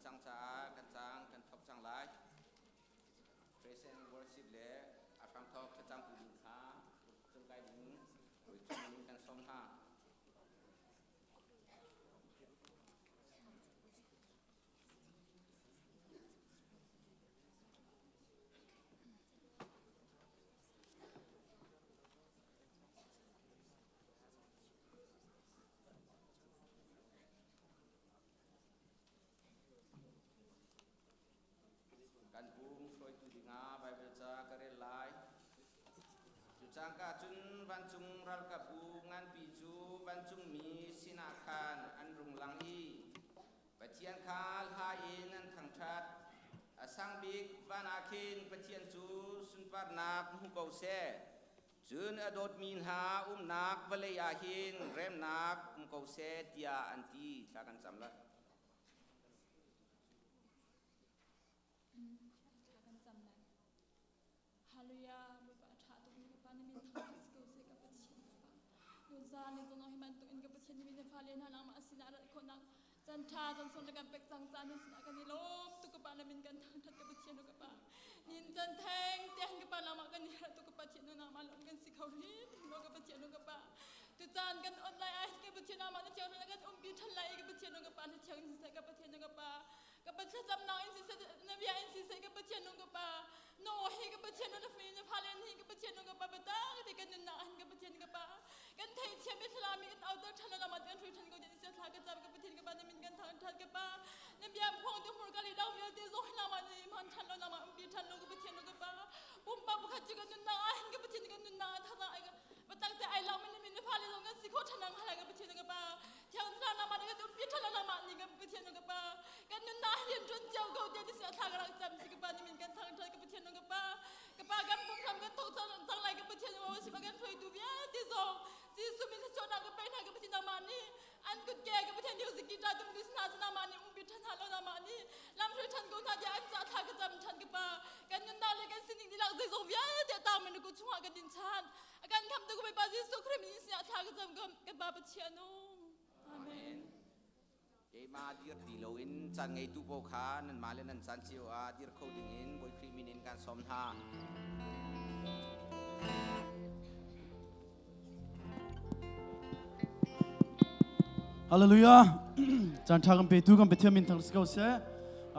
cang caah kan cang kan thawk cang lai. Praise and worship le a hramthawk thlacamtu ding kha cungkai ding Bawi kan sawm hna. Kan pum hruaitu dingah Baibal ca ka rel lai. Cu cangka cun vancung ralkapbu nganpi cu vancungmi sinah khan an rung lang i Pathian kha hla in an thangṭhat. A sang bik van ah khin Pathian cu sunparnak hmu ko seh. Cun a dawtmi hna umnak vawlei ah hin remnak um ko seh tiah an ti. Thla kan cam lai. Thla kan cam lai. Hallelujah, Bawipa a ṭha tuk mi ka Pa na min thangṭhat si ko seh ka Pathian ka Pa. Nunza ni zong hi bantuk in ka Pathian ni min fale hna nangmah sinah rat khawhnak chan ṭha chan sung na kan pek cang caan nan sinah kan i lawm tuk ka Pa na min kan thangṭhat ka Pathian ka Pa. Nin chan theng tiang ka Pa nangmah kan i harh tuk ka Pathian nangmah lawm kan si kho hrim lo ka Pathian ka Pa. Tu caan kan on lai ai ka Pathian nangmah na thiang na kan umpi ṭhan lai ka Pathian ka Pa na thiang in siseh ka Pathian ka Pa. Ka Pa thlacamnak in siseh na bia in siseh ka Pathian nung ka Pa no hi ka Pathian na mi na fale hi ka Pathian nung ka Pa batang te kan nunnak hin ka Pathian ka Pa kan theih thiam i thla mi kan auter than la mat kan hrui than ko din sia thla ka cham ka Pathian ka Pa na min kan thang than ka Pa na bia phong tu hmur ka li dau vialte zo hi lama ni man than lo lama umpi than lo ka Pathian ka Pa pumpa pakhat chu kan nunnak ah hin ka Pathian kan nunnak ah thana ai batak te ai lo min min na fale zong kan si kho than ang hala ka Pathian ka Pa thiang thlarau nama na kan umpi than nama ni kan Pathian ka Pa kan nunnak rian ṭuan cio ko te ti thla ka rak cam si ka Pa ni min kan thang ṭhan ka Pathian ka Pa ka Pa kan pum hram kan thok cang cang lai ka Pathian ma si kan hruaitu vialte zong Jesuh min chawnak ka pe hna ka Pathian nama ni an kut ke ka Pathian music guitar tum tu hna nama ni umpi ṭhan hna lo nama ni lam hruai ṭhan ko hna tiah an ca thla ka cam ṭhan ka Pa kan nunnak le kan sining dilak zeizong vialte tang men ku chungah kan din chan kan khamtu ka Bawipa Jesuh Khrih min sinah thla ka cam kan Pa Pathian Amen. Keimah dir ti loin caan ngeitu paoh kha nanmah le nan caan cio ah dir kho dingin Bawi Khrih min in kan sawm hna. Hallelujah. Caan ṭha kan petu kan Pathian min thang si ko seh.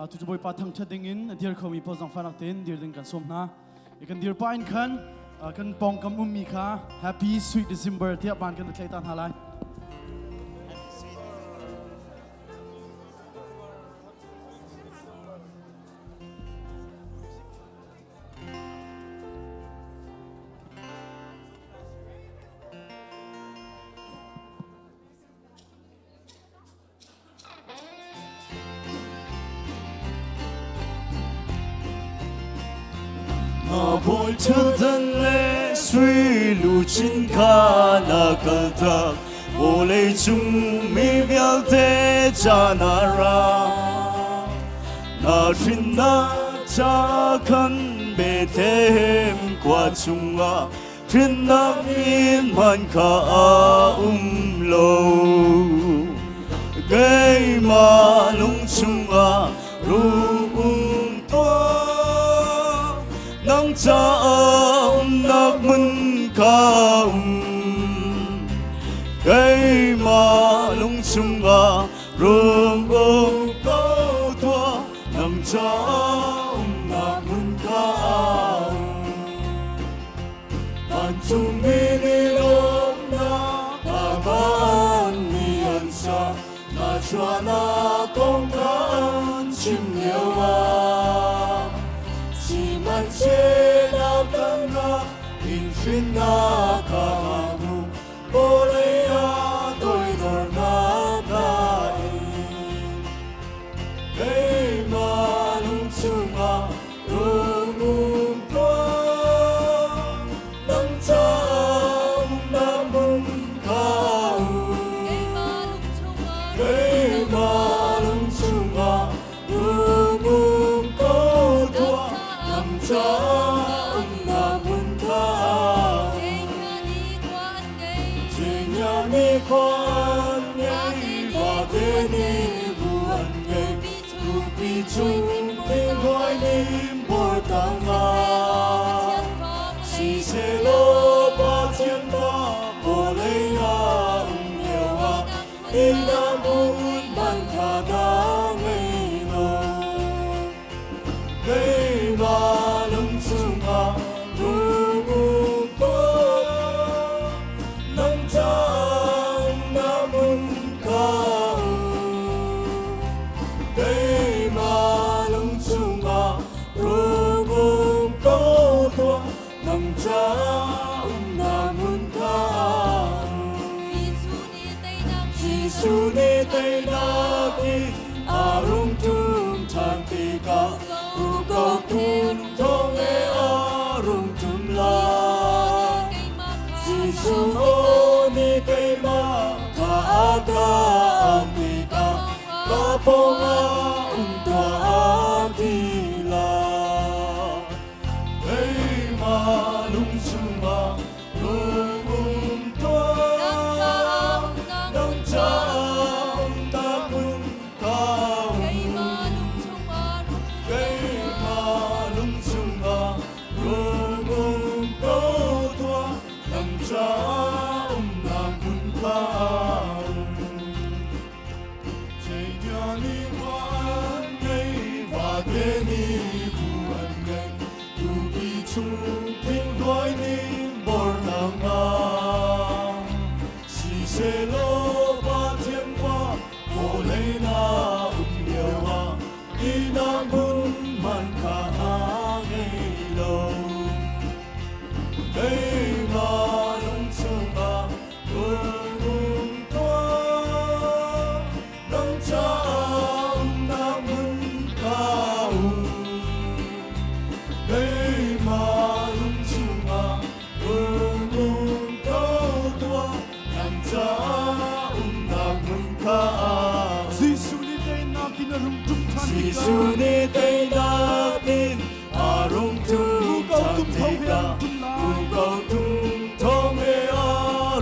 Tu cu Bawipa thangṭhat ding in a dir khomi paoh zangfahnak tein dir ding kan sawm hna. Kan dir pah in khan kan pawngkam ummi kha Happy Sweet December tiah ban kan thlei ta hna lai. Na bawi thildan le sui luchin kha na kaltak vawlei cung mi vialte ca na ra na hrinnak ca khan Bethlehem khua chungah Hrinnak in hman kha a um lo. Keimah lung chungah rung um tuah. Nang caah umnak hmun kha um. Keimah lung chungah rung um ko tuah. Nang caah umnak hmun kha um. Vancungmi nih lawmhnak a kan mi an sa, na chuahnak kong kha an chim lio ah. Sihmanhsehlaw kan rak in hrinnak kha hmu, vawlei ah toidornak na in. Keimah lung chungah rung um tuah, nang caah umnak hmun kha um. Keimah lung chungah rung um ko tuah, nang caah umnak hmun kha um. Zingah ni khua an ngei, vate nih bu an ngei, tupi Tupi chung thinghuai nim bor tangah Siselaw Pathian fa vawlei ah um lio ah Ihnak hmun man kha dah ngei lo. Keimah lung chungah rung um ko, nang caah umnak hmun ka um. Keimah lung chungah rung um ko tuah, nang caah umnak hmun ka um. Jesuh nih teinak hi a rung ṭum ṭhan tikah muko tum thawng he a rung ṭum lai. Jesuh aw nih keimah kha a ka auh tikah ka pawngah um tuah a ti lai. Keimah lung chungah rung um tuah, nang caah umnak hmun ka um. Keimah lung chungah rung um ko tuah, nang caah umnak hmun ka um. Keimah lung chungah rung um tuah, nang caah umnak hmun ka um. Keimah lung chungah rung um ko tuah, nang caah umnak hmun ka um. Jesuh nih teinak in a rung ṭum ṭhan tikah Jesuh nih teinak in a rung ṭum Muko ṭhan tum thawng he a tikah rung ṭum lai. Muko tum thawng he a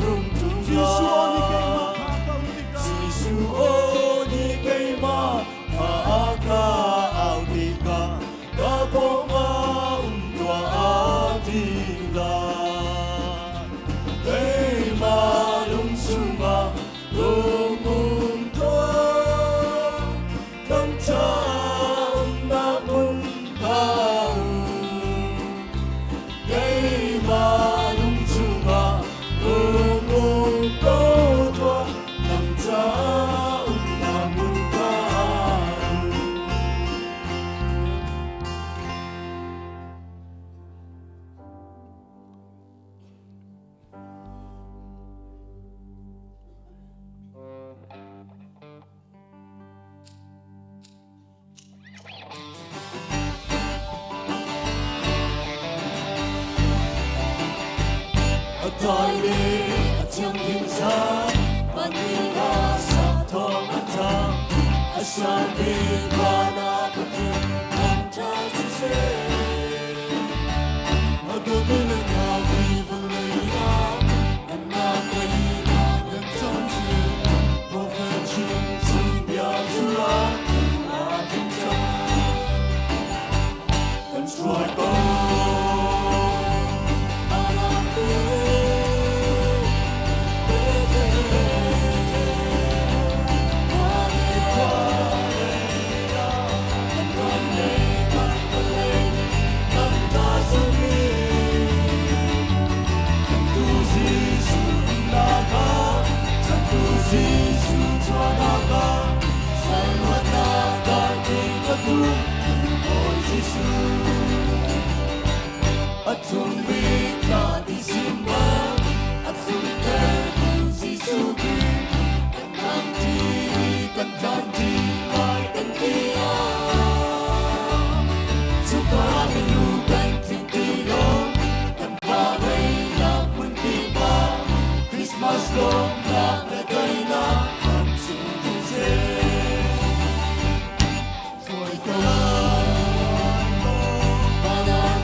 rung ṭum Jesuh aw nih lai. keimah kha a ka auh tikah Jesuh aw nih keimah kha a ka auh tikah ka pawngah um tuah a ti lai. Keimah lung chungah rung um tuah, nang caah umnak hmun ka um. Keimah lung chungah rung um ko tuah, nang caah umnak hmun ka um. A dai le a thianghlim zan, vanni sa thawng a thang, a sang bik van ah Pathian thangṭhat siseh. A dawmi le hna hi vawlei ah annak daihnak nan cang chin, profet chim chung bia cu aa tling cang. Kan hruai ko. A ṭhumi ka December, a tlungter tu Jesuh Khrih, kan thangṭi, kan tlanṭi lai kan ti ah. Cuka milu kan tling ti lo, kan pa nak hmun kip ah, Christmas lawmnak le daihnak ram chung um seh. Hruai ko van ah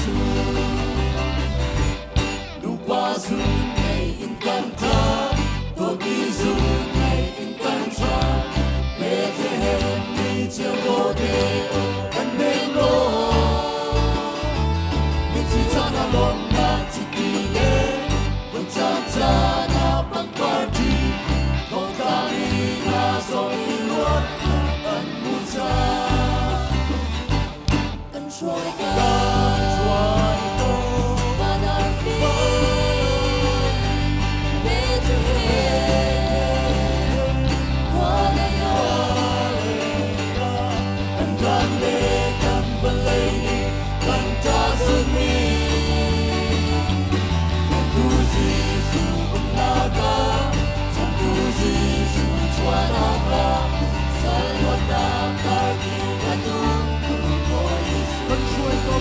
Jesuh. Nupa zun ngei in kan tla, dawtmi zun ngei in kan tla. Bethlehem ni cio dawte kan men law. Mithi caan ah lawmnak chiti le vun caan caan ah pangpar ṭi. Thawngtla ni hna zong i ruat kan hmu cang. Kan hruai ko. Kan hruai ko. Van arfi Bethlehem khua lei ah. Kan ram le kan vawlei nih kan ṭa zunmi. Tu Jesuh umnak ah, changtu Jesuh chuahnak ah, Sal luatnak karki ka tung Bawi Jesuh. Kan hruai ko.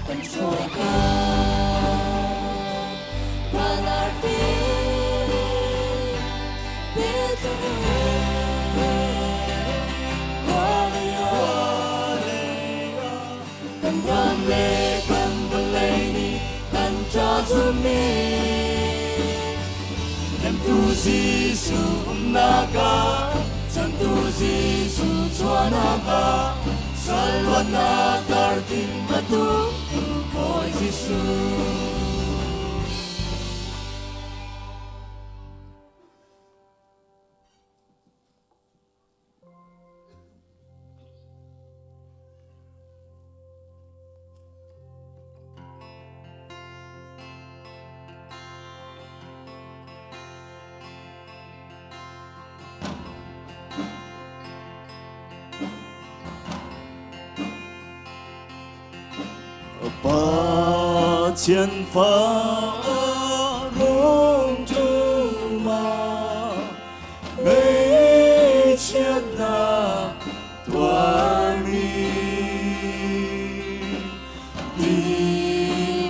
Kan hruai ko. Van arfi Bethlehem khua lei ah. Kan ram le kan vawlei nih kan ṭa zunmi. Hnemtu Jesuh umnak ah, changtu Jesuh chuahnak ah, sal luatnak karking a tung Bawi Jesuh. Pathian fa rung ṭum ah ngaihchiatnak tuarmi ti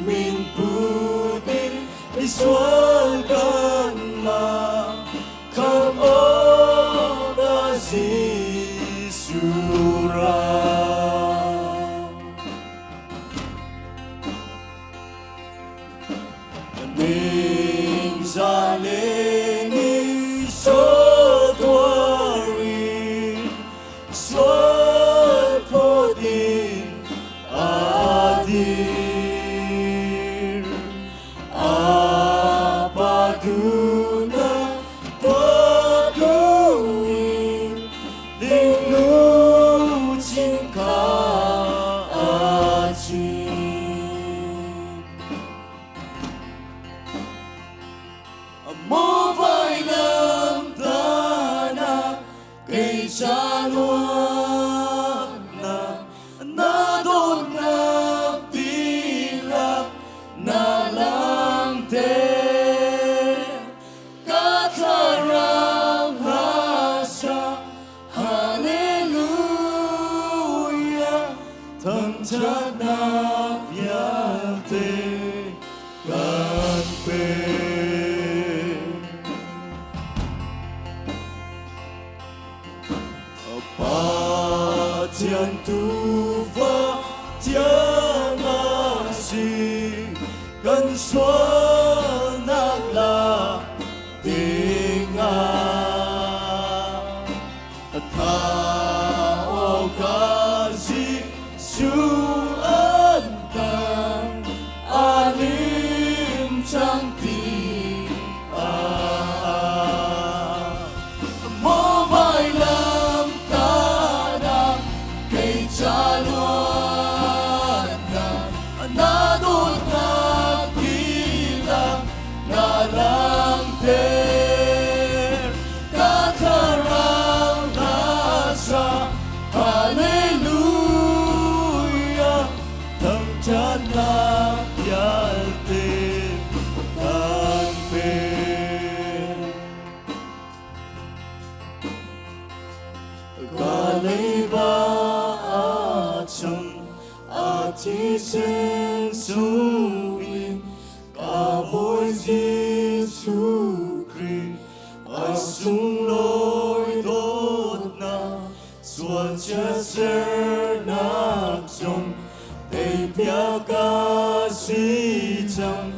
min put in misual kanmah khamh awkah Jesuh ra. Ningzah le nihsawh tuar in sual phawt in aa dir. A pa duhnak tuah duh in dingluchin kha aa chim. Maw vailam tahnak kei ca luatnak na dawtnak dihlak na langhter. Ka thlarau hla sa Hallelujah thangṭhatnak vialte kan pek. Pathian tuufa thiang a si, kan sualnak lak dingah. Thah awkah Jesuh an tang, aa lim cang ti ah. Maw vailam tahnak kei ca luatnak na dawtnak dihlak na langhter. Ka thlarau hla sa Hallelujah thangṭhatnak vialte kan pek. Ka leiba a cham a thisen sungin ka Bawi Jesuh Khrih a sunglawi dawtnak sual chiatsernak zong teipi. piak a si cang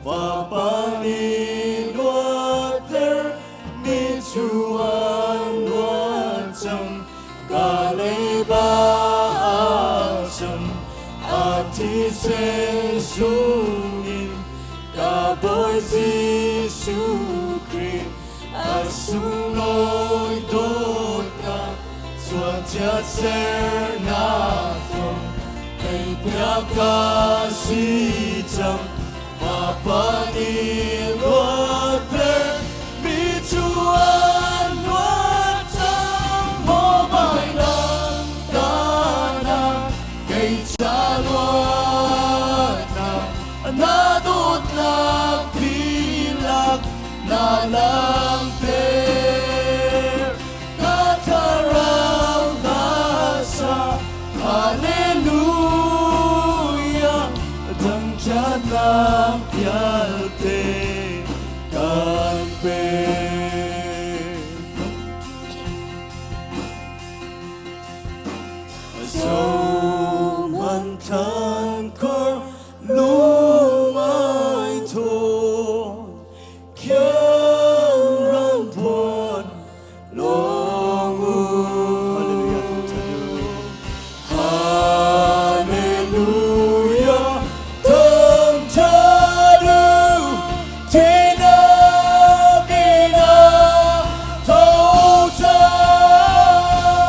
Fapa nih luatter mi cu an luat cang ka leiba a cam a thisen sungin ka Bawi Jesuh Khrih a sunglawi dawtnak sualcia sernak thawng theihpiak ka si cang Fapa nih luatter mi cu an luat cang maw vailam tahnak kei ca luatnak na dawtnak dihlak na langhter ka thlarau hna sa Hallelujah thangṭhatnak vialte kan pek. Zohman thlankor lung ai thawn khiang ram puan lawng u. Hallelujah, thangṭhat u, thihnak in a tho cang.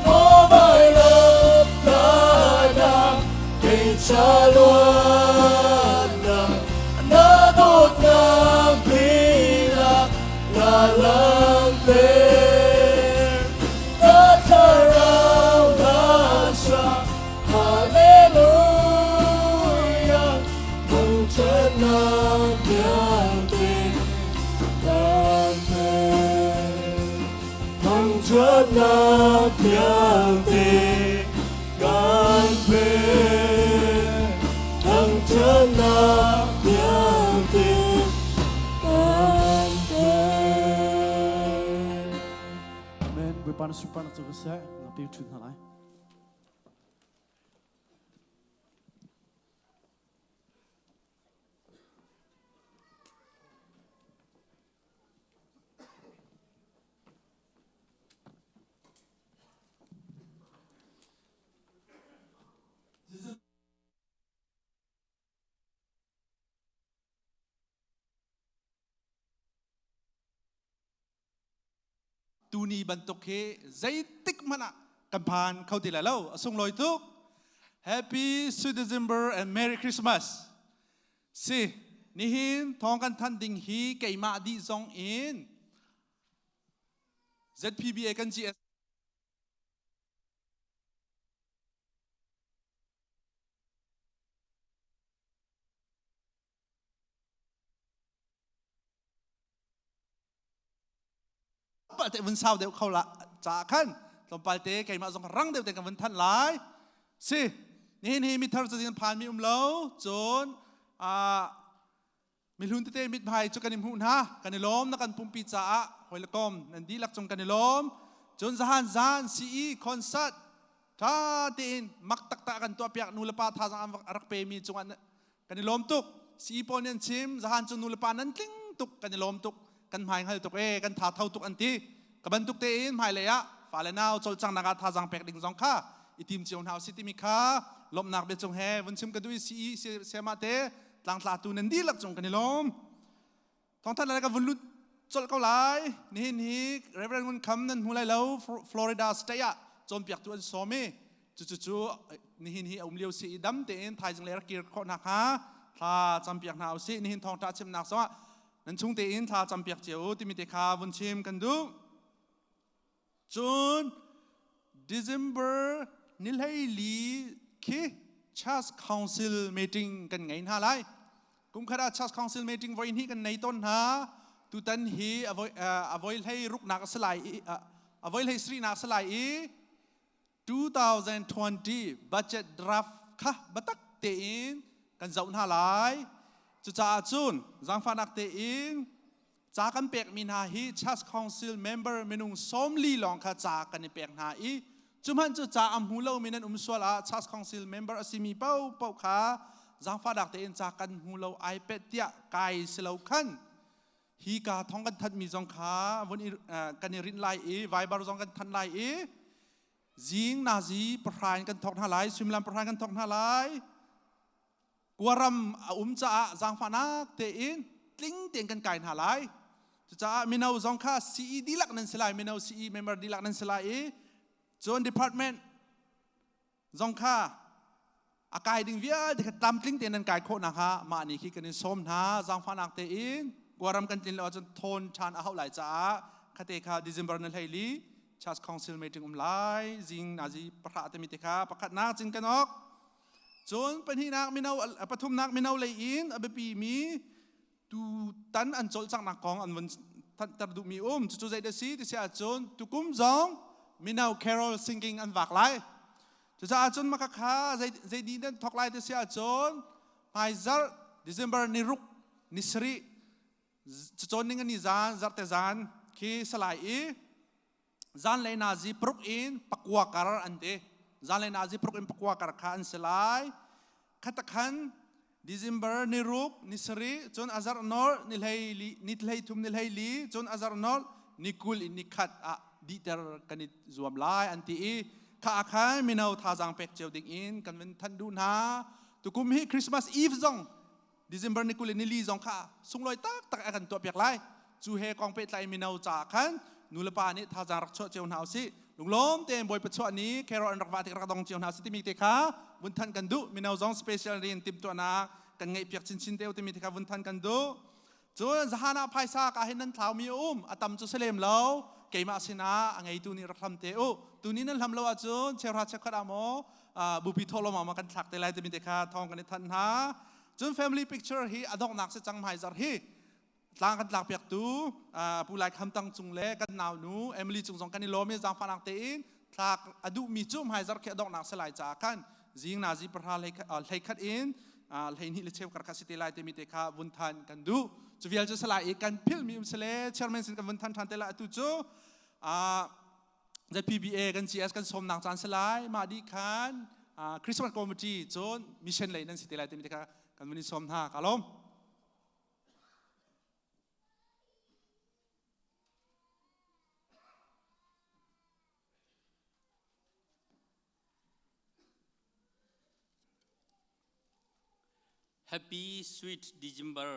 Maw vailam tahnak kei ca luatnak, na dawtnak dihlak na langhter. Ka thlarau hna sa Hallelujah, thangṭhatnak vialte kan pek. Thangṭhatnak vialte kan pek. Thangṭhatnak vialte kan pek. Amen. Bawipa na sunparnak cu ka seh. Na pe ṭhun hna lai. Tuni bantuk hi zeitik hmanh ah kan phan kho ti lai lo. A sunglawi tuk. Happy Sweet December and Merry Christmas. Si, nihin thawng kan thanh ding hi keimah dih zong in ZPBA kan GS pal te vun sau deuh kho la ca khan tlawmpal te keimah zong rang deuh te kan vun thanh lai si nihin hi mithar cazin phan mi um lo cun a mihlun tete mithmai cu kan i hmuh hna kan i lawm na kan pumpi caah hoi le kom nan dihlak cung kan i lawm cun zahan zan CE concert tha tein mak taktak kan tuah piak nu le pa thazang an rak pe mi cungah kan i lawm tuk CE pawl nih an chim zahan cu nu le pa nan tling tuk kan i lawm tuk kan hmai hngal tuk e kan tha tho tuk an ti ka bantuk tein hmailei ah fale nau cawlcanghnak ah thazang pek ding zong kha i tim cio hna usih timi kha lawmhnak bia cung he vun chim ka duh i CE siama te tlangtlatu nan dihlak cung kan i lawm thawngthan lai ka vun lut colh ko lai nihin hi Reverend Ngun Kham nan hmu lai lo Florida State ah cawnpiaktu an sawm i cucu nihin hi a um lio si i dam tein thaizing le rak kir khawh hna kha thla campiak hna usih nihin thawngtha chimnak zongah nan chung tein thla campiak cio u timi te kha vun chim kan duh cun December ni hleili khi Church Council meeting kan ngei hna lai Kumkhat ah Church Council meeting voi hnih kan nei tawn hna. Tutan hi a voi hlei ruknak a si lai i a voi hlei sarihnak a si lai i 2020 budget draft kha biatak tein kan zoh hna lai. Cucaah cun zaangfahnak tein ca kan pekmi hna hi Church Council member minung 40 lawng kha ca kan i pek hna i Cuhmanh cu ca a hmu lomi nan um sual ah Church Council member a simi paohpaoh kha zaangfahnak tein ca kan hmu lo iPad tiah kai si lo khan hi ka thong kan thanhmi zong kha vun i, kan i rinh lai i Viber zong kan thanh lai i zing nazi pahra in kan thawk hna lai suimilam pahra in kan thawk hna lai Kuaram a um caah zaangfahnak tein tling tein kan kai hna lai. Cucaah mino zong kha CE dihlak nan si lai, mino CE member dihlak nan si lai i cun department zong kha a kai ding vialte kha tlamtling tein nan kai khawh nakhnga mah ni khi kan in sawm hna zaangfahnak tein Kuaram kan tlin lo ahcun thawn ṭhan a hauh lai caah khate kha December na hlei li Church Council meeting um lai zing nazi pahra timi te kha pakhatnak cin kan ok Cun pahnihnak mino pathumnak mino lei in a biapi mi tutan an cawlcanghnak kong an vun thanhter duhmi um. Cucu zei dah si ti si ahcun tukum zong mino carol singing an vak lai. Cucaah cun maka kha zei ni nan thawk lai ti si ahcun hmaizarh December ni ruk ni sarih cacawn ning ani zan zarte zan khi salai i zanlei nazi paruk in pakua kar an ti zanlei nazi paruk in pakua kar kha an si lai khatakhan December ni ruk ni sarih cun azar nor ni hlei li ni hlei thum ni hlei li cun azar nor ni kul in ni khat ah dihter kan i zuam lai an ti i kha akhan mino thazaang pek cio ding in kan vun thanh duh hna tukum hi Christmas Eve zong December ni kul in nili zong kha sunglawi taktak a kan tuahpiak lai. Cu he kong pehtlai mino caah khan nulepa nih thazaang rak chuah cio hna usih. Lunglawm tein Bawipa chuah ni carol an rak vah tik rak dong cio hna usih timi te kha vun thanh kan duh. Mino zong special rian timhtuahnak kan ngeihpiak chinchin te timi te kha vun thanh kan duh. Cun zahan ah phaisa ka hin nan thlaumi a um a tam cu si lem lo keimah sinah a ngeitu nih rak hlam te u tuni nan hlam lo ahcun cheuhra cheukhat ah maw bupi thawhlawm ah maw kan thlak te lai timi te kha thawng kan i thanh hna cun family picture hi a donghnak si cang hmaizar hi tlang kan tlak piaktu pu Lai Kham Tang cung le kan nau nu Emily cung zong kan i lawm i zaangfahnak tein thlak a duhmi cu hmaizar khi a donghnak si lai caah khan zing nazi pahra hlei khat in hleihnih le cheu kar kha si te lai timi te kha vun than kan duh cu vial cu salai i kan philmi um sile chairman sin kan vun than than te lai atu cu ZPBA kan CS kan sawmnak caan si lai mah dih khan Christmas committee cun mission lei nan si te lai timi te kha kan vun i sawm hna ka lawm. Happy Sweet December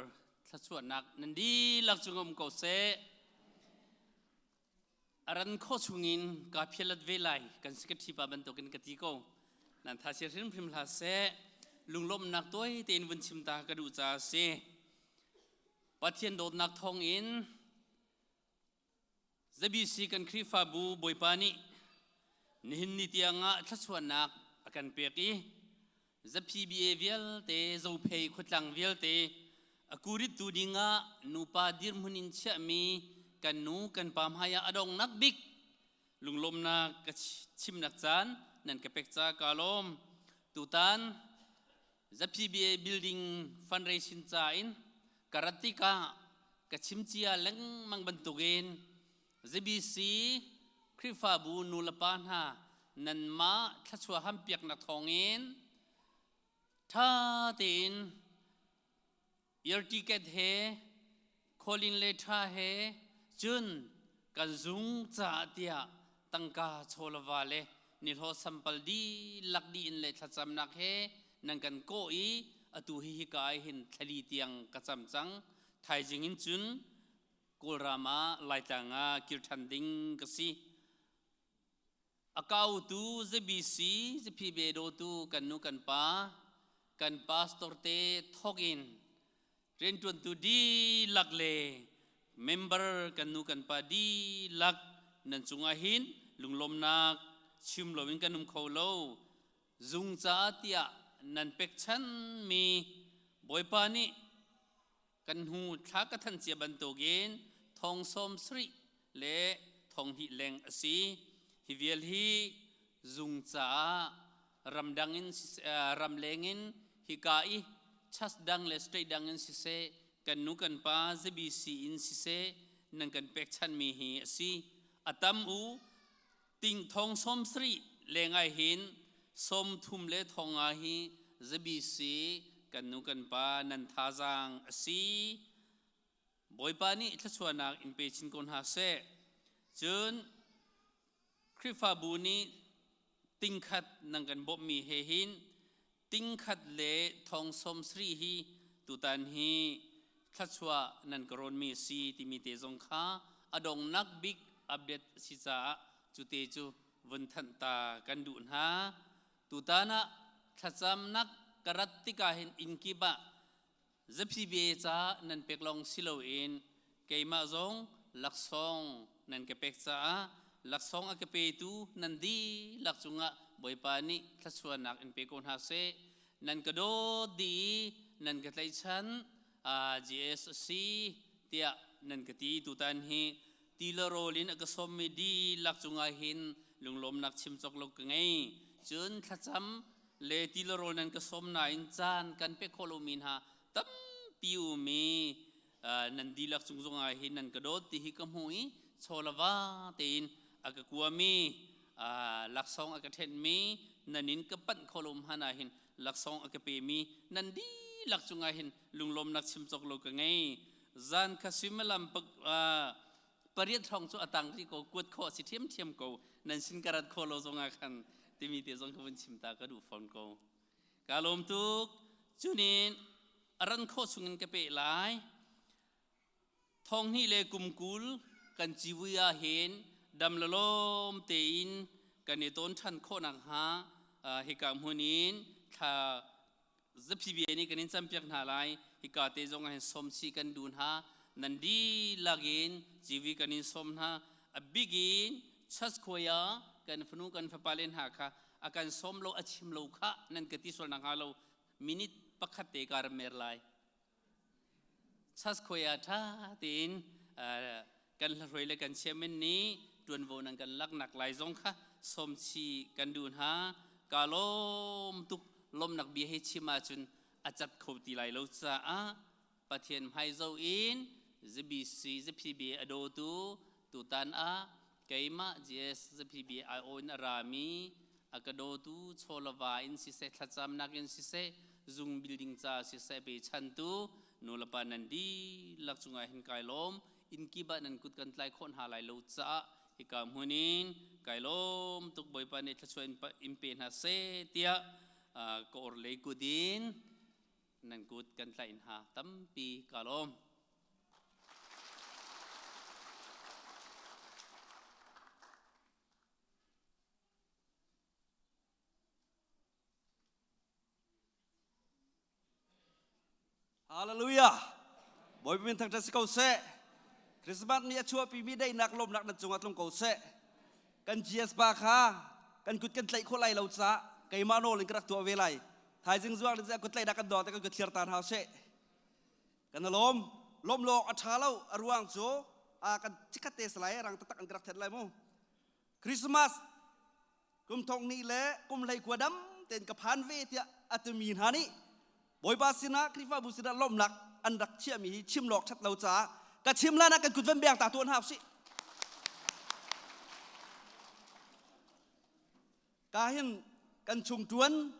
thlachuahnak nan dihlak cung um ko seh. Aran kho chungin ka phialat ve lai kan secretary pa bantukin ka ti ko. Nan tha sia hrimhrim hlah seh. Lunglawmhnak tuai tein vun chim ta ka duh caah si. Pathian dawtnak thawng in ZBC kan Khrihfabu Bawipa nih nihin ni tiangah thluachuahnak a kan pek i ZPBA vialte Zophei khuatlang vialte a kurittu dingah nupa dirhmun in chiahmi kan nu kan pa hmaiah a dongnak bik lunglawmnak ka chimnak caan nan ka pek ca ka lawm. Tutan ZPBA building fundraising ca in ka rat tikah ka chim cia lengmang bantukin ZBC Khrihfabu nulepa hna nanmah thluachuah hampiaknak thawngin ṭha tein ear ticket he calling letter he cun kan zung caah tiah tangka chawlava le nihlawh sampal dihlak dih in le thlacamnak he nan kan kawh i atu hi hika ah hin thlali tiang ka cam cang thaizing in cun Kawlram ah Laitlang ah kir ṭhan ding ka si. A kautu ZBC ZPB dawtu kan nu kan pa kan pastor te thawk in rianṭuantu dihlak le member kan nu kan pa dihlak nan cungah hin lunglawmnak chim loin kan um kho lo. Zung caah tiah nan pekchanmi Bawipa nih kan hnu thla ka thanh cia bantukin thong sawm sarih le thong hnih leng a si. Hi vial hi zung caah ramdang in ramleng in hika i church dang le state dang in siseh kan nu kan pa ZBC in siseh nan kan pekchanmi hi a si. A tam u ting thong sawm sarih Lengai hin som thum le thonga hi ZBC kan nu kan pa nan thazaang a si. Bawipa nih thluachuahnak in pe chin ko hna seh. Cun Khrihfabu nih tingkhat nan kan bawmhmi he hin tingkhat le thong som sri hi tutan hi thluachuah nan ka rawnmi a si timi te zong kha a dongnak bik update a si caah cu te cu vun thanh ta kan duh hna. Tutan ah thlacamnak ka rat tikah hin inn kip ah ZPBA ca nan pek lawng si loin keimah zong laksawng nan ka pek caah laksawng a ka petu nan dihlak cungah Bawipa nih thluachuahnak in pe ko hna seh. Nan ka dawt dih i nan ka tlaihchan GS a si tiah nan ka ti tutan hi ti le rawl in a ka sawmmi dihlak cungah hin lunglawmnak chim cawk lo ka ngei. Cun thlacam le ti le rawl nan ka sawm nain caan kan pek khawh lomi hna tampi um i nan dihlak cung zongah hin nan ka dawt ti hi ka hmuh i chawlava tein a ka kuami laksawng a ka ṭhenhmi nan in ka panh kho lo hmanh ah hin laksawng a ka pemi nan dihlak cungah hin lunglawmnak chim cawk lo ka ngei. Zan kha suimilam pariat hrawng cu a tang rih ko, kuat khawh a si ṭhiamṭhiam ko, nan sin ka rat khawh lo zongah khan timi te zong ka vun chim ta ka duh fawn ko. Ka lawm tuk. Cunin a ran khawh chungin ka peh lai. Thong hnih le kum 20 kan civui ah hin dam lalawm tein kan i tawn ṭhan khawh nakhnga hika hmun in thla ZPBA nih kan in campiak hna lai. Hika te zong ah hin sawm chih kan duh hna. Nan dihlak in civui kan in sawm hna. A bik in church khuai ah kan fanu kan fapa le hna kha a kan sawm lo a chim lo kha nan ka ti sual nakhnga lo minute pakhat te ka ram mer lai. Church khuai ah ṭha tein kan hlahruai le kan chairman nih ṭuanvo nan kan laknak lai zong kha sawm chih kan duh hna. Ka lawm tuk. Lawmnak bia he chim ahcun a cat kho ti lai lo caah Pathian hmai zoh in ZBC ZPB a dawtu tutan ah keimah GS ZPB aiawh in a rami a ka dawtu chawlava in siseh thlacamnak in siseh zung building ca siseh pechantu nulepa nan dihlak cungah hin kai lawm. Inn kip ah nan kut kan tlai khawh hna lai lo caah hika hmun in kai lawm tuk. Bawipa nih thluachuah in pe hna seh tiah ka orhlei kut in nan kut kan tlaih hna. Tampi ka lawm. Hallelujah. Bawipa min thangṭhat si ko seh. Christmas ni a chuahpimi daihnak lawmnak nan cungah tlung ko seh. Kan GS pa kha kan kut kan tlaih khawh lai lo caah keimah nawl in ka rak tuah ve lai. Thaizing zuang in kut tlaihnak kan dawng te kan kut thliar ta hna seh. Kan lawm. Lawm lawng a ṭha lo a ruang cu a kan chikkhat te salai rang taktak an ka rak then lai mu. Christmas kum thong ni le kum hlei kua dam tein ka phan ve tiah a timi hna nih Bawipa sinah Khrihfabu sinah lawmhnak an rak chiahmi hi chim lawk ṭhat lo caah ka chim lan ah kan kut van beng ta tuan hau sih. Ka hin kan chung ṭuan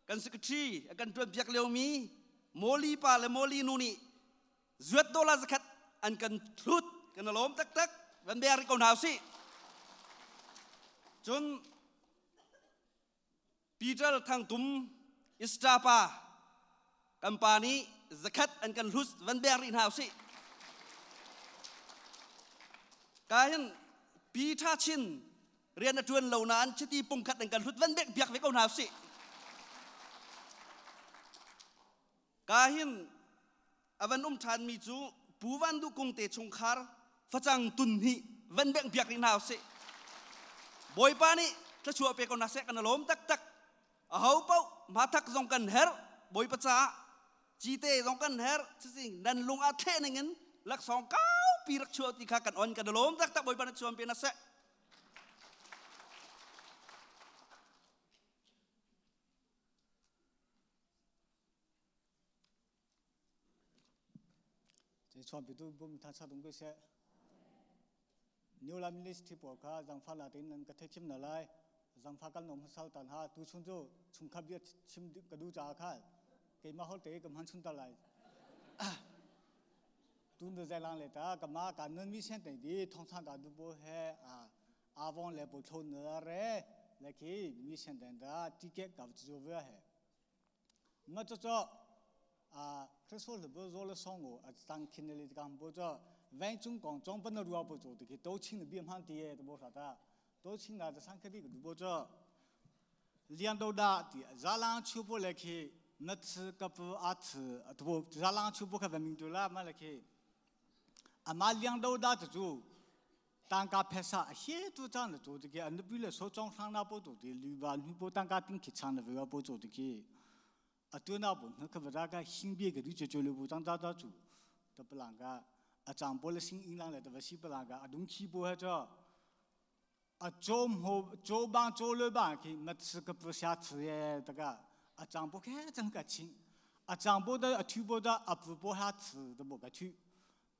kan secretary kan ṭuan piak liomi Moli pa le Moli nu nih zuat dollar zakhat an kan thlut, kan lawm taktak, van beng rih ko hna usih. Cun Peter Thangtum Istapa kan pa nih zakhat an kan hlut, van beng rih hna usih. Ka hin Peter Chin rian a ṭuan lo nain chiti pungkhat an kan hlut, van bek biak ve ko hna usih. Ka hin a van um ṭhanmi cu Pu Van Duh Kung te chungkhar facang tun hnih van bengh piak rih hna usih. Bawipa nih thluachuah pe ko hna seh, kan lawm taktak. Aho paoh hmathak zong kan herh Bawipa caah cite zong kan herh cicing nan lung ah thleh ning in laksawng kaupi rak chuah ti kha kan on, kan lawm taktak. Bawipa nih chuan pe hna seh. Chuanpitu bum tha chat um ko seh. New Lam Ministry pawl kha zangfah la tein nan ka theithim na lai. Zangfa kan nom sal tan ha tu chun cu chungkhat bia chim ka du caah kha keimah hol te ka hman chun ta lai. Tun de zai lang le ta ka ma ka nun mi sen te di thong thang ka du bo he a avon le bo thon na re le khi mi sen den da ticket ka chu ve he. Ma cho cho a Christmas le bo zo le song o a tang khin le kam bo cho veng chung kong chong pan ruwa bo cho de ki to ching bi man ti ye bo sa ta to ching na da sang khadi du bo cho lian do da ti za lang chu bo le khi na chi ka pu a chi to za lang chu bo kha ming tu la ma le khi ama liang do da chu tangka pesa he tu chan le chu de ki an bi le so chong sang na bo to de lu ba nu bo tangka ting khi chan le wa bo cho de ki a tu na bo na ka ba ka hing bi ge du che che le bo chang da da chu ta plang ka a chang bo le sing ing lang le ta ba si plang ka a dung chi bo ha cho 啊，做么做帮做了吧？去没吃个不下吃耶，这个啊，长不开真个轻，啊，长不的啊，土不的啊，不不下吃都不个土，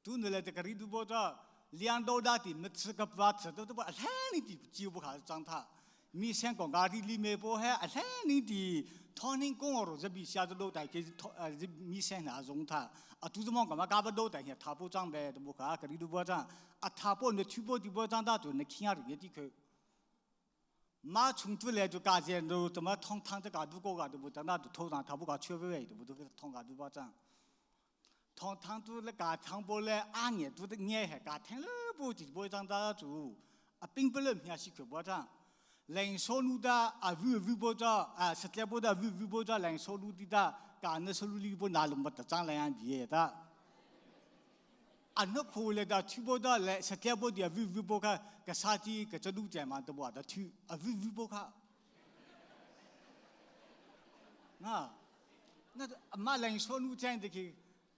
都你来这个里都不着，两道大的没吃个不吃都都不，哎，你的就不开长他，米线广告的里面不还，哎，你的唐人公儿这比下子都带给呃这米线那种他，啊，都是忙干嘛干不都带些，他不长呗，都不看，个里都不长。啊，他不那土不地不长大，就那看下这个地口。马从这来就干这，都怎么通通这个都过个都不，那都头上他不搞缺位都不都给通个都不长。通通都那个汤不来，阿年都得年还干听了不就不长大做，啊，并不能平时可不长。人收入的啊，微微不着啊，实在不的微微不着，人收入的的，干那收入里不拿那么的长来样别的。啊，那苦来的，去不到来，实在不的微微不看，个啥子个这路在嘛都不的去，啊微微不看。那那嘛人收入在的去，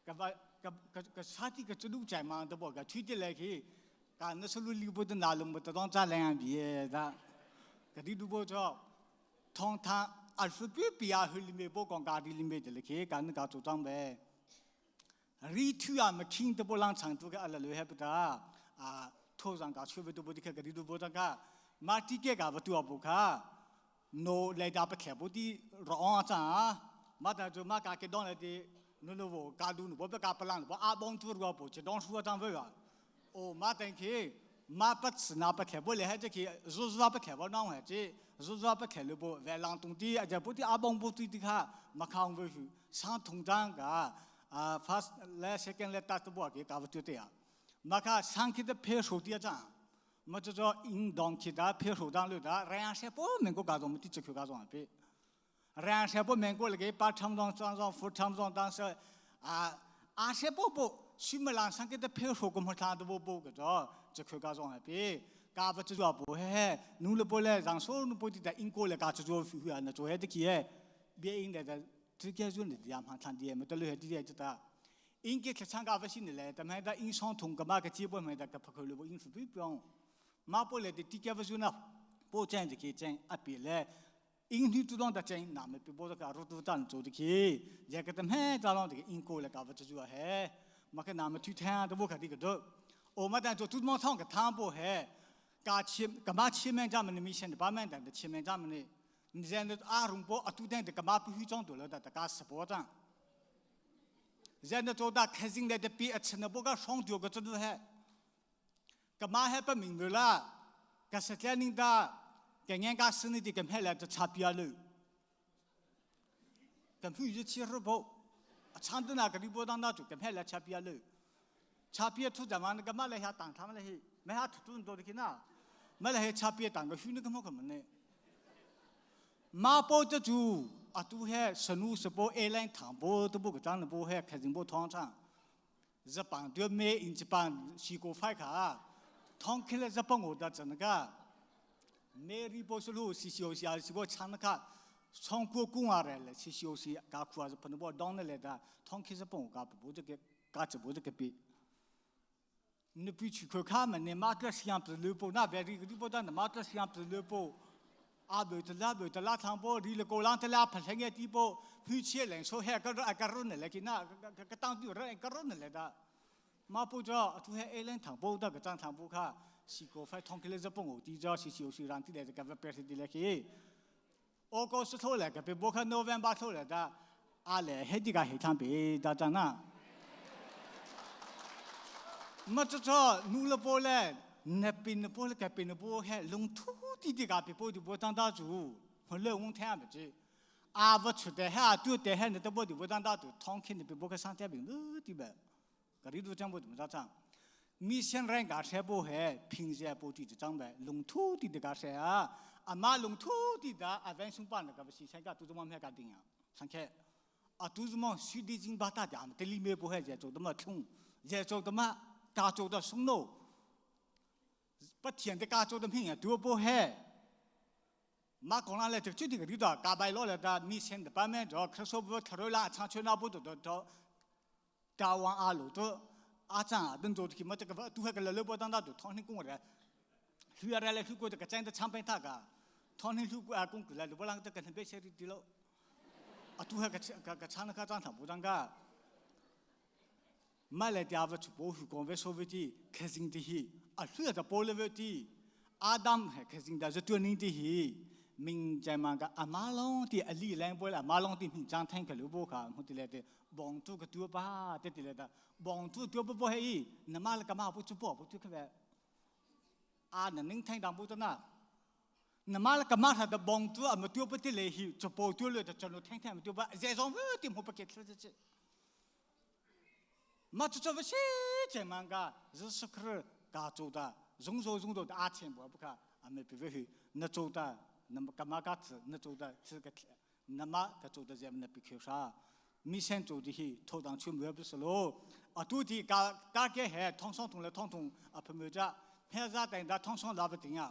个把个个个啥子个这路在嘛都不个去的来去，干那收入里不的拿那么的当长来样别的。กดิดูโบจอทองทางอัลฟบีปีอาหุลิเมโบกองกาดิลิเมเดลเคกันกาจูจังเบรีทุยามคิงตะโบลังชังตุกอะลเลเฮปตาอ่าโทจังกาช่วยไปดูโบดิเคกดิดูโบจังกามาติเกกาบตัวบุคาโนเลดาปะแขบุดีรออาจามาตาจูมากาเกดอนเลดีโนโนโวกาดูนบ่ปะกาปลังบ่อาบองตัวรัวบ่จะดองชัวจังเวะโอมาตังเค马不吃那不开不来，还这去日日不开不弄还这日日不开了不，外浪东的而且不的阿帮不对的卡，没看不去上通胀个啊，first 来 second 来打都不给搞不对的呀，没看上去的配手的账，没就说应当去的配手当了的，人家不能够搞种的这个搞种比，人家不能够那个把厂长装装副厂长当时啊，阿些不不。西木兰上给的配合我们他都不不个着，这可搞种比，搞不这做不嘿，努了不来，让所有不的在英国来搞这做服务那做还得去，别人来的直接做你的样判的，没得了的的就他。应该去参加不行的来，他们在英商通个嘛个基本没得个不可能不应付不用，马不来的直接不做呢，不讲就去讲阿别来。英语主动的讲，那么比不这个入都当做的去，这个他们在啷这个英国来搞不这做嘿。มาขนาดมาทุแทนตัวบุคดีก็ดูโอมาแต่ตัวทุกมองท่องกับทางบุเฮกาชิมกมาชิมแมงจามันมีเช่นบ้านแมงแต่ชิมแมงจามันนี่นี่เจนอารุงโบอตุเดนแต่กมาผู้จงตัวแล้วแต่กาสปอร์ตังเจนตัวดาแค่สิ่งใดแต่ปีอัศนบุกช่องตัวก็จะดูเฮกมาเฮปมิงเวลากาสเตนิงดาแกงกาสนิดิกันเฮลจะชาปิยาลูกันผู้ยึดเชื่อระบบ长的那个你不当那就跟派来吃别了，吃别出在嘛那个嘛来下当他们来些，没下出多的去那，没来吃别当个虚那个么个么呢？马包这猪啊都还十路十包爱兰糖包都不个长的包还开成包糖厂，日本对美印日本西国发卡，糖开了日本我的真那个，美里包是路是小小是个长那个。从国公安来了，去休息，搞苦还是不能把当的来的，从开始帮我搞不这个，搞这不这个比。你不去看看嘛？你马个相比六波，那边的你不当的马个相比六波，阿不得拉不得拉长波，离了高浪得拉拍成个地波，不去人说还个个个人来的，那个个当地人个人来的，马不着，都还爱人长波那个张长波卡， si ko fai thong kile zapong o ti ja si si o si ran ti le ka va per ti le khi August tho le ka pe bo kha November tho le da a le he ti ka he tham pe da ta na ma cho cho nu le po le ne pin po le ka pin po he lung thu ti ti ka pe po ti bo tang da chu ho le wong tha ma chi a va chu de ha tu de he ne de bo ti bo tang da tu thong khin pe bo ka sang te bing lu ti ba กะริดูจังบ่ตุมจังมีเส้นแรงกาเชโบเฮพิงเจโปติจังเบลงทุติดกาเชอาอามาลงทุติดาอาเวนสุปานกะบสิเชกะตุจมเฮกะติงาสังเคอาตุจมสุดิจิงบาตาจามเตลิเมโบเฮเจโจตมะทุงเจโจตมะกาโจตสุงโนปะเทียนตะกาโจตมหิงตัวโบเฮมาของเราเลยจุดที่กระดิ่งกาใบล้อเลยแต่มีเส้นแต่ป้าแม่จอครสบทรละชาชนาบุตรตัว 大王阿鲁都阿张阿等做的么这个都还个老老当当都唐天公的，虽然来来去过这个真的长白大个，唐天去过阿公过来，不啷个跟他别些的的喽，啊都还个个个唱那个张唐不当个，买来的阿不出保护光为所谓的开心的去，啊虽然在保留的，阿当还开心的是多年的去。明在嘛个阿马龙的阿里兰波阿马龙的明张天个刘波卡，我的来的。望住个多吧，对对来的，望住多不不嘿，那嘛了干嘛不做不不做可呗？啊，那能听当不的那，那嘛了干嘛他的望住啊么多不的来去，做不多了的，就能听听么多吧，这种问题我不给出这这。嘛做做不些这嘛个，日是可干做的，容做容做的阿钱不不看，俺们别会那做的，那么干嘛干子，那做的这个，那么个做的这么那别去啥。米线做的去，头当去没不是喽。啊，都的家大概还通上通了通通啊，朋友家，平时等他通上拉不定啊。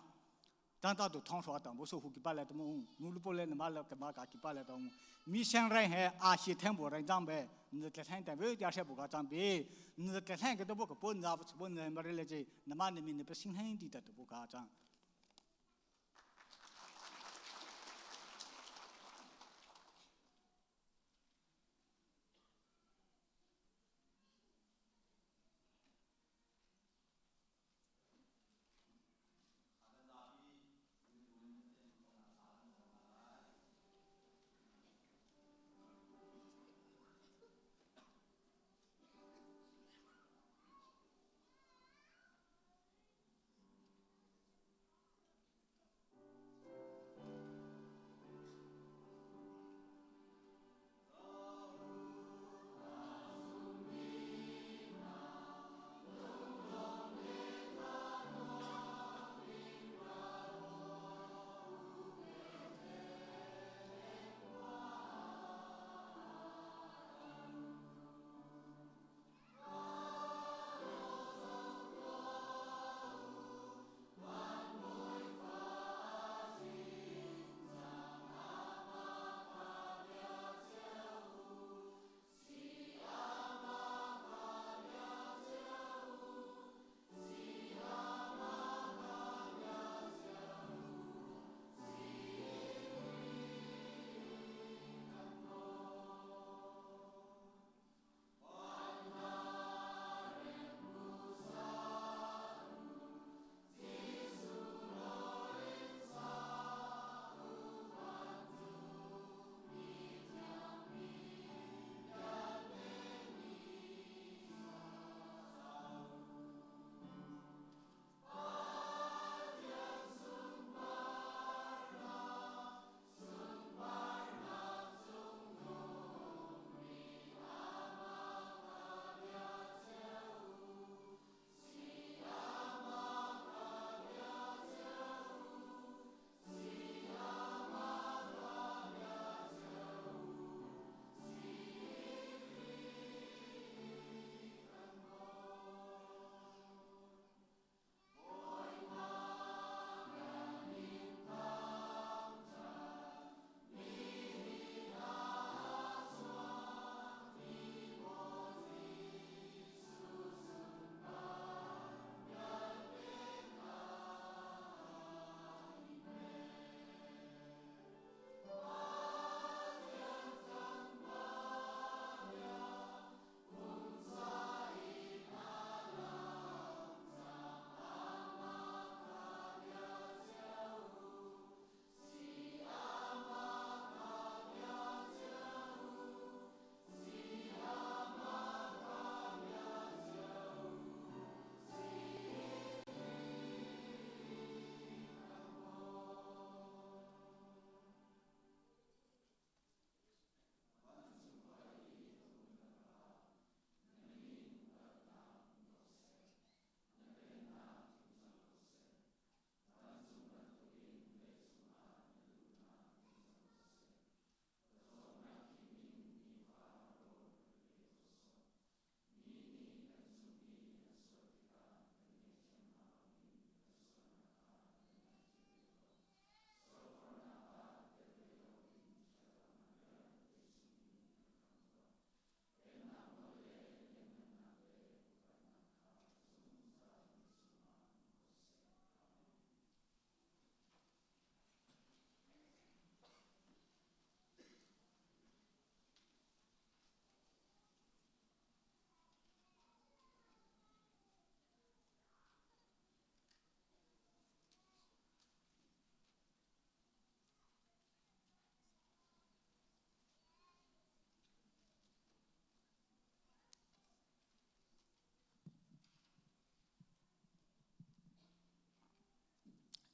当他都通说等不说户给巴来的么？努力不来，那么了干嘛给巴来的么？米线人还阿些听不人长呗，你这天等不家些不搞长呗，你这天个都不个不拿不不拿没得了这，那么你们那不心狠的的都不搞长。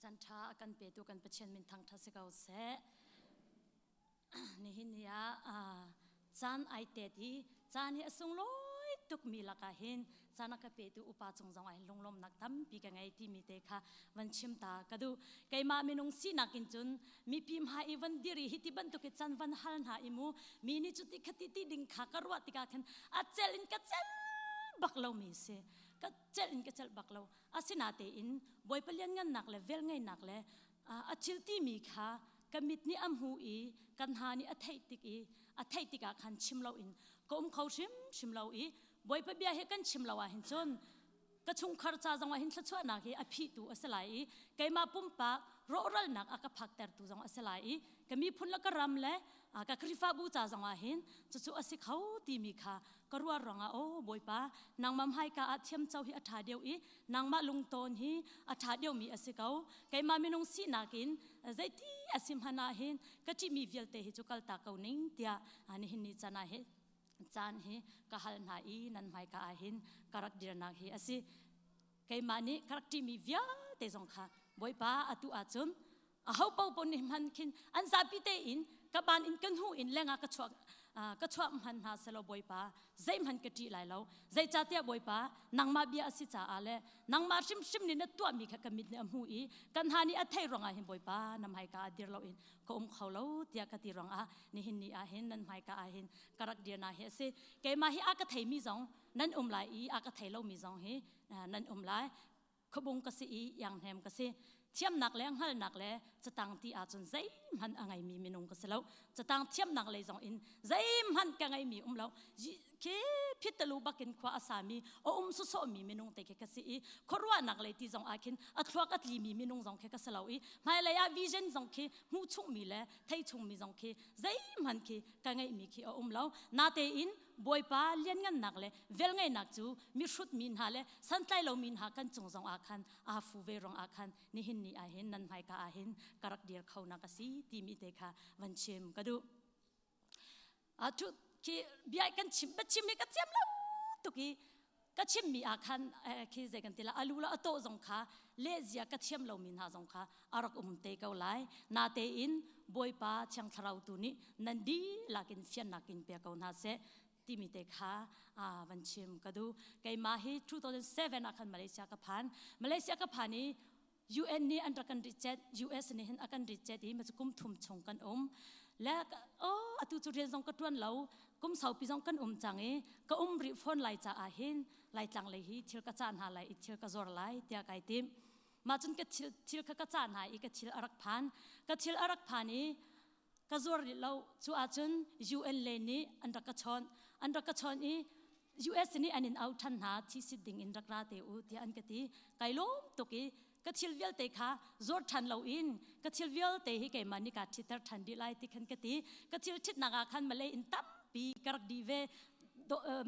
Chan ṭha a kan petu kan Pathian min thangṭhat si ko seh. Nihin ni ah caan ai tet i caan hi a sunglawi tukmi lakah hin caan a ka petu upa cung zong ah hin lunglawmnak tampi ka ngei timi te kha van chim ta ka duh. Keimah minung sinak in cun mipi hmai i van dir i hiti bantuk i can van hal hna i mu mi nih cuti khati ti ding kha ka ruah tikah khin a cel in ka cel bak lomi si. Ka celh in ka celh bak lo. Asinatein Bawipa lianngannak le velngeihnak le a thil timi kha ka mit nih a hmu i kan hna nih a theih tik i a theih tikah khan chim loin ka um kho hrimhrim lo i Bawipa bia hi kan chim lo ah hin cun ka chungkhar ca zong ah hin thluachuahnak hi a phihtu a si lai i keimah pumpak rawhralnak a ka phaktertu zong a si lai i ka miphun le ka ram le ka Khrihfabu ca zong ah hin cucu a si kho timi kha ka ruah ruangah aw Bawipa nangmah hmaika ah thiamco hi a ṭha deuh i nangmah lungtawn hi a ṭha deuhmi a si ko keimah minung sinak in zeiti a si hmanh ah hin ka ṭihmi vialte hi cu kaltak ko ning tiah nihin ni caan ah hi caan hi ka hal hna i nan hmaika ah hin ka rak dirnak hi a si keimah nih ka rak ṭihmi vialte zong kha Bawipa atu ahcun aho paohpaoh nih hman khin an zapi tein ka ban in ka hnu in lengah ka chuak ka chuah hman hna selaw Bawipa zeihmanh ka ṭih lai lo zeicahtiah Bawipa nangmah bia a si caah le nangmah hrimhrim nih na tuahmi kha ka mit nih a hmu i kan hna nih a theih ruangah hin Bawipa na hmaika ah dir loin ka um kho lo tiah ka ti ruangah nihin ni ah hin nan hmaika ah hin ka rak dirnak hi a si keimah hi a ka theimi zong nan um lai i a ka thei lomi zong hi nan um lai khuabung ka si i ianghnem ka si thiamnak le hngalhnak le catang ti ahcun zeihmanh a ngeimi minung ka si lo catang thiamnak lei zong in zeihmanh ka ngeimi um lo khi phitalu bakin khua a sami a um sawsawhmi minung te khi ka si i khuaruahnak lei ti zong ah khin a thluak a tlimi minung zong khi ka si lo i hmailei ah vision zong khi hmuh chungmi le thei chungmi zong khi zeihmanh khi ka ngeihmi khi a um lo natein Bawipa lianngannak le velngeihnak cu mihrut mi hna le santlai lomi hna kan cung zong ah khan aa fu ve ruang ah khan nihin ni ah hin nan hmaika ah hin ka rak dir kho nak a si timi te kha van chim ka duh. A thu khi bia kan chim biachim hi ka thiam lo tuk i ka chimmi ah khan khi zei kan ti la alu la ato zong kha lehzia ka thiam lomi hna zong kha a rak um te ko lai natein bawipa thiang thlarau tu nih nan dihlak in fiannak in pe ko hna seh timi te kha van chim ka duh keimah hi 2007 ah khan Malaysia ka phan Malaysia ka phan i UN nih an rak kan reject US nih hin a kan reject i macu kum thum chung kan um le oh atu cu rian zong ka tuan lo kum saupi zong kan um cang i ka um rih phone lai caah hin laitlang lei hi thil ka cah hna lai i thil ka zor lai tiah kai tim mah cun ka thil thil kha ka cah hna i ka thil a rak phan ka thil a rak phan i ka zuar rih lo cu ahcun UN le nih an rak ka chawnh an rak ka chawnh i US nih an in au ṭhan hna thi sit ding in rak ra te u tiah an ka ti kai lawm tuk i ka thil vialte kha zuar ṭhan lo in ka thil vialte hi keimah nih kaa ṭhitter ṭhan dih lai ti khan ka ti ka thil ṭhitnak ah khan Malay in tampi ka rak dih ve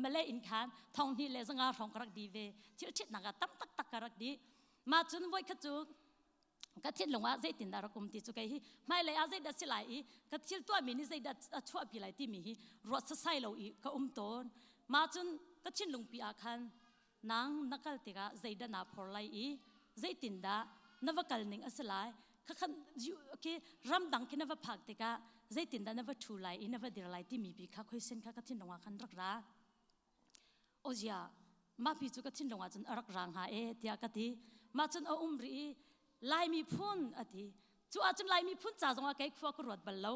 Malay in khan thong hnih le zanga hrawng ka rak dih ve thil ṭhitnak ah tam taktak ka rak dih mah cun voikhat cu ka thinlung ah zeitindah rak um ti cu kei hi hmailei ah zeidah si lai i ka thil tuahmi nih zeidah a chuahpi lai timi hi ruat sasai lo i ka um tawn mah cun ka thinlungpi ah khan nang na kal tikah zeidah naa phor lai i zeitindah na va kal ning a si lai khakhan khi ramdang khi na va phak tikah zeitindah na va ṭhu lai i na va dir lai timi pi kha question kha ka thinlung ah khan rak ra Ozia mah pi cu ka thinlung ah cun a rak ra hnga e tiah ka ti mah cun a um rih i Laimi phun a ti cu ahcun Laimi phun ca zongah kei khua ka ruat bal lo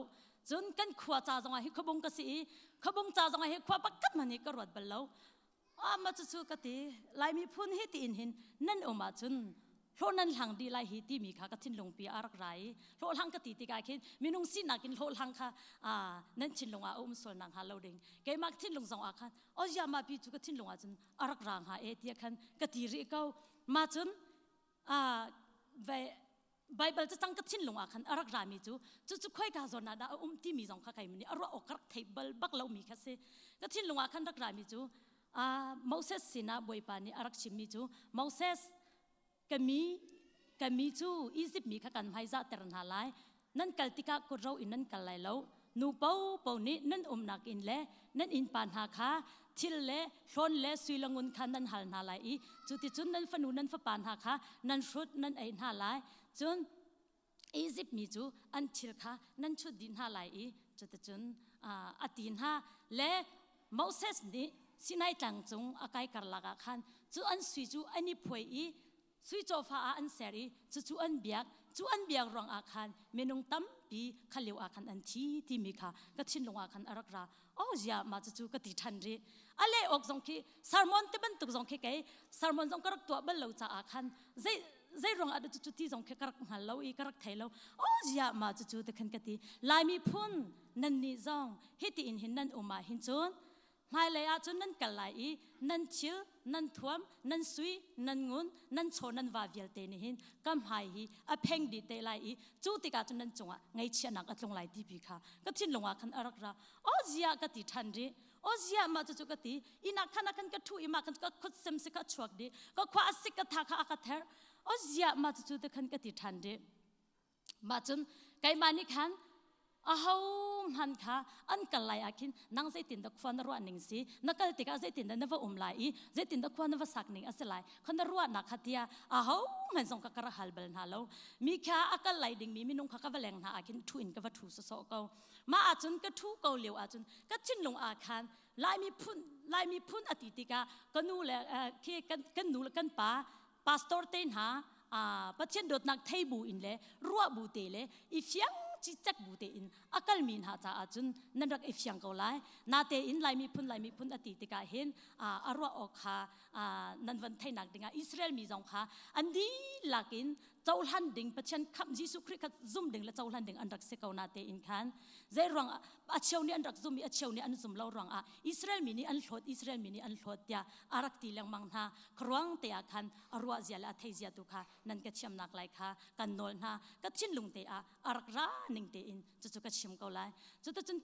cun kan khua ca zongah hi khuabung ka si i khuabung ca zongah hi khua pakhat hmanh hi ka ruat bal lo ah mah cucu ka ti Laimi phun hi tiin hin nan um ahcun hlawh nan hlang dih lai hi timi kha ka thinlung pi a rak ra i hlawhhlang ka ti tikah khin minung sinak in hlawhhlang kha nan thinlung ah a um sual nak hnga lo ding keimah thinlung zong ah khan ozia ma pi cu ka thinlung ah cun a rak ra hnga e tiah khan ka ti rih ko ma cun ve Bible cacang ka thinlung ah khan a rak rami cu cucu khoika zawn ah dah a um timi zong kha keimah nih a ruah awk ka rak theih bal bak lomi kha si ka thinlung ah khan rak rami cu Moses sinah Bawipa nih a rak chimmi cu Moses ka mi ka mi cu Izipt mi kha kan hmaizahter hna lai nan kal tikah kutro in nan kal lai lo nu paopaoh nih nan umnak inn le nan innpa hna kha thil le hlawn le sui le ngun kha nan hal hna lai i cuticun nan fanu nan fapa hna kha nan hrut nan ei hna lai. Cun Izipt mi cu an thil kha nan chut dih hna lai i cuticun a ti hna le Moses nih Sinai tlang cung a kai karlak ah khan cu an sui cu an i phuai i sui cawfa ah an ser i cucu an biak. Cu an biak ruangah khan minung tampi kha lio ah khan an thi timi kha ka thinlung ah khan a rak ra. Oh zia ma cucu ka ti ṭhan rih. A leh awk zong khi sermon te bantuk zong khi kei sermon zong ka rak tuah bal lo caah khan zei zei ruang ah dah cucu ti zong khi ka rak hngal lo i ka rak thei lo. Oh zia ma cucu te khan ka ti. Laimi phun nan nih zong hi tiin hin nan um ah hin cun hmailei ah cun nan kal lai i nan thil, nan thuam, nan sui, nan ngun, nan chaw, nan va vialte nih hin ka hmai hi a pheng dih te lai i cu tikah cun nan cungah ngaihchiahnak a tlung lai tipi kha ka thinlung ah khan a rak ra. O zia ka ti ṭhan rih. O zia mah cucu ka ti. Inn ah khan ah khan ka ṭhu i mah khan ka khut sem si kha a chuak dih. Ka khua a sik ka tha kha a ka ther. O zia mah cucu te khan ka ti ṭhan rih. Mah cun keimah nih khan aho hmanh kha an kal lai ah khin nang zeitin dah khua na ruah ning si, na kal tikah zeitin dah na va um lai i zeitin dah khua na va sak ning a si lai kha na ruahnak kha tiah aho hmanh zong ka ka rak hal bal hna lo. Mi kha a kal lai dingmi minung kha ka va leng hna ah khin ṭhu in ka va ṭhu sawsawh ko. Mah ahcun ka ṭhu ko lio ahcun ka thinlung ah khan Laimi phun Laimi phun a ti tikah ka nu le khi kan nu le kan pa pastor te hna Pathian dawtnak thei bu in le ruah bu te le i fiang cicek bu te in a kalmi hna caah cun nan rak i fiang ko lai. Natein Laimi phun Laimi phun a ti tikah hin a ruah awk kha nan van theinak dingah Israel mi zong kha an dihlak in cohlan ding Pathian khamh Jesuh Khrih kha zum ding le cohlan ding an rak si ko na tein khan zei ruang a cheu nih an rak zum i a cheu nih an zum lo ruang ah Israel mi nih an hlawt Israel mi nih an hlawt tiah a rak ti lengmang hna. Khuaruang te ah khan a ruah zia le a thei zia tu kha nan ka thiamnak lai kha kan nawl hna. Ka thinlung te ah a rak ra ning tein cucu ka chim ko lai. Cuticun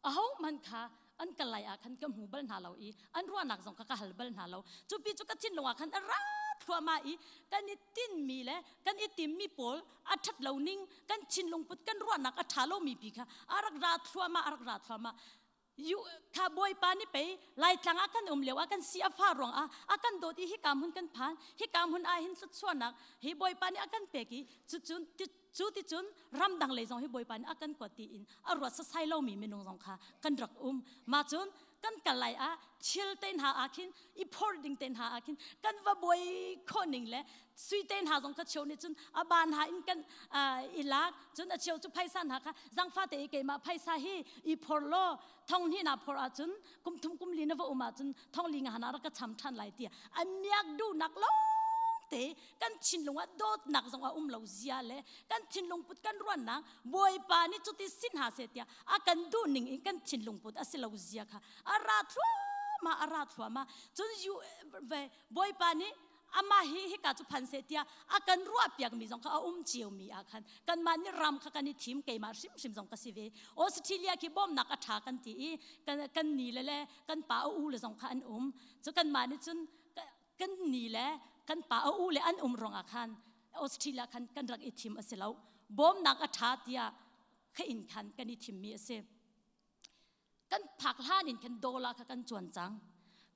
aho hmanh kha an kal lai ah khan ka hmu bal hna lo i an ruahnak zong kha ka hal bal hna lo. Cupi cu ka thinlung ah khan a ra thluahmah i kan i tinmi le kan i timmi pawl a ṭhat lo ning, kan thinlung put kan ruahnak a ṭha lomi pi kha a rak ra thluahmah, a rak ra thluahmah. Kha Bawipa nih pei Laitlang ah kan um lio ah kan si a fa ruang ah a kan dawt i hika hmun kan phan, hika hmun ah hin thluachuahnak hi Bawipa nih a kan pek i cucun cu ti cun ramdang lei zong hi Bawipa nih a kan kuat tiin a ruat sasai lomi minung zong kha kan rak um. Mah cun kan kal lai ah thil te hna ah khin i phor ding te hna ah khin kan va buai khawh ning le sui te hna zong kha cheu nih cun a ban ha in kan i lak cun a cheu cu phaisa hna kha zangfa te i keimah phaisa hi i phor law thong hnih na phor ahcun kum thum kum li na va um ahcun thong li nga hna rak ka cham ṭhan lai tiah a miak duhnak lawng te kan thinlung ah dawtnak zong a um lo zia le kan thinlung put kan ruannak Bawipa nih cuti sin ha se tiah a kan duh ning in kan thinlung put a si lo zia kha a ra thluahmah, a ra thluahmah. Cun Bawipa nih amah hi hika cu phan seh tiah a kan ruah piakmi zong kha a um cio mi ah khan kanmah nih ram kha kan i thim. Keimah hrimhrim zong ka si ve. Australia khi bawmnak a ṭha kan ti i kan ni le le kan pa a u le zong kha an um cu kanmah nih cun kan ni le kan pa a u le an um ruangah khan Australia khan kan rak i thim a si lo. Bawmnak a ṭha tiah kha in khan kan i thimmi a si. Kan phak hlan in khan dollar kha kan cuan cang.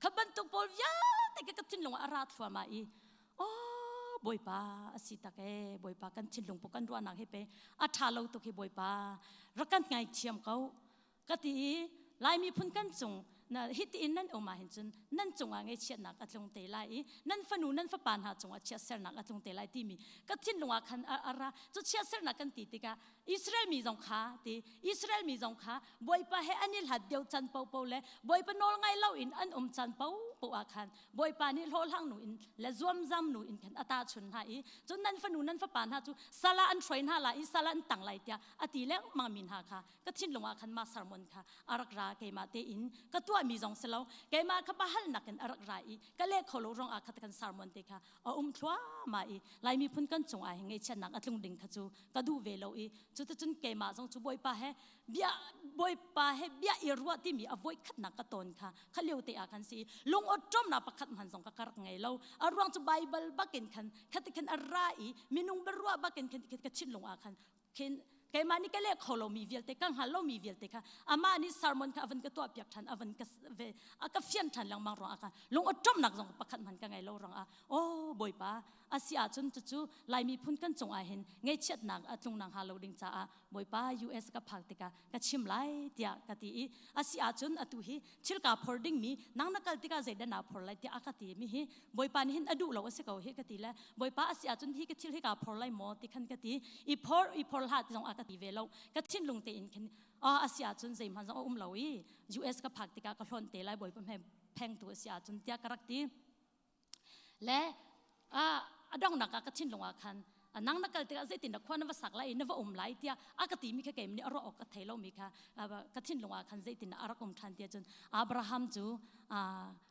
Kha bantuk pawl vialte ka thinlung ah a ra thluahmah i oh Bawipa a si tak e Bawipa, kan thinlung pu kan ruahnak hi pe a ṭha lo tuk hi Bawipa rak kan ngaithiam ko ka ti i Laimi phun kan cung na hi tiin nan um ah hin cun nan cungah ngaihchiatnak a tlung te lai i nan fanu nan fapa hna cungah chiatsernak a tlung te lai timi ka thinlung ah khan a ra. Cu chiatsernak kan ti tikah Israel mi zong kha ti Israel mi zong kha Bawipa he an i hlat deuh can popo le Bawipa nawl ngai lo in an um can popo ah khan Bawipa nih hlawhhlang nu in le zuamzam nu in khan a tahchun hna i cun nan fanu nan fapa hna cu sal ah an hruai hna lai i sal ah an tang lai tiah a ti lengmang mi hna kha ka thinlung ah khan mah sermon kha a rak ra. Keimah tein ka tuahmi zong si lo, keimah kha pahalnak in a rak ra i ka leh kho lo ruang ah kha kan sermon te kha a um thluahmah i Laimi phun kan cung ah hin ngaihchiatnak a tlung ding kha cu ka duh ve lo i cuticun keimah zong cu Bawipa he bia Bawipa he bia i ruah timi a voi khatnak ka tawn kha kha lio te ah khan si. Lung awṭawmnak pakhat hman zong ka ka rak ngei lo. A ruang cu Bible bakin khan khati khan a ra i minung biaruah bakin khan ka thinlung ah khan khin. Keimah nih ka leh kho lomi vialte, ka hngal lomi vialte kha amah nih sermon kha a van ka tuah piak ṭhan, a van ka ve, a ka fian ṭhan lengmang ruangah khan lung awṭawmnak zong pakhat hmanh ka ngei lo ruangah oh Bawipa a si ahcun cucu Lai miphun kan cungah hin ngaihchiatnak a tlung nak hnga lo ding caah Bawipa US ka phak tikah ka chim lai tiah ka ti i a si ahcun atu hi thil kaa phor dingmi nang na kal tikah zeidah naa phor lai tiah a ka ti mi hi Bawipa nih hin a duh lo a si ko hi ka ti le Bawipa a si ahcun hi ka thil hi kaa phor lai maw ti khan ka ti i phor i phor hlah ti zong a ka ti ve lo ka thinlung tein khin a si ahcun zeihmanh zong a um lo i US ka phak tikah ka hlonh te lai Bawipa hme phengtu a si ahcun tiah ka rak ti le a donghnak ah ka thinlung ah khan nang na kal tikah zeitin dah khua na va sak lai i na va um lai tiah a ka timi kha keim nih a ruah awk ka thei lomi kha ka thinlung ah khan zeitin dah a rak um ṭhan tiah cun Abraham cu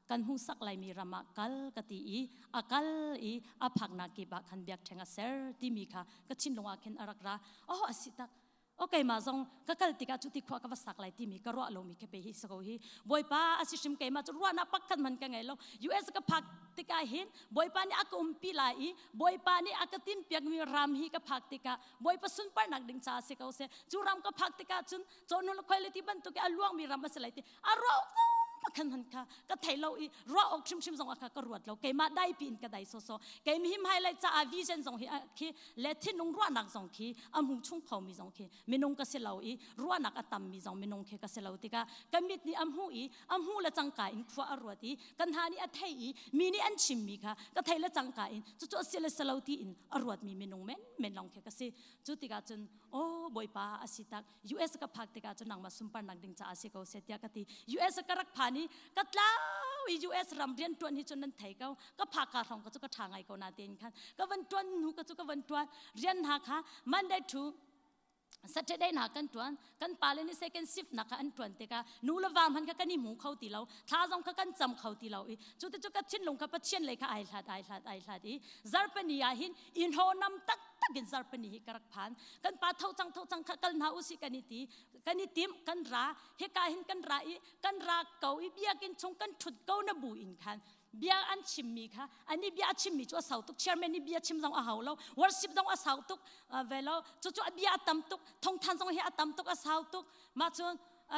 kan hmuhsak laimi ram ah kal ka ti i a kal i a phaknak kip ah khan biakṭheng a ser timi kha ka thinlung ah khin a rak ra oh a si tak o keimah zong ka kal tikah cu ti khua ka va sak lai timi ka ruah lomi ka pe hi si ko hi bawipa a si hrim keimah cu ruahnak pakhat man ka ngei lo US ka phak tikah hin bawipa nih a ka umpi lai i bawipa nih a ka timpiakmi ram hi ka phak tikah bawipa sunparnak ding caah si ko seh cu ram ka phak tikah cun cawhnul khoi le ti bantuk i a luangmi ram a si lai ti a ruah pakhan han kha ka thei lo i ruah awk hrimhrim zong kha ka ruat lo keimah dai pi in ka dai so so keimi hi hmailei caah vision zong hi khi le thinlung ruahnak zong khi a hmu chung khomi zong khi minung ka si lo i ruahnak a tammi zong minung khi ka si lo tikah ka mit nih a hmu i a hmu le cangka in khua a ruat i kan hna nih a thei i mi nih an chimmi kha ka thei le cangka in cucu a si le si lo ti in a ruatmi minung men men lawng khi ka si cu tikah cun oh bawipa a si tak US ka phak tikah cun nangmah sunparnak ding caah si ko seh tiah ka ti. US ka rak phan i ka tlau i US ram rian tuan hi cun nan thei ko. Ka phak ka hrawng ka cu ka tha ngai ko na tein khan ka van tuan hnu ka cu ka van tuan rian hna kha Monday to Saturday na kan tuan kan pale nih second shift na kha an tuan tikah nu le va hman kha kan i hmu kho ti lo thla zong kha kan cam kho ti lo i cu te cu ka thinlung kha Pathian lei kha ai hlat ai hlat ai hlat i zarpani ah hin in ho nam tak tak in zarpani hi ka rak phan kan pa tho cang tho cang kha kal hna usih kan i ti kan i tim kan ra hika hin kan ra i kan ra ko i biakinn chung kan thut ko na bu in khan bia an chimmi kha ani bia a chimmi cu a sau tuk chairman nih bia chim zong a hau lo worship zong a sau tuk ve lo cu cu a bia a tam tuk thongthan zong hi a tam tuk a sau tuk mah cun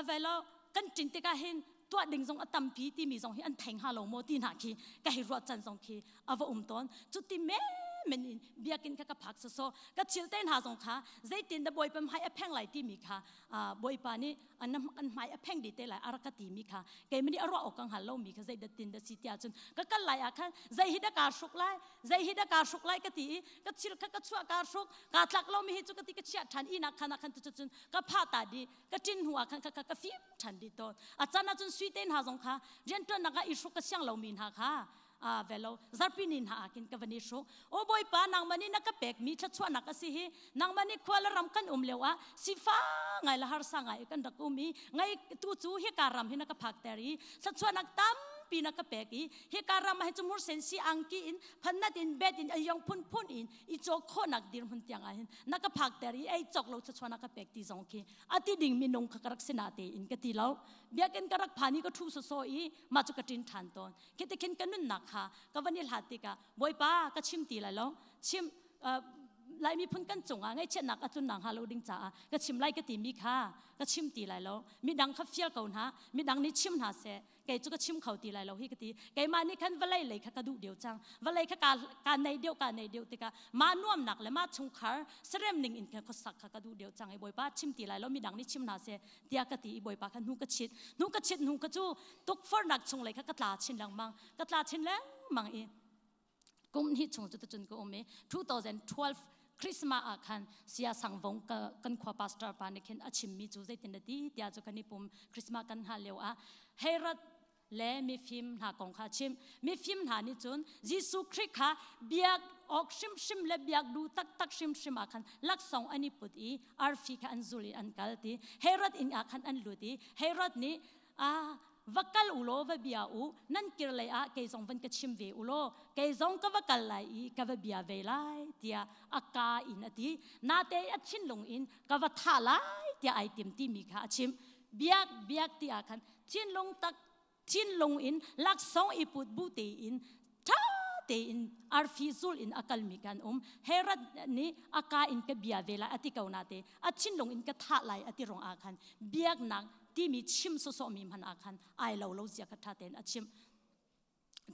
ve lo kan ṭin tikah hin tuah ding zong a tampi timi zong hi an thei hnga lo maw ti hna khi ka hei ruah can zong khi a va um tawn cu ti men in biakinn kha ka phak soso ka thil te hna zong kha zeitin da bawipa hmai a pheng lai timi kha bawipa nih an an hmai a pheng di te lai a rak ka timi kha keimah nih a ruah awk ka hngal lomi kha zei da tin da si tiah cun ka kal lai ah khan zei hi da kaa hruk lai zei hi da kaa hruk lai ka ti i ka thil kha ka chuah kaa hruk kaa tlak lomi hi cu ka ti ka chiah ṭhan i nak khan ah khan tu cun ka pha ta di ka ṭin hnu ah khan ka ka fim ṭhan dih tawn a can ahcun sui te hna zong kha rianṭuannak ah i hruk ka siang lomi hna kha a velo zarpi ni hna ah khin ka van i hruk o bawipa nangmah nih na ka pekmi thluachuahnak a si hi nangmah nih khua le ram kan um lio ah sifa ngai le harsa ngai kan rak um i ngai tu cu hika ram hi na ka phakter i thluachuahnak tampi na ka pek i hika ram ah hi cu mursen si angki in phanat in bet in ayong phunphun in i cawk khawhnak dirhmun tiang ah hin na ka phakter i ei cawk lo thluachuah na ka pek ti zong khi a ti ding minung kha ka rak si na te in ka ti lo biakinn ka rak phan i ka thu soso i mah cu ka ṭin ṭhan tawn khi te khin ka nunnak kha ka van i hlat tikah bawipa ka chim ti lai lo chim Lai miphun kan cungah ngaihchiatnak a tlun nakhnga lo ding caah ka chim lai ka timi kha ka chim ti lai lo midang kha fial ko hna midang nih chim hna seh kei cu ka chim kho ti lai lo hi ka ti keimah nih khan vawlei lei kha ka duh deuh cang vawlei kha ka ka nei deuh ka nei deuh tikah mah nuamnak le mah chungkhar serem ning in khan khuasak kha ka duh deuh cang i bawipa chim ti lai lo midang nih chim hna seh tiah ka ti i bawipa kha hnu ka chit hnu ka chit hnu ka cu tukforhnak chung lei kha ka tla chin lengmang ka tla chin lengmang i kum hnih chung cu tucun ka um i 2012 Christmas ah khan sia sangvong ka kan khua pastor pa nih khin a chimmi cu zeitin na ti tiah cu kan i pum Christmas kan hngah lio ah Herod le mifim hna kong kha chim mifim hna nih cun Jesuh Khrih kha biak awk hrimhrim le biak duh taktak hrimhrim ah khan laksawng an i put i arfi kha an zul i an kal ti Herod inn ah khan an lut i Herod nih a va kal u law va bia u nan kir lei ah kei zong van ka chim ve u law kei zong ka va kal lai i ka va bia ve lai tiah a ka in a ti nate a thinlung in ka va thah lai tiah ai tim timi kha a chim biak biak ti ah khan thinlung tak thinlung in laksawng i put bu tein ṭha tein arfi zul in a kalmi kan um. Herod nih a ka in ka bia ve lai a ti ko na te a thinlung in ka thah lai a ti rong ah khan biaknak timi chim sawsawh mi hman ah khan ai lo lo zia kha tha tein a chim.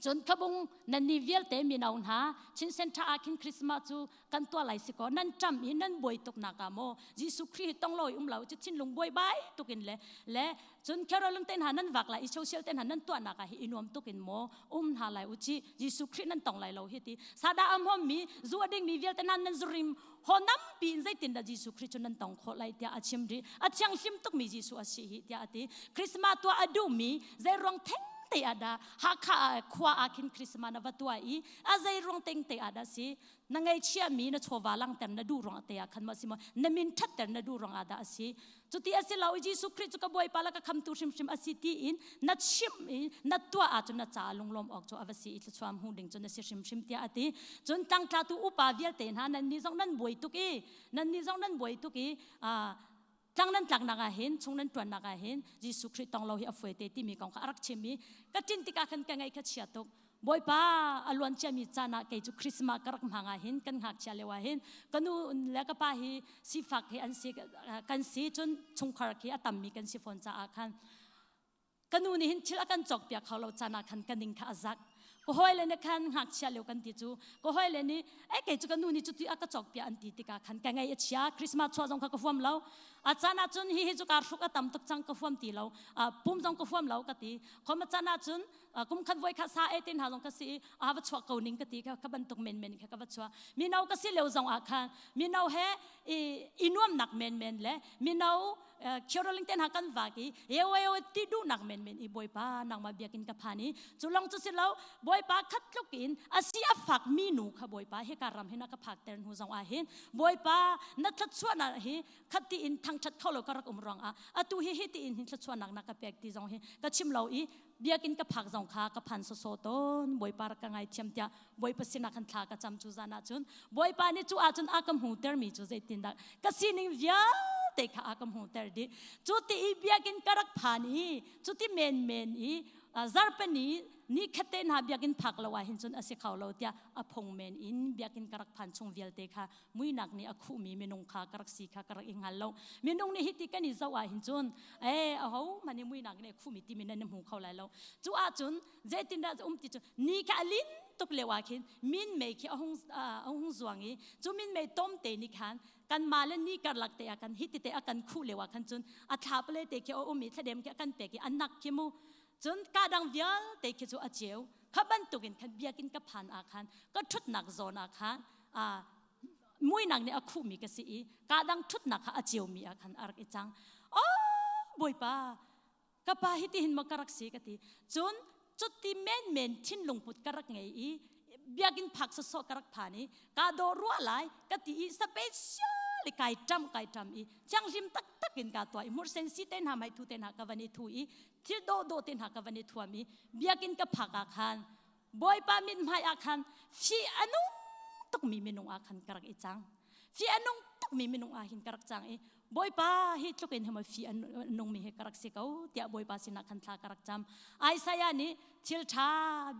Cun khabung nan ni vialte mino hna Chin Center ah khin Christmas cu kan tuah lai si ko nan ṭam i nan buai tuk nak ah maw Jesuh Khrih hi tong loi um lo cu thinlung buai bai tuk in le le cun Carolyn te hna nan vak lai i social te hna nan tuah nak ah hi i nuam tuk in maw um hna lai u ci Jesuh Khrih nan tong lai lo hi ti sada am hom mi zu a ding mi vialte nan nan zurim ho nampi in zeitin dah Jesuh Khrih cu nan tong khawh lai tiah a chim rih a thianghlim tukmi Jesuh a si hi tiah a ti Christmas tuah a duhmi zei ruang theng te ah dah Hakha khua ah khin Christmas na va tuah i a zei ruang teng te ah dah si na ngeichia mi na chawva langter na duh ruang te ah khan maw si maw na min thatter na duh ruang ah dah a si cuti a si lo i Jesuh Khrih cu ka Bawipa le ka khamtu hrimhrim a si ti in na chimh i na tuah ahcun na caah lunglawm awk cu a va si i thluachuah hmu ding cu na si hrimhrim tiah a ti cun tlangtlatu upa vialte hna nan nih zong nan buai tuk i nan nih zong nan buai tuk i tlang nan tlaknak ah hin chung nan ṭuannak ah hin Jesuh Khrih tong lo hi a fuai te timi kong kha a rak chim i ka ṭin tikah khan ka ngaih kha chia tuk Bawipa a luan ciami caan ah kei cu Christmas ka rak hmang ah hin kan ngakchia lio ah hin ka nu le ka pa hi sifak hi an si kan si cun chungkhar khi a tammi kan si fawn caah khan ka nu nih hin thil a kan cawk piak kho lo caan ah khan ka ning kha a zak ka hawile nih khan ngakchia lio kan ti cu ka hawile nih e kei cu ka nu nih cuti a ka cawk piak an ti tikah khan ka ngaih a chia Christmas chuah zong kha ka huam lo a caan ah cun hi hi cu kaa hruk a tam tuk cang ka huam ti lo pum zong ka huam lo ka ti khom a caan ah cun kum khat voi kha sa e tin ha zong ka si a va chuak ko ning ka ti ka bantuk men men kha ka va chuak mino ka si leo zong ah khan mino he i nuamnak men men le mino caroling ten ha kan vak i ewe ewe ti duhnak men men i bawipa nangmah biakin ka phan i cu long cu si lo bawipa khat tluk in asi a fak mi nu kha bawipa hi ka ram hin a ka phak ter hnu zong ah hin bawipa na thluachuahnak hi khat ti in thangthat kho lo ka rak um ruang ah atu hi hi ti in hin thluachuahnak na ka pek ti zong hi ka chim lo i biakinn ka phak zong kha ka phan soso tawn bawipa rak ka ngaithiam tiah bawipa sinah khan thla ka cam cu zan ah cun bawipa nih cu ahcun a ka hmuhter mi cu zeitindah ka sining vialte kha a ka hmuhter dih cu ti i biakinn ka rak phan i cu ti menmen i zarpani ni khatte hna biakinn phak lo ah hin cun a si kho lo tiah a phung men in biakinn ka rak phan chung vialte kha muinak nih a khuhmi minung kha ka rak si kha ka rak i hngal lo minung nih hiti kan i zoh ah hin cun e aho hmanh hi muinak nih a khuhmi timi nan hmu kho lai lo cu ahcun zeitindah um ti cu ni kha a lin tuk lio ah khin min mei khi a hung a hung zuang i cu min mei tom te nih khan kan ma le ni karlak te ah khan hi ti te a kan khuh lio ah khan cun a thla pale te khi a um i thladem khi a kan pek i a nak khi mu cun ka dang vialte khi cu a ceu kha bantukin khan biakinn ka phan ah khan ka ṭhutnak zawn ah khan muinak nih a khuhmi ka si i ka dang ṭhutnak kha a ceumi ah khan a rak i cang oh bawipa ka pa hi tihin maw ka rak si ka ti cun cuti menmen thinlung put ka rak ngei i biakinn phak sawsawh ka rak phan i ka dawh ruah lai ka ti i special kai ṭam kai ṭam i thianghlim taktak in ka tuah i hmursen si te hna mai thu te hna ka van i thu i thil dawh dawh te hna ka van i thuam i biakinn ka phak ah khan Bawipa mithmai ah khan fi a nung tukmi minung ah khan ka rak i cang. Fi a nung tukmi minung ah hin ka rak cang i Bawipa hi tluk in hi fi a nungmi hi ka rak si ko tiah Bawipa sinah khan thla ka rak cam. Isaiah nih thil ṭha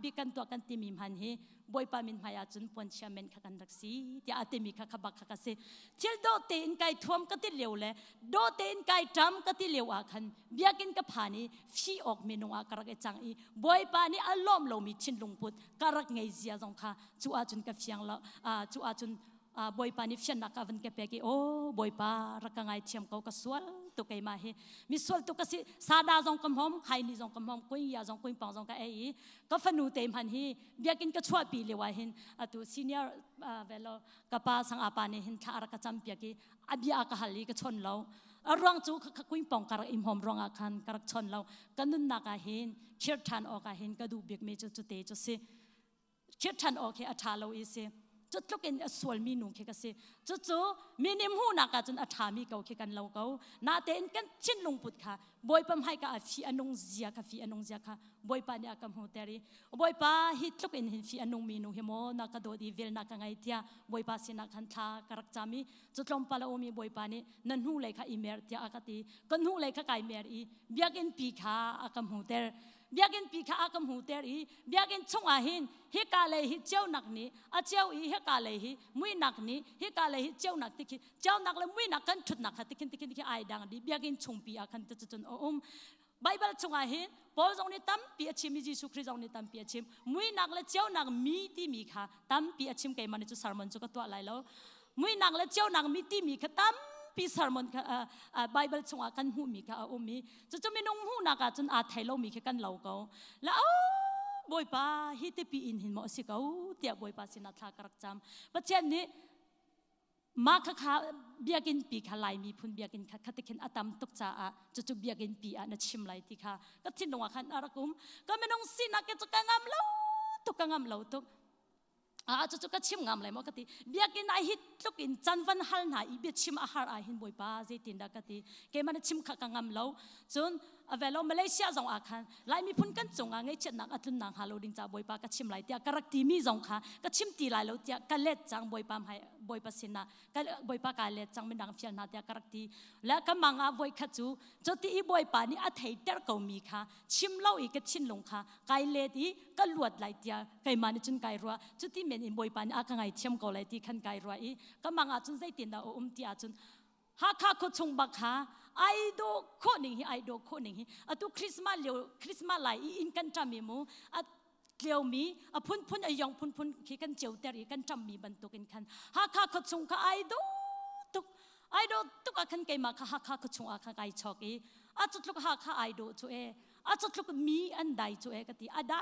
bik kan tuah kan timi hman hi Bawipa mithmai ah cun puanchia men kha kan rak si tiah a timi kha kha bak kha ka si. Thil dawh tein kai thuam ka ti lio le dawh tein kai ṭam ka ti lio ah khan biakinn ka phan i fi awk minung ah ka rak i cang i Bawipa nih a lawm lomi thinlung put ka rak ngei zia zong kha cu ahcun ka fiang lo cu ahcun Bawipa nih fiannak ka van ka pek i aw Bawipa rak ka ngaithiam ko ka sual tuk keimah hi mi sual tuk ka si sada zong ka hmom khaini zong ka hmom kuing ya zong kuing pang zong ka ei i ka fanu te hman hi biakinn ka chuahpi lio ah hin atu senior velo ka pa sang apa nih hin thla rak ka cam piak i a bia ka hal i ka chon lo a ruang cu ka kuing pong ka rak im hom ruang ah khan ka rak chon lo ka nunnak ah hin khir ṭhan awk ah hin ka duh bik mi cu cute cu si khir ṭhan awk hi a ṭha lo i si cu tluk in a sualmi nu khi ka si cucu minim hmuhnak ah cun a ṭhami ko khi kan lo ko natein kan thinlung put kha Bawipa hmaika ah fi a nung zia kha fi a nung zia kha Bawipa nih a ka hmuhter i Bawipa hi tluk in hin fi a nungmi nu hi maw na ka dawt i vel na ka ngei tiah Bawipa sinah khan thla ka rak cam i cu tlawmpal a um i Bawipa nih na hnulei kha i mer tiah a ka ti ka hnulei kha kai mer i biakinn pi kha a ka hmuhter. Biakinn pi kha a ka hmu ter i biakinn chungah hin hika lei hi ceunak nih a ceu i hika lei hi muihnak nih hika lei hi ceunak ti khi ceunak le muihnak kan ṭhutnak kha tikhin tikhin khi ai dang dih. Biakinn chungpi ah khan cucun a um. Baibal chungah hin Paul zong nih tampi a chim i Jesuh Khrih zong nih tampi a chim. Muihnak le ceunak mi timi kha tampi a chim. Keimah nih cu sermon cu ka tuah lai lo. Muihnak le ceunak mi timi kha tampi sermon kha Baibal chungah kan hmuhmi kha a um i cucu minung hmuhnak ah cun aa thei lomi khi kan lo ko. La oh Bawipa hi tipi in hin maw a si ko tiah Bawipa sinah thla ka rak cam. Pathian nih mah khakha biakinn pi kha Lai miphun biakinn kha khati khin a tam tuk caah cucu biakinn pi ah na chim lai ti kha ka thinlung ah khan a rak um. Ka minung sinak ke cu ka ngam lo tuk, ka ngam lo tuk. A cucu ka chim ngam lai maw ka ti. Biakinn ah hi tluk in can van hal hna i biachim a har ah hin Bawipa zeitin dah ka ti. Keimah na chim kha ka ngam lo. Cun avelo Malaysia zong ah khan Lai miphun kan cungah ngaihchiatnak a tlunnak hnga lo ding ca Bawipa ka chim lai tiah ka rak timi zong kha ka chim ti lai lo tiah ka let cang. Bawipa hmai Bawipa sinah ka Bawipa ka let cang, midang fial hna tiah ka rak ti le ka mang ah voi khat cu cuti i Bawipa nih a theiter ko mi kha chim lo i ka thinlung kha kai let i ka luat lai tiah keimah nih cun kai ruah. Cuti men in Bawipa nih a ka ngaithiam ko lai ti khan kai ruah i ka mang ah cun zeitin dah a um ti ahcun Hakha khuachung bak kha ai dawh khawh ning hi, ai dawh khawh ning hi. Atu Christmas lio, Christmas lai i inn kan ṭam i mu a tliomi a phunphun a yong phunphun khi kan ceuter i kan ṭammi bantuk in khan Hakha khuachung kha ai dawh tuk, ai dawh tuk ah khan keimah kha Hakha khuachung ah khan kai chawk i a cutluk Hakha ai dawh cu e, a cutluk mi an dai cu e ka ti. A dai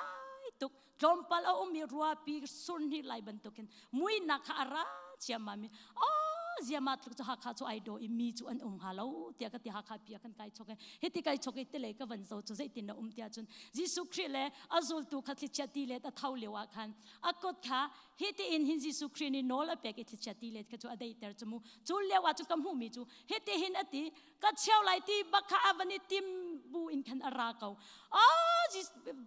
tuk, tlawmpal a um i ruapi surhnih lai bantukin muinak kha a ra ciammam i oh ziama tluk cu Hakha cu ai daw i mi cu an um hnga lo tiah ka ti. Hakha pi ah kan kai chok i hiti kai chok i tilei ka van zo cu zeitin na um tiah cun Jesuh Khrih le a zultu kha thlichia ti let a tho lio ah khan a kut kha hiti in hin Jesuh Khrih nih nawl a pek i thlichia ti let kha cu a deiter cu mu. Cu lio ah cu ka hmuhmi cu hiti hin a ti ka cheu lai ti bak kha a van i tim bu in khan a ra ko. Oh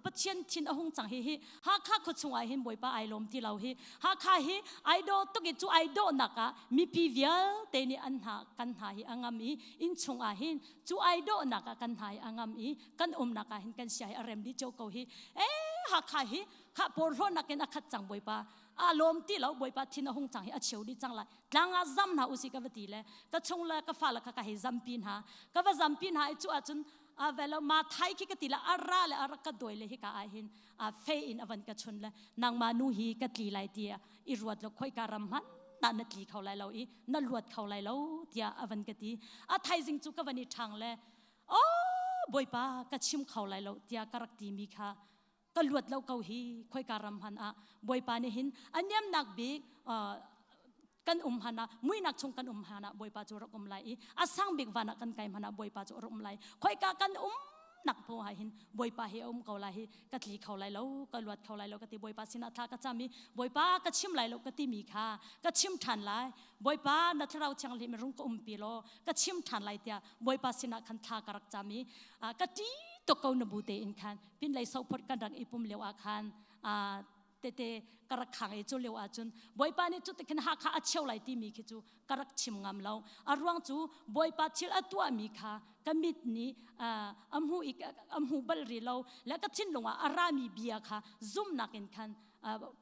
Pathian thin a hung cang hi hi Hakha khuachung ah hin Bawipa ai lawm ti lo hi. Hakha hi ai dawh tuk i cu ai dawh nak ah mipi vialte nih an hna kan hna hi a ngam i inn chung ah hin cu ai dawh nak ah kan hna hi a ngam i kan umnak ah hin kan sia hi a rem dih cio ko hi. Eh Hakha hi kha porhlawnak in a khat cang, Bawipa a lawm ti lo, Bawipa thin a hung cang hi, a cheu dih cang lai, tlang ah zam hna usi ka va ti le ka chung le ka fa le kha ka hei zampi hna. Ka va zampi hna i cu ahcun a velo ma thai khi ka ti le a ra le a rak ka doi le hika ah hin a fe in a van ka chun le nangmah nu hi ka tli lai ti i ruat lo, khoi ka ram hman na na tli kho lai lo i na luat kho lai lo tiah a van ka ti. A thaizing cu ka van i ṭhang le oh Bawipa ka chim kho lai lo tiah ka rak ti mi kha ka luat lo ko hi. Khoika ram han ah Bawipa nih hin a niamnak bik kan um han ah, muihnak chung kan um han ah Bawipa cu rak um lai i a sang bik van ah kan kai hman ah Bawipa cu rak um lai. Khoika kan um nak po ha hin Bawipa hi a um ko lai hi. Ka tli kho lai lo, ka luat kho lai lo ka ti. Bawipa sinah thla ka cam i Bawipa ka chim lai lo ka ti mi kha ka chim ṭhan lai, Bawipa na thlarau thianghlim rung ka umpi law ka chim ṭhan lai tiah Bawipa sinah khan thla ka rak cam i ka ṭi tuk ko na bu tein khan pinlei sophot kan rak i pum lio ah khan tete ka rak khang i cu lio ah cun Bawipa nih cu tikhin Hakha a cheu lai timi khi cu ka rak chim ngam lo. A ruang cu Bawipa thil a tuahmi kha ka mit nih a hmu i a hmu bal rih lo le ka thinlung ah a rami bia kha zumnak in khan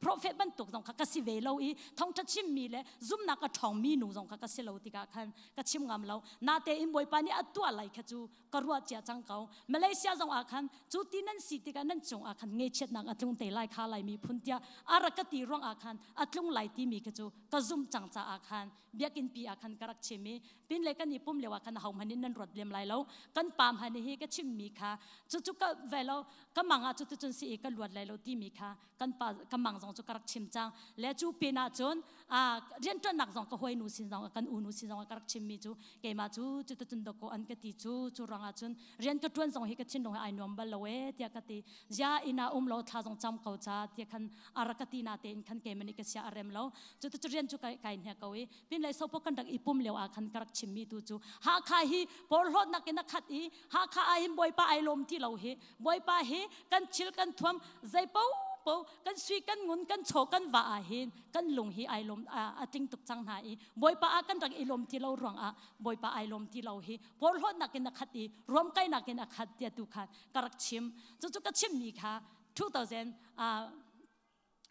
prophet bantuk zong kha ka si ve lo i thawngṭha chimmi le zumnak a ṭhawngmi nu zong kha ka si lo tikah khan ka chim ngam lo. Natein Bawipa nih a tuah lai kha cu ka ruah cia cang ko. Malaysia zong ah khan cu ti nan si tikah nan cung ah khan ngeichiatnak a tlung te lai kha Lai miphun tiah a rak ka ti ruang ah khan a tlung lai timi kha cu ka zumh cang caah khan biakinn pi ah khan ka rak chim i pin le kan i pum lio ah khan ho hmanh in nan ruat lem lai lo. Kan pam han hi ka chimmi kha cu cu ka ve lo ka mang ah cu tu cun si i ka luat lai lo timi kha kan pa ka mang zong cu ka rak chim cang le cu pin ah cun a rianṭuannak zong ka hawi nu sin zong kan u nu sin zong ka rak chimmi cu keimah cu cu cun dawkaw an ka ti cu cu ruangah cun rian ka ṭuan zong hi ka thinlung hi ai nuam bal lo e tiah ka ti. Zia inn ah um lo thla zong cam ko ca tiah khan a rak ka ti na tein khan keimah nih ka sia a rem lo. Cu tu rian cu kai hne ko i pin lei sopo kan rak i pum lio ah khan ka rak chimmi tu cu Hakha hi porhlawtnak in a khat i Hakha ah hin Bawipa ai lawm ti lo hi. Bawipa hi kan thil kan thuam zeipo. po kan sui kan ngun kan chaw kan va ah hin kan lung hi ai lom a tling tuk cang hna i Bawipa ah kan rak i lawm ti lo ruang ah Bawipa ai lawm ti lo hi porhlawtnak in a khat i ruamkainak in a khat tiah tu khan ka rak chim. Cucu ka chimmi kha 2000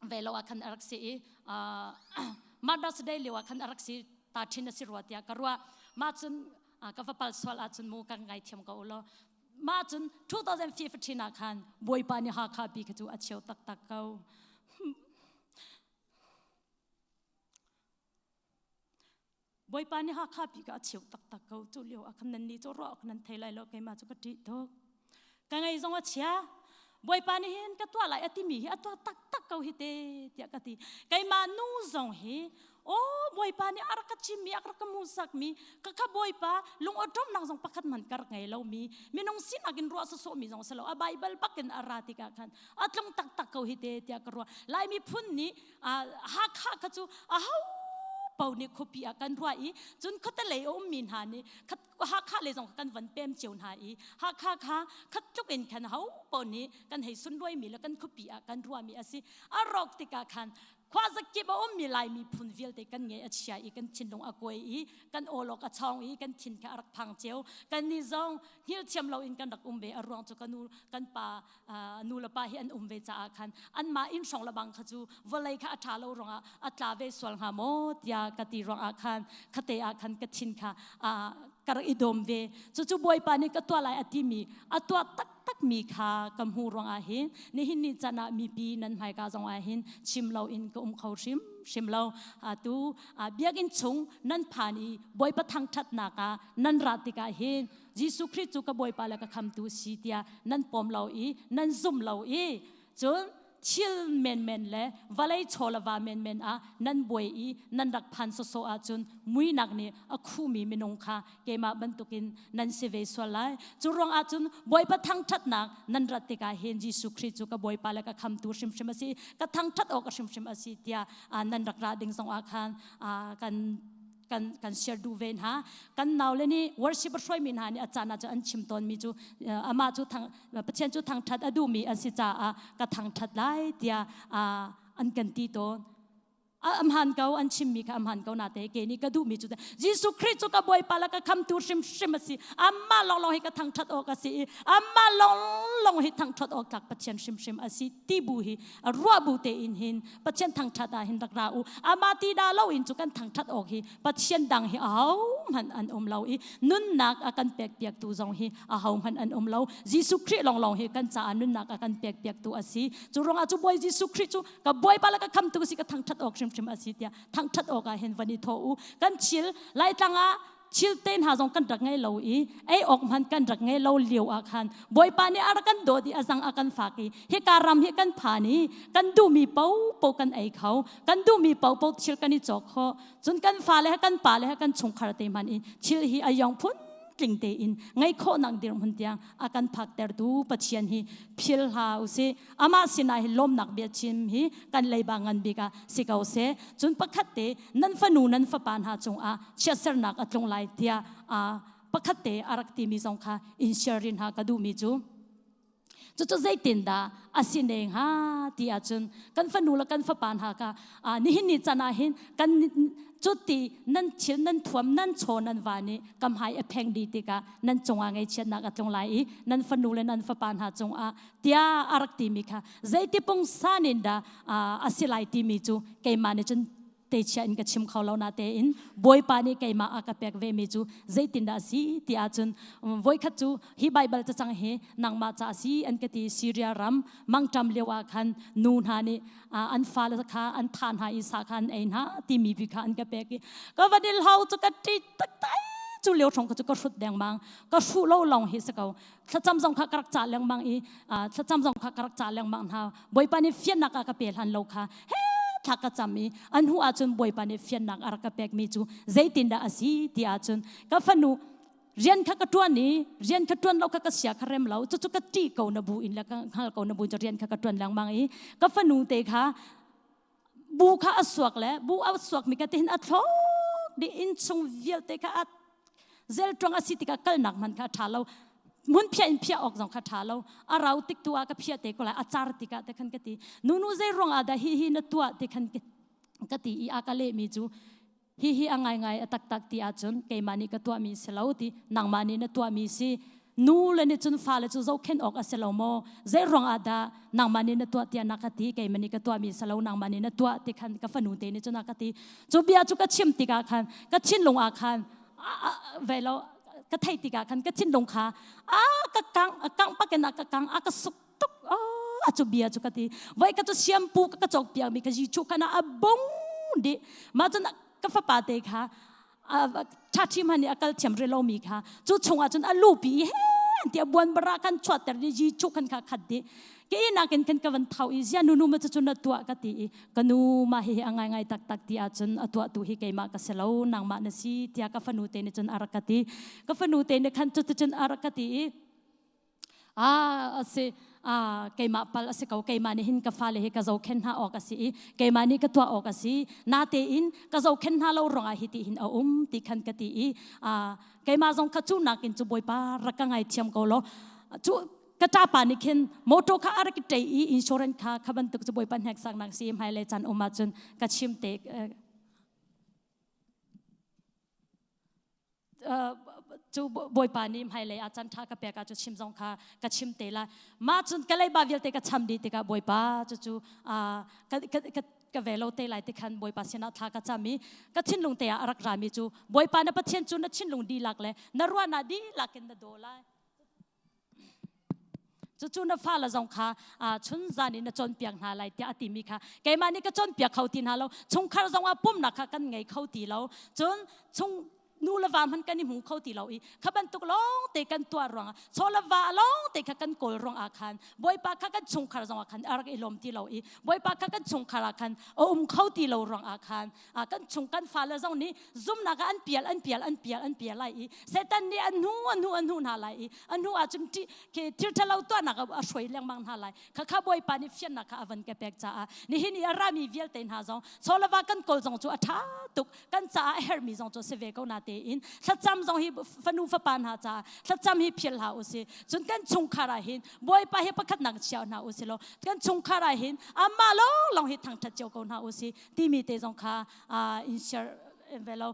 ve lo ah khan a rak si i Mother's Day lio ah khan a rak si ta thin a si rua tiah ka ruah. Mah cun ka va pal sual ahcun mu ka ngaithiam ko u law. Mah cun 2015 ah khan Bawipa nih Hakha pi kha cu a cheu taktak ko. Bawipa nih Hakha pi ka a cheu taktak ko. Cu lio ah khan nan nih cu ruah awk nan thei lai lo keimah cu ka ṭih tuk. Ka ngei zong a chia. Bawipa nih hin ka tuah lai a timi hi a tuah taktak ko hi te tiah ka ti. Keimah nu zong hi aw Bawipa nih a rak ka chimmi a rak ka hmuhsakmi ka kha Bawipa lung awṭawmnak zong pakhat hmanh ka rak ngei lomi minung sinak in ruah sawsawhmi zong si lo a Baibal bakin a ra tikah khan a tlung taktak ko hi te tiah ka ruah. Laimi phun nih Hakha kha cu aho paoh nih khuapi ah kan ruah i cun khuatelei a ummi hna nih Hakha lei zong kan van pem cio hna i Hakha kha khat tluk in khan ho paoh nih kan hei sunruaimi le kan khuapi ah kan ruahmi a si. A rawk tikah khan khua zakip a ummi Laimi phun vialte kan ngei a chia i kan thinlung a kuai i kan awlok a chawng i kan thin kha a rak phang cio. Kan nih zong hngilh thiam loin kan rak um ve a ruang cu ka nu kan pa nu le pa hi an um ve caah khan anmah inn hrawng lebang kha cu vawlei kha a ṭha lo ruangah a tla ve sual hnga maw tiah ka ti ruangah khan khate ah khan ka thin kha ka rak i dawm ve. Cucu Bawipa nih ka tuah lai a timi a tuah taktakmi kha ka hmuh ruangah hin nihin ni can ah mipi nan hmaika zong ah hin chim loin ka um kho hrim hrim lo. Atu biakinn chung nan phan i Bawipa thangṭhatnak ah nan ra tikah hin Jesuh Khrih cu ka Bawipa le ka khamtu si tiah nan pawm lo i nan zum lo i cun thil menmen le vawlei chaw le va menmen ah nan buai i nan rak phan sawsawh ahcun muinak nih a khuhmi minung kha keimah bantukin nan si ve sual lai. Cu ruang ahcun Bawipa thangṭhatnak nan rat tikah hin Jesuh Khrih cu ka Bawipa le ka khamtu hrimhrim a si, ka thangṭhat awk hrimhrim a si tiah nan rak ra ding zongah khan kan kan kan share duh ve hna. Kan nau le nih worship a hruaimi hna nih a caan ah cun an chim tawnmi cu amah cu thang Pathian cu thangṭhat a duhmi a si caah ka thangṭhat lai tiah an kan ti tawn. Amhan ko an chimmi kha amhan ko na te ke nih ka duhmi cu Jesuh Khrih cu ka Bawipa le ka khamtu hrimhrim a si. Amah lawnglawng hi ka thangṭhat awk a si i amah lawnglawng hi thangṭhat awk tlak Pathian hrimhrim a si ti bu hi ruah bu tein hin Pathian thangṭhat ah hin rak ra u. Amah ti dah lo in cu kan thangṭhat awk hi Pathian dang hi ahohmanh an um lo i nunnak a kan pekpiaktu zong hi ahohmanh an um lo. Jesuh Khrih lawnglawng hi kan caah nunnak a kan pekpiaktu a si. Cu ruangah cu Bawi Jesuh Khrih cu ka Bawipa le ka khamtu si ka thangṭhat awk hrimhrim a si tiah thangṭhat awk ah hin van i thawh u. Kan thil Laitlang ah thil te hna zong kan rak ngei lo i ei awk hmanh kan rak ngei lo lio ah khan Bawipa nih a rak kan dawt i a zang a kan fak i hika ram hi kan phan i kan duhmi paohpaoh kan ei kho, kan duhmi paohpaoh thil kan i cawk kho. Cun kan fale he kan pale he kan chungkhar te hmanh in thil hi a yong phun tling tein ngeih khawhnak dirhmun tiang a kan phaktertu Pathian hi phil hlah usih. Amah sinah hi lawmnak bia chim hi kan leiba ngan bik ah si ko seh. Cun pakhat te nan fanu nan fapa hna cungah chiatsernak a tlung lai tiah pakhat te a rak timi zong kha in share rin ha ka duhmi cu cucu zeitindah a si ne hnga ti ahcun kan fanu le kan fapa hna kha nihin ni can ah hin kan cuti nan thil nan thuam nan chaw nan va nih kam hai a pheng dih tikah nan cungah ngaihchiatnak a tlung lai i nan fanu le nan fapa hna cungah tiah a rak timi kha zeiti pungsan in dah a si lai timi cu keimah nih cun techia in ka chim kho lo na tein Bawipa nih keimah a ka pek ve mi cu zeitindah a si ti ahcun voikhat cu hi Baibal cacang hi nangmah ca a si an ka ti. Syria ram mangṭam lio ah khan nu hna nih an fale kha an thah hna i sa kha an ei hna timi bi kha an ka pek i ka van i hlau cu ka ṭih taktak. Cu lio hrawng cu ka hrut dengmang, ka hruh lo lawng hi si ko. Thlacam zong kha ka rak cah lengmang i thlacam zong kha ka rak cah lengmang hna. Bawipa nih fiannak a ka pe hlan lo kha he thla ka cam i an hnu ahcun Bawipa nih fiannak a rak ka pekmi cu zeitindah a si ti ahcun ka fanu rian kha ka ṭuan i rian kha ṭuan lo kha ka sia kha rem lo, cucu ka ṭih ko na bu in le ka hngal ko na bu in rian kha ka ṭuan lengmang i ka fanu te kha bu kha a suak le bu a suak mi ka tihin a thlok dih, inn chung vialte kha a zel ṭuang a si tikah kalnak hman kha a ṭha lo. Mun phiah in phiah awk zong kha ṭha lo. A rau tik tu ah ka phiah te ko lai. A car tikah te khan ka ti. Nunu zei ruang ah dah hi hi na tuah ti khan ka ti i a ka lehmi cu hi hi a ngaingai a taktak ti ahcun keimah nih ka tuahmi si lo ti nangmah nih na tuahmi si nu le nih cun fale cu zohkhenh awk a si lo maw zei ruang ah dah nangmah nih na tuah tiah na ka ti keimah nih ka tuahmi si lo nangmah nih na tuah ti khan ka fanu te nih cun a ka ti cu bia cu ka chim tikah khan ka thinlung ah khan ve lo ka theih tikah khan ka thinlung kha a ka kang a kang pakin a ka kang a ka suk tuk a cu bia cu ka ti voi ka cu siampu ka ka cawk piak mi ka ji chu kana a bung di ma cun ka fapa te kha ṭha man nih a kal thiam re lomi kha cu chungah cun a lupi i he ti a buan bara kan chuahter i ji chu kan kha khat di ke nakin kan ka van thau i zia nunu ma cu na tuah ka ti i ka nu ma hi a ngai ngai tak tak ti ahcun a tuah tu hi keimah ka si lo nangmah na si tiah ka fanu te nih cun a rak ka ti ka fanu te nih khan cuticun a rak ka ti i a si keimah pal a si ko keimah nih hin ka fale hi ka zohkhenh hna awk a si i keimah nih ka tuah awk a si natein ka zohkhenh hna lo ruangah hi ti hin a um ti khan ka ti i keimah zong kha cu nakin cu bawipa rak ka ngaithiam ko law cu ka ṭapa nih khin motor kha a rak i ṭei i insurance kha kha bantuk cu bawipa hneksaknak si hmailei caan um ahcun ka chim te cu bawipa nih hmailei ah caan ṭha ka pek ah cu chim zong kha ka chim te lai mah cun ka leiba vialte ka cham dih tikah bawipa cucu ka, ka, ka, ka ve lo te lai ti khan bawipa sinah thla ka cam i ka thinlung te ah a rak rami cu bawipa na pathian cu na thinlung dihlak le na ruahnak dihlak in na daw lai Cucu na fale zong kha chun zan in na cawnpiak hna lai tiah a timi kha keimah nih ka cawnpiak kho ti hna lo. Chungkhar zong ah pumnak kha kan ngei kho ti lo. Cun chung nu le va hmanh kan i hmu kho ti lo i kha bantuk lawng te kan tuah ruangah chaw le va lawng te kha kan kawl ruangah khan bawipa kha kan chungkhar zongah khan a rak i lawm ti lo i bawipa kha kan chungkhar ah khan a um kho ti lo ruangah khan kan chung kan fale zong nih zumnak ah an pial an pial an pial an pial lai i Satan nih an hnu an hnu an hnu hna lai i a hnu ah cun thil ṭhalo tuahnak a hruai lengmang hna lai khakha Bawipa nih fiannak kha a van ka pek caah nihin i a rami vialte hna zong chawlava kan kawl zong cu a ṭha tuk kan caah a herhmi zong cu si ve ko na tein thlacam zong hi fanu fapa hna caah thlacam hi phil hlah usih cun kan chungkhar ah hin Bawipa hi pakhatnak chia hna usih law kan chungkhar ah hin amah lawnglawng hi thangṭhat cio ko hna usih timi te zong kha in share ve lo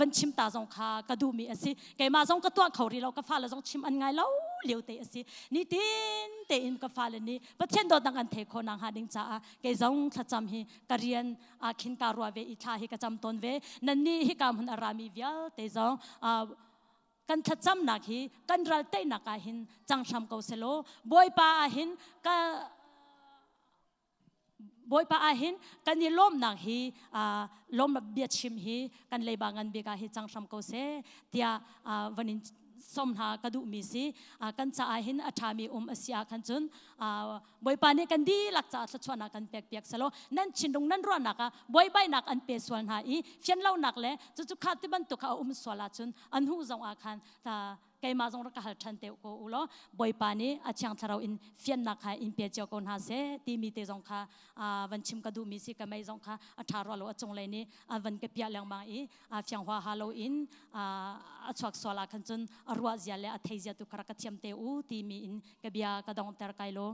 van chim ta zong kha ka duhmi a si keimah zong ka tuah kho rih lo ka fale zong chim an ngai lo lio te a si nitin tein ka fale nih Pathian dawtnak an thei khawh nak hnga ding caah kei zong thlacam hi ka rian ah khin ka ruah ve i thla hi ka cam tawn ve nan nih hika hmun a rami vialte zong kan thlacamnak hi kan ral teinak ah hin cang hram ko selaw Bawipa ah hin ka Bawipa ah hin kan i lawmnak hi lawm biachim hi kan leiba ngan bik ah hi cang hram ko seh tiah van in som hna ka duhmi si kan caah hin a ṭhami um a si ah khan cun Bawipa nih kan dihlak caah thluachuahnak kan pek piak selaw nan thinlung nan ruahnak ah buaibainak an pe sual hna i fianlonak le cucu kha ti bantuk kha a um sual ahcun an huh zong ah khan keimah zong rak ka hal ṭhan te ko u law Bawipa nih a thiang thlarau in fiannak kha in pe cio ko hna seh timi te zong kha van chim ka duhmi si ka mei zong kha a ṭha rua lo a cunglei nih a van ka piah lengmang i fiang huaha lo in a chuak sual ah khan cun a ruah zia le a thei zia tu kha rak ka thiam te u timi in ka bia ka dongter kai lo.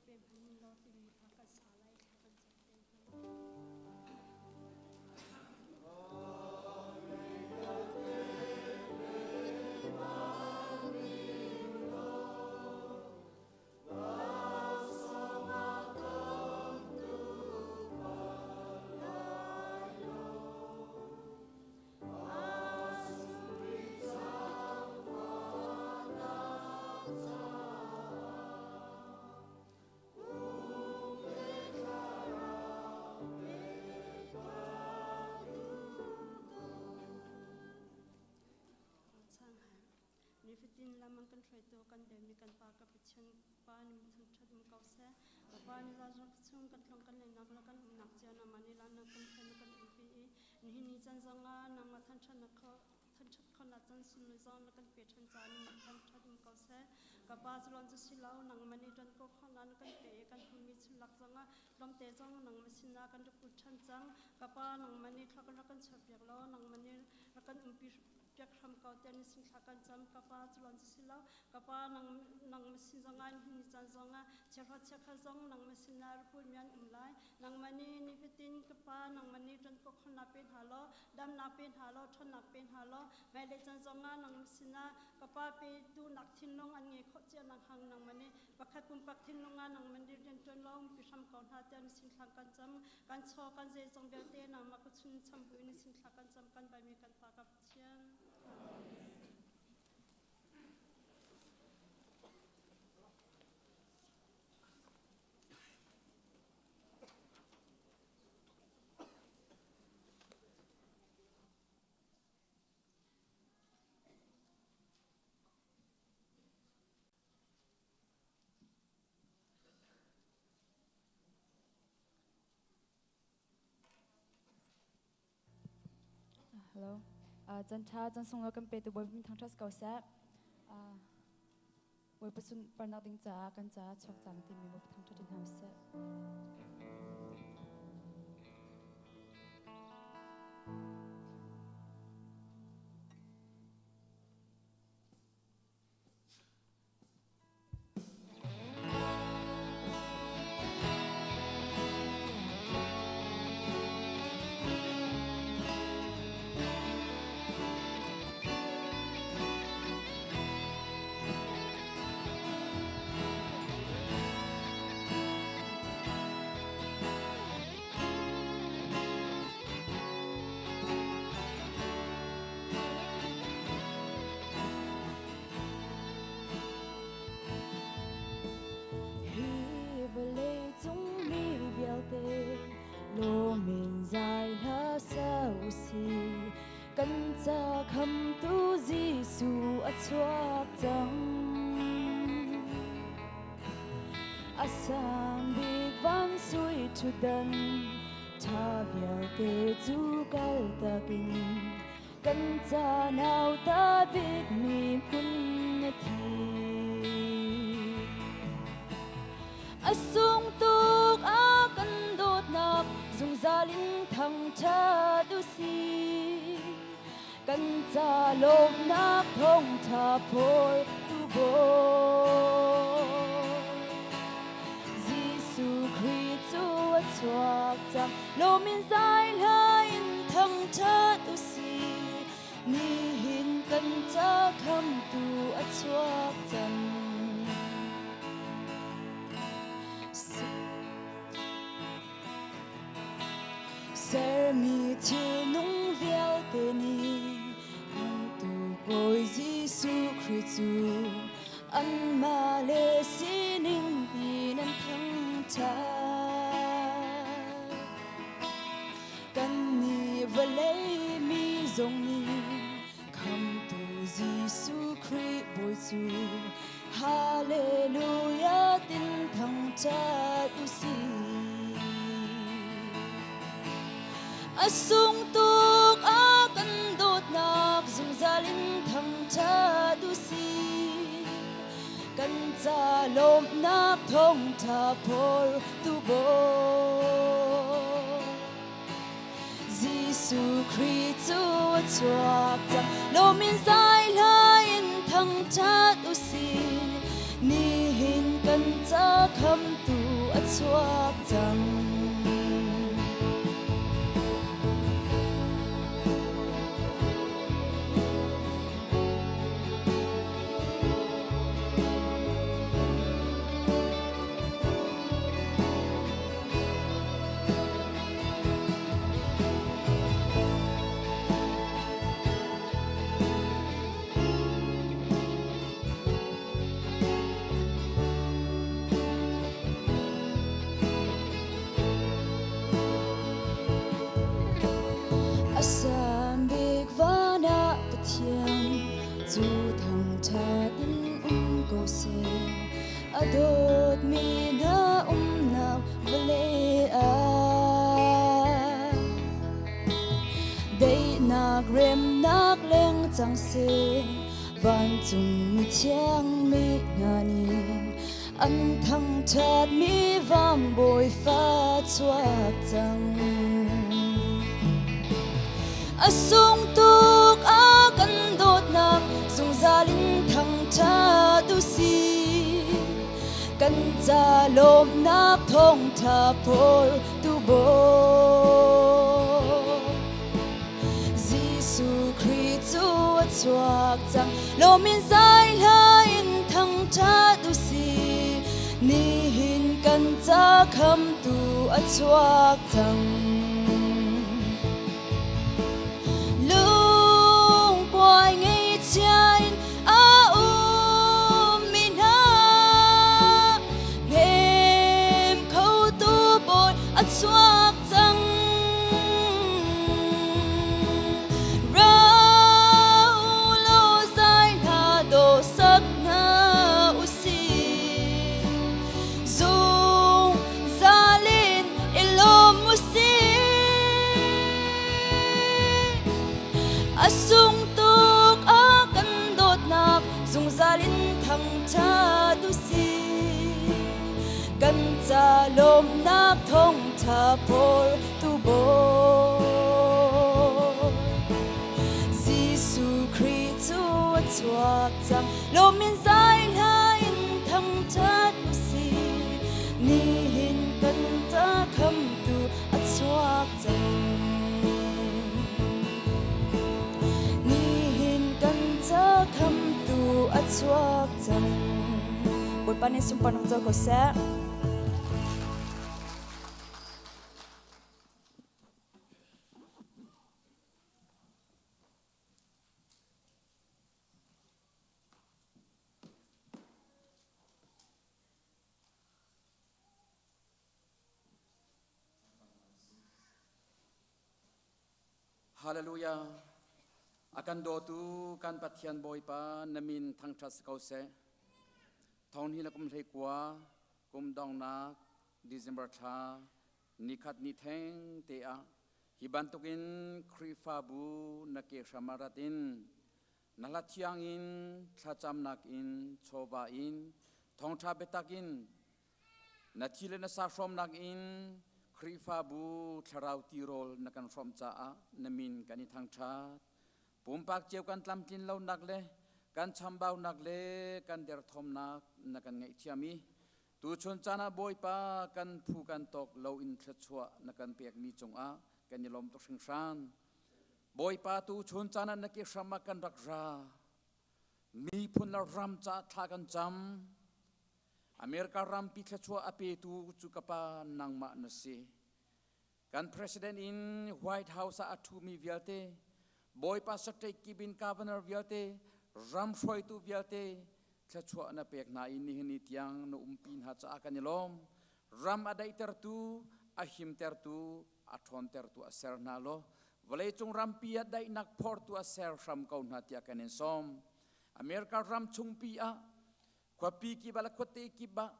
pe hmanh law timi hla kan sa lai thla kan cam te hna. Nifatin lam an kan hruaitu kan biami kan pa ka Pathian pa ni min thangṭhat um ko seh. Ka pa ni zazung chung kan tlong kan lennak le kan umnak cio nangmah nih lam na kan hruai na kan umpi i nihin ni can zong ah nangmah thangṭhatnak kho thangṭhat khonak can sunlawi zong na kan pe ṭhan caah ni min thangṭhat um ko seh. Ka pa culon cu si lo nangmah nih ṭuan ko khawhnak na kan pe i kan hmuhmi chunlak zong ah tlawmte zong nangmah sinah kan rak put ṭhan cang. Ka pa nangmah nih thla kan rak kan chuahpiak law nangmah nih rak kan umpi piak hram ko tiah ni sin thla kan cam ka pa culon cu si lo ka pa nang nang ma sin zong ah nihin ni caan zong ah chiahra chiakha zong nang ma sin ah rapul mi an um lai nangmah nih nifatin ka pa nangmah nih ṭuan ko khonnak pe hna law damnak pe hna law ṭhawnnak pe hna law hmailei caan zong ah nangmah sinah ka pa pe duhnak thinlung an ngei khawh cia nang hang nangmah nih pakhat pumpak thinlung ah nangmah nih rian ṭuan law umpi hram ko hna tiah na sin thla kan cam kan chaw kan zeizong vialte nangmah ka chun cham buin na sin thla kan cam kan baimi kan pa ka Pathian. Hello. Chan tha chan sung kan pe tu bawi min thang thas ko seh. Bawipa sunparnak ding caah kan caah chuak cang timi Bawipa thangṭhat in hna seh. Hi vawlei cung mi vialte lawmin zai hla sa usih. Kan ca khamtu Jesuh a chuak cang. A sang bik van sui ṭhutdan ṭha vialte cu kaltak in kan ca nauta bikmi hmun na thi. A sung tuk a kan dawtnak zungzal in thangṭhat u sih. Kan ca lawmnak thawngṭha phawrtu Bawi. Jesuh Khrih cu a chuak cang, lawm in zai hla in thangṭhat u sih. Nihin kan ca khamtu a chuak cang. Sermi thilnung vialte nih Nungtu Bawi Jesuh Khrih cu anmah le sining in an thangṭhat. Kannih vawlei mi zong nih Khamtu Jesuh Khrih Bawi cu Hallelujah tin thangṭhat u sih. A sung tuk a kan dawtnak zungzal in thangṭhat u sih. Kan ca lawmhnak thawngṭha phortu Bawi. Jesuh Khrih cu a chuak cang, lawm in zai hla in thangṭhat u sih. Nihin kan ca khamtu a chuak cang. A sang bik van ah Pathian cu thangṭhat in um ko seh. A dawtmi hna umnak vawlei ah daihnak remnak leng cang seh. Vancung mithiang mi hna nih an thangṭhatmi vanbawi fa chuak cang. A sung tuk a kan dawtnak zungzal in thangṭhat u sih. Kan ca lawmhnak thawngṭha phor tu bawi. Jesuh Khrih cu a chuak cang lawm in zai hla in thangṭhat u sih nihin kan ca khamtu a chuak cang lungkuai ngeichia in a ummi hna hnem khotu bawi a chuak cang. Ra law zai hla dawh sak hna usih. Zungzal in i lawm usih. A sung tuk a kan dawtnak zungzal in thangṭhat usih. Kan ca lawmhnak thawngṭha phor tu bawi. Jesuh Khrih cu a chuak cang, lawm in zai hla in thangṭhat usih. Nihin kan ta khamtu a chuak cang. Nihin kan ca khamtu a chuak cang. Bawipa nih sunparnak co ko seh. Hallelujah. A kan dawtu kan Pathian Bawipa na min thangṭhat si ko seh. Thong hi na kum hlei kua kum dongnak December thla nikhat ni theng te ah hi bantukin Khrihfabu na ke hram ah rat in na hla thiang in thlacamnak in chawva in thawngṭha biatak in Na thi le na sa hrawmnak in Khrihfabu thlarau tirawl na kan hrawmh caah na min kan i thangṭhat. Pumpak cio kan tlamtlin lonak le kan chambaunak le kan derthawmnak na kan ngaihthiam i tuchun caan ah Bawipa kan phu kan tawk lo in thluachuah na kan pekmi cungah kan i lawm tuk hringhran. Bawipa tuchun caan ah na ke hram ah kan rak ra. Miphun le ram caah thla kan cam. America rampi thluachuah a petu cu ka pa nangmah na si. Kan president in White House ah a ṭhumi vialte, Bawipa state kip in governor vialte, ram hruaitu vialte thluachuah na pek hna i nihin ni tiang na umpi hna caah kan i lawm. Ram a daihtertu, a himtertu, a ṭhawntertu a ser hna law vawleicung rampi ah daihnak phortu a ser hram ko hna tiah kan in sawm. America ram chungpi ah Khuapi kip ah le khuate kip ah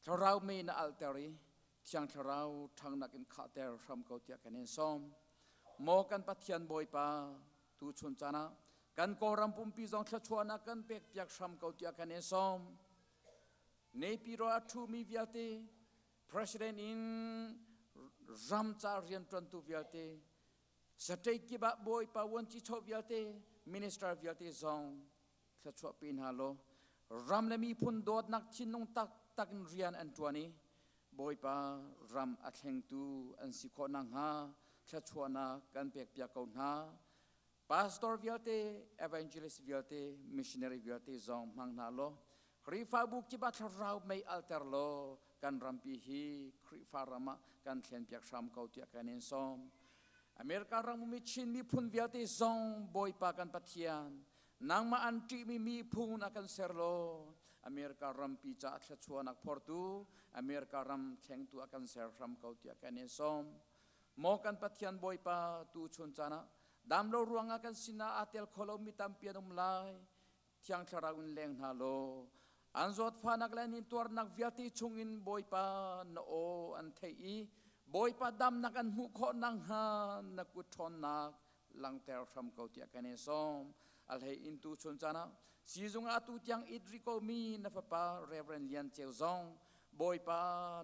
thlarau mei na alter i Thiang Thlarau ṭhangnak in khahter hram ko tiah kan in sawm. Maw kan Pathian Bawipa, tu chun caan ah kan Kawlram pumpi zong thluachuahnak kan pekpiak hram ko tiah kan in sawm. Naypyidaw a ṭhumi vialte, President in ram ca rianṭuantu vialte, state kip ah Bawipa vuanci chaw vialte, minister vialte zong thluachuah pe hna law. Ram le miphun dawtnak thinlung taktak in rian an ṭuan i Bawipa ram a thlengtu an si khawh nakhnga thluachuahnak kan pekpiak ko hna. Pastor vialte, evangelist vialte, missionary vialte zong hmang hna law Khrihfabu kip ah thlarau mei alter law kan rampi hi Khrihfa ram ah kan thlenpiak hram ko tiah kan in sawm. America ram ummi Chin miphun vialte zong Bawipa kan Pathian nangmah an ṭihmi miphun a kan ser law America rampi caah thluachuahnak phortu America ram thlengtu a kan ser hram ko tiah kan in sawm. Maw kan Pathian Bawipa tu chun caan ah damlo ruangah kan sinah aa tel kho lomi tampi an um lai. Thiang Thlarau in leng hna law an zawtfahnak le an intuarnak vialte chungin Bawipa na aw an theih i Bawipa damnak an hmuh khawh nakhnga na kut ṭhawnnak langhter hram ko tiah kan in sawm. A hlei in tu chun caan ah siizung ah atu tiang it rih ko mi na fapa Reverend Lian Ceu zong Bawipa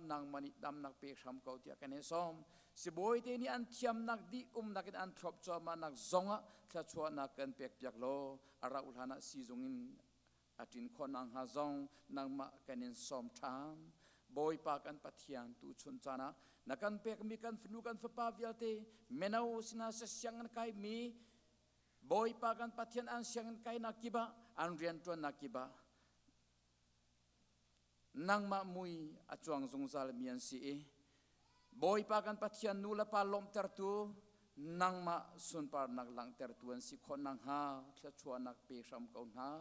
nangmah nih damnak pe hram ko tiah kan in sawm. Sibawi te nih an thiamnak dih umnak in an thlop cuahmahnak zongah thluachuahnak kan pekpiak law a rauh hlan ah siizung in a ṭin khawh nakhnga zong nangmah kan in sawm ṭhan. Bawipa kan Pathian tuchun caan ah na kan pekmi kan fanu kan fapa vialte mino sinah sianginn kaimi Bawipa kan Pathian an sianginn kainak kip ah an rianṭuannak kip ah nangmah mui a cuang zungzal mi an si i Bawipa kan Pathian nu le pa lawmhtertu nangmah sunparnak langhtertu an si khawh nakhnga thluachuahnak pe hram ko hna.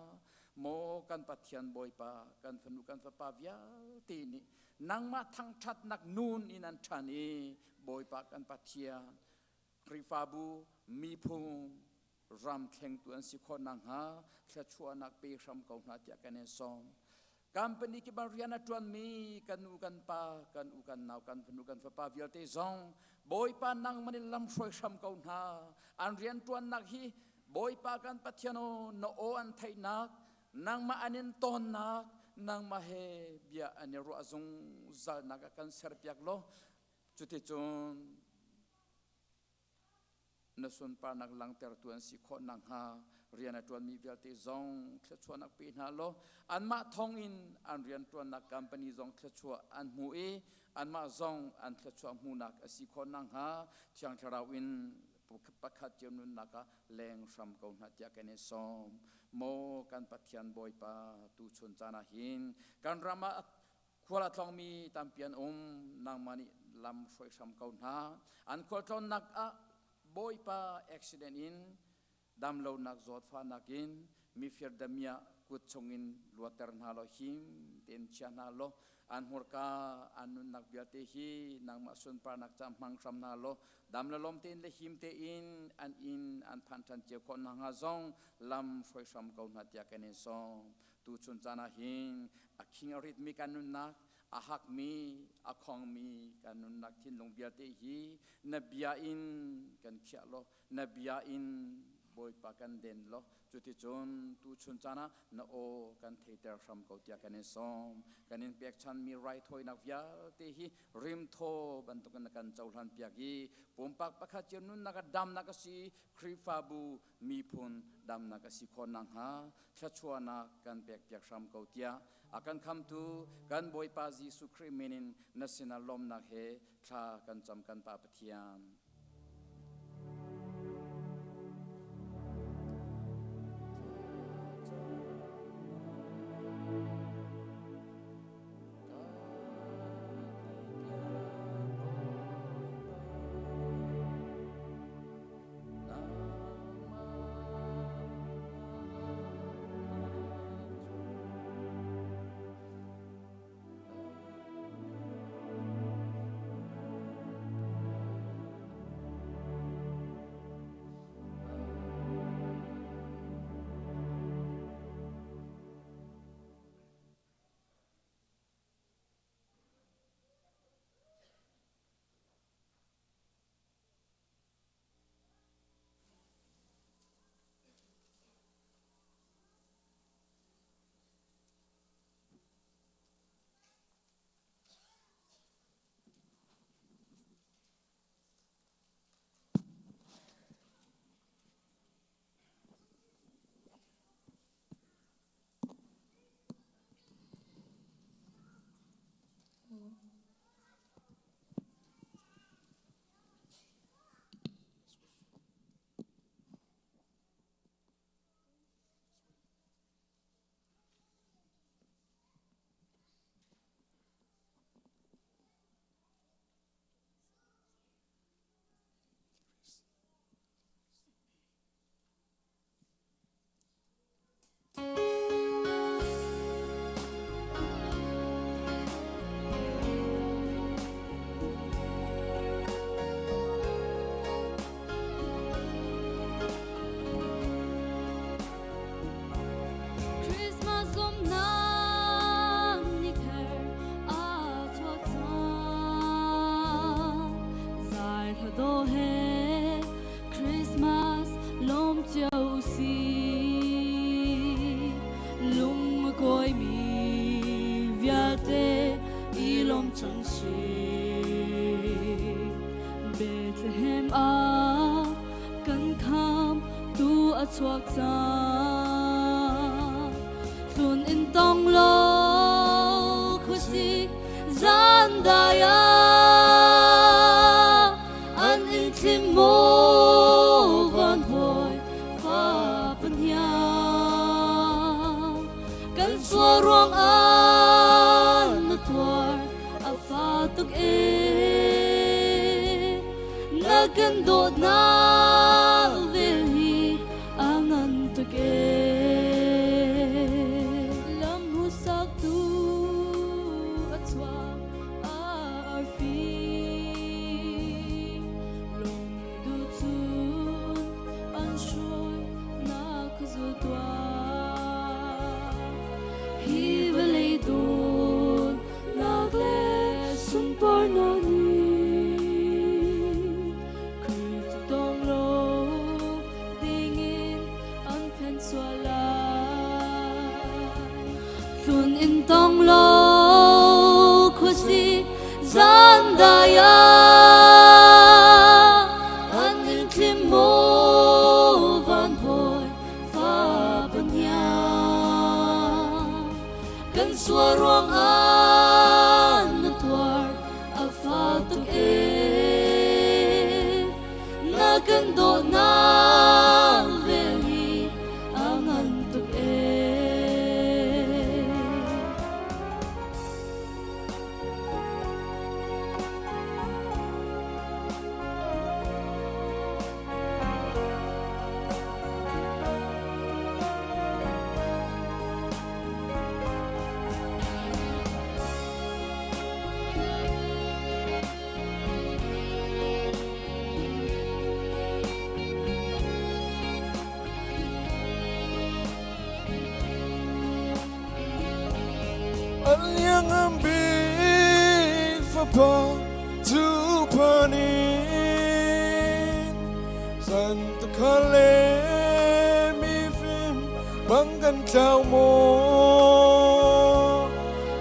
Maw kan Pathian Bawipa kan fanu kan fapa vialte nih nangmah thangṭhatnak nun in an ṭhan i Bawipa kan Pathian Khrihfabu miphun ram thlengtu an si khawh nakhnga thluachuahnak pe hram ko hna tiah kan in sawm. Company kip ah rian a ṭuanmi kan u kan pa, kan u kan nau, kan fanu kan fapa vialte zong Bawipa nangmah nih lam hruai hram ko hna. An rian ṭuannak hi Bawipa kan Pathian aw na aw an theihnak, nangmah an in tawnnak, nangmah he bia an i ruah zungzalnak ah kan serpiak law cuticun na sunparnak langhtertu an si khawh nakhnga rian a ṭuanmi vialte zong thluachuahnak pe hna law anmah thawngin an rianṭuannak company zong thluachuah an hmu i anmah zong an thluachuah hmuhnak a si khawh nakhnga Thiang Thlarau in pakhat cio nunnak ah leng hram ko hna tiah kan in sawm. Maw kan Pathian Bawipa tuchun caan ah hin kan ram ah Khual a tlawngmi tampi an um, nangmah nih lam hruai hram ko hna. An khualtlawnnak ah Bawipa accident in damlonak zawtfahnak in mifir damiah kut chungin luatter hna law him tein chia hna law an hmurka an nunnak vialte hi nangmah sunparnak ca hmang hram hna law dam le lawm tein le him tein an inn an phan ṭhan cio khawh nakhnga zong lam hruai hram ko hna tiah kan in sawm. Tuchun caan ah hin a khing a ritmi kan nunnak, a hakmi, a khongmi kan nunnak thinlung vialte hi na bia in kan khiah law, na bia in Bawipa kan den law, cuticun tuchun caan ah na aw kan theiter hram ko tiah kan in sawm. Kan in pekchanmi raithawinak vialte hi rimthaw bantukin na kan cohlan piak i pumpak pakhat cio nunnak ah damnak a si, Khrihfabu miphun damnak a si khawh nakhnga thluachuahnak kan pekpiak hram ko tiah a kan khamtu kan Bawipa Jesuh Khrih min in na sinah lawmnak he thla kan cam kan Pa Pathian. Lawm cio si lung a kawimi vialte i lawm cang si. Bethlehem ah kan kham tu a chuak cang. Tlun in tong law khuasik zan dai ah an in thlim maw van hawi fa pahniang kan sual ruang ah na tuar a fa tuk e na kan dawtnak vel hi a ngan tuk e lam hmuhsak tu a chuak a arfi lung du cun an hruai nak zul tuah hi vawlei dawtnak le sunparnak nih Khrih cu tong lo dingin an phen sual lai. Tlun in tong law khuasik zan dai ah an in thlim maw van hawi fa pahniang kan sual ruang ah na tuar a fa tuk e na kan dawtnak vel hi a ngan tuk e. Ang big fapa tu panin Santa Khale mi phim bang kan tlau mo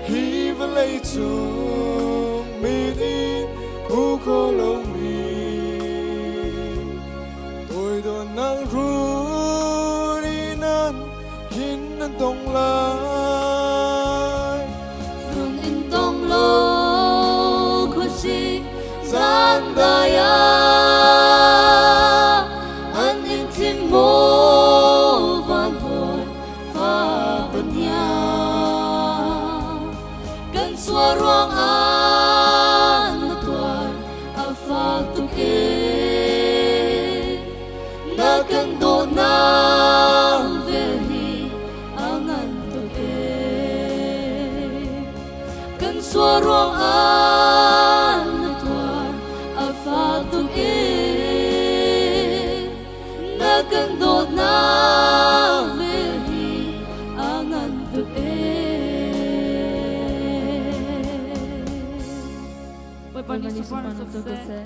Hi vawlei cung mi din hu kho lo mi Tôi do nang ru đi nan khin nan tong lai Tlun in tong law khuasik zan dai ah an in thlim maw van hawi fa pahniang kan sual ruang ah na tuar a fak tuk e na kan dawtnak vel hi a ngan tuk e kan sual ruang ah na tuar a fak tuk e na kan dawtnak vel hi a ngan tuk e. Bawipa nih sunparnak co seh.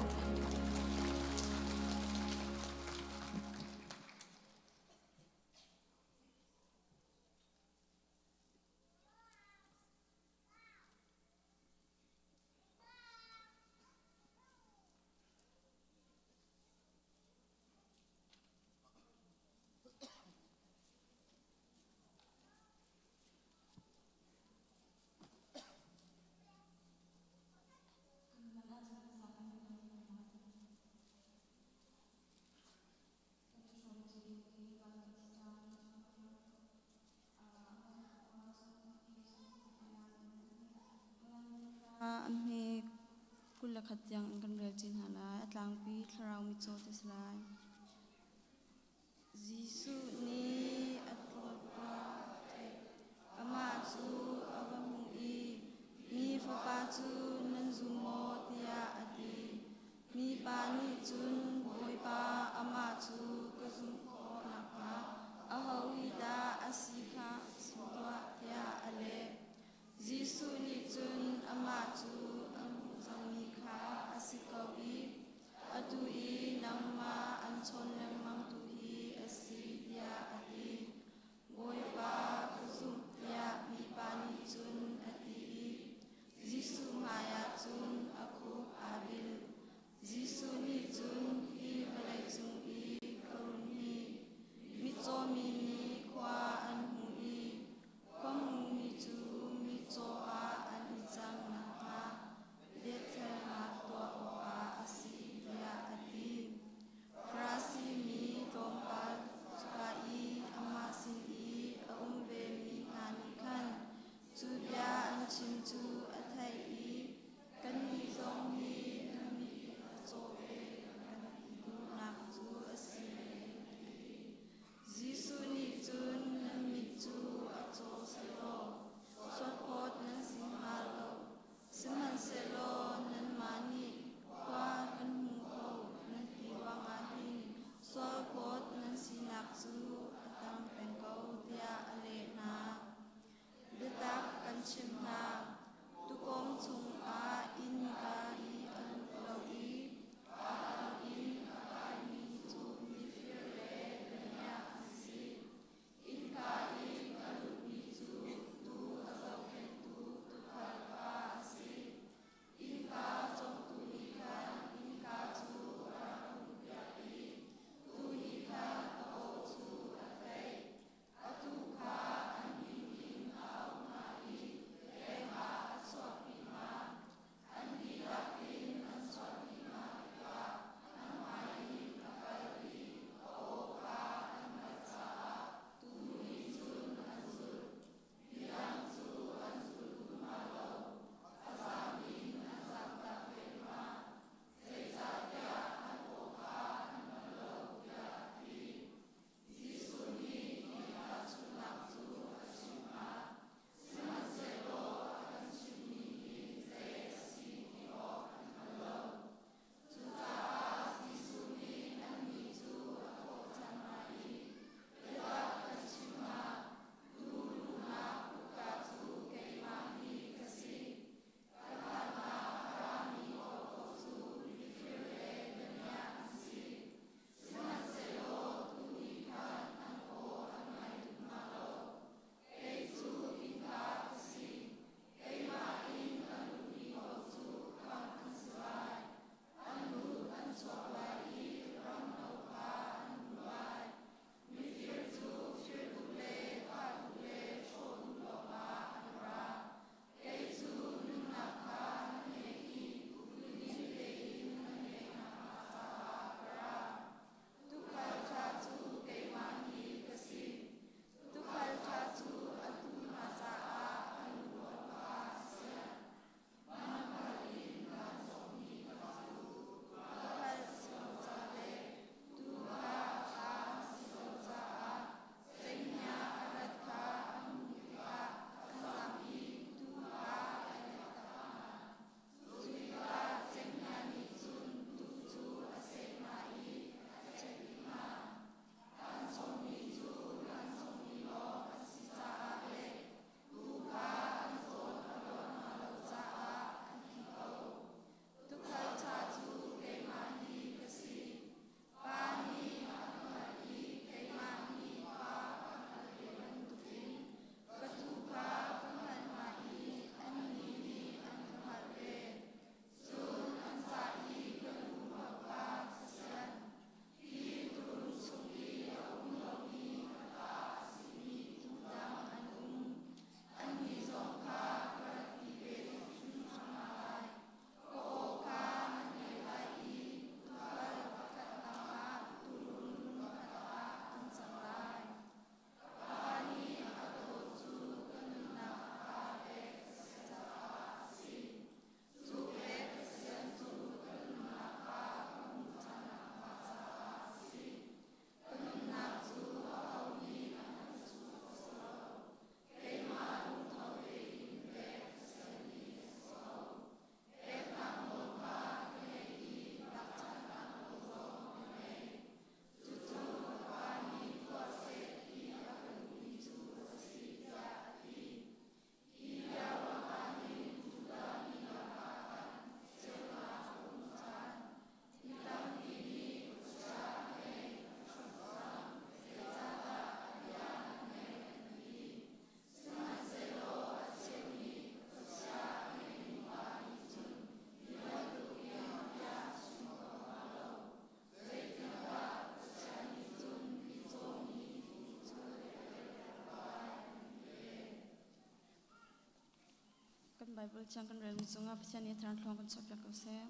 A hme 21 tiang in kan rel chin hna lai. A tlangpi thlarau mitcaw te si lai. Jesuh nih a tlawlpa theih. Amah cu a va hmuh i, Mi fapa cu nan zum maw? tiah a ti. Mipa nih cun, Bawipa, amah cu ka zumh khawh nakhnga aho hi dah a si kha chim tuah, tiah a leh. Jesuh nih cun amah cu a hmuh cangmi kha a si ko i atu i nangmah an Bible thiang kan relmi cungah Pathian nih a thlarau thluang kan chuahpiak ko seh.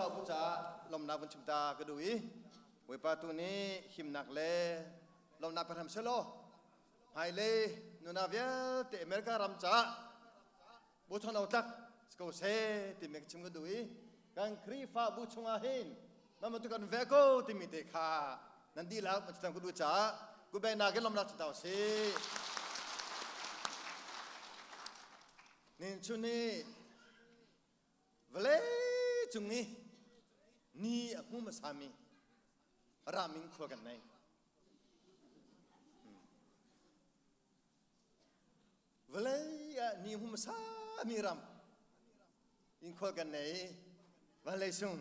Khrihfabu caah lawmhnak vun chim ta ka duh i Bawipa tu nih himnak le lawmhnak pe hram selaw hmailei nuna vialte America ram caah buchon o tlak ko seh timi ka chim ka duh i kan Khrihfabu chungah hin mama tu kan ve ko timi te kha nan dihlak man chitam ka duh caah kubengnak in lawmnak chim ta usih. Nin chun ni vawlei cung i ni a hmu hmasami ramin khua kan nei. Vawlei ah ni hmu hmasami ram in khual kan nei. Vawlei sung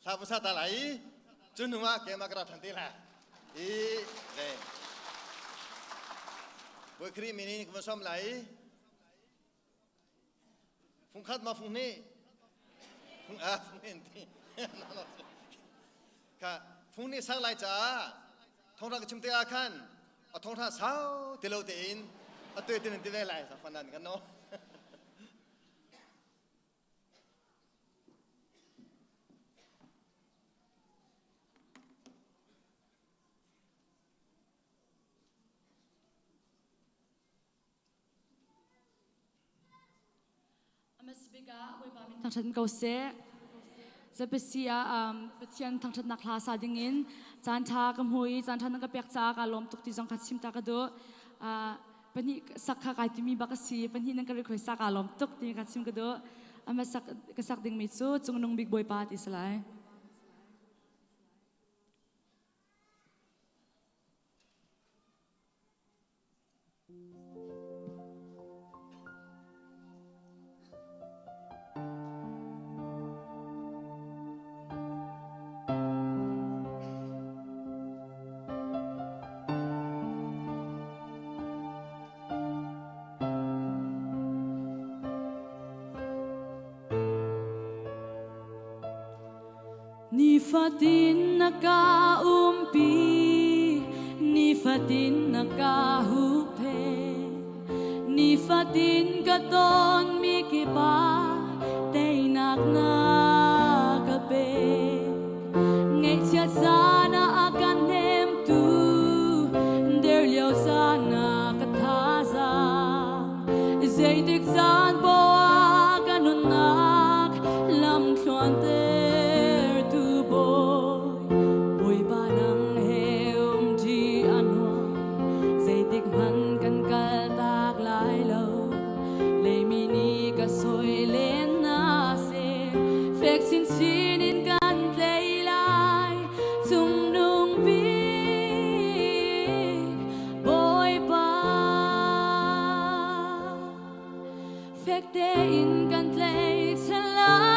hla hmasa ta lai i cu hnu ah keimah ka ra than te lai. I ve. Bawi Khrih min in ka van sawm lai. Fung khat ma fung hnih? Fung a fung hnih ti. Kha fung nih sang lai caah thongtha ka chim te ah khan a thongtha sau ti lo tein a tuai tin ti ve lai sa fanan kan no. Thangṭhat ko seh. ZPC ah Pathian thangṭhatnak hla sa dingin caan ṭha ka hmu i caan ṭha nan ka pek caah kaa lawm tuk ti zong kha chim ta ka duh. Pahnih sak kha kai timi bak a si. Pahnih nan ka request ca kaa lawm tuk timi kha chim ka duh. Ama sak ka sak dingmi cu Cungnung Bik Bawipa ti si lai. Nifatin na ka umpi, nifatin na ka hupe, nifatin ka ton mi kipa, teinak na ka pe. Ngaihchiat sana a kan hnemtu, der lio sana ka thazaang. Zeitik caan poah ka nunnak lamthluan tertu bawi, Bawipa nang he umṭi a nuam, zeitik hmanh kan kal tak lai lo. Leimi nih ka sawi len na seh, fek chinchin in kan tlei lai, cungnung bik Bawipa. Fek tein kan tlaihchan lai,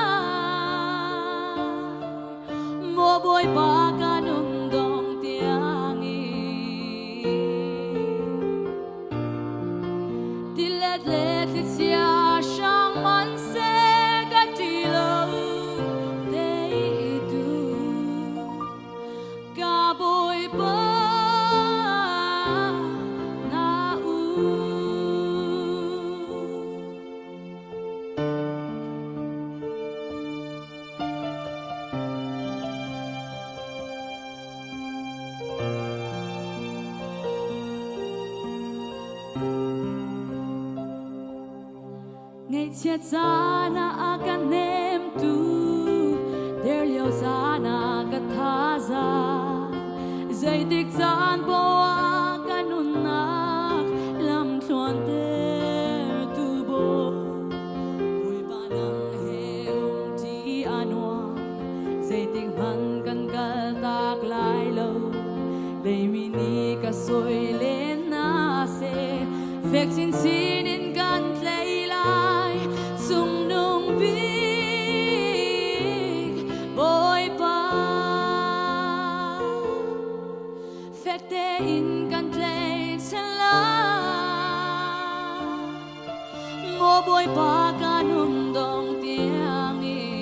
maw Bawipa ka nun dong tiangin. Tilet le thlichia hrang man seh ka ṭi lo teitu. Ka Bawipa na u. Ngaihchiat caan ah a ka hnemtu, der lio caan ah ka thazaang, zeitik caan poah ka nunnak lamthluan tertu Bawi. Bawipa nang he umṭi a nuam, zeitik hmanh kan kal tak lai lo. Leimi nih ka sawi len na seh, fek chinchin in kan tlei lai, cungnung bik Bawipa. Fek tein kan tlaihchan lai, maw Bawipa ka nun dong tiangin.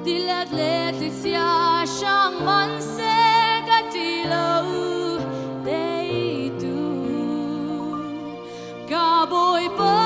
Tilet le thlichia hrang man seh ka ṭi lo teitu ka Bawipa.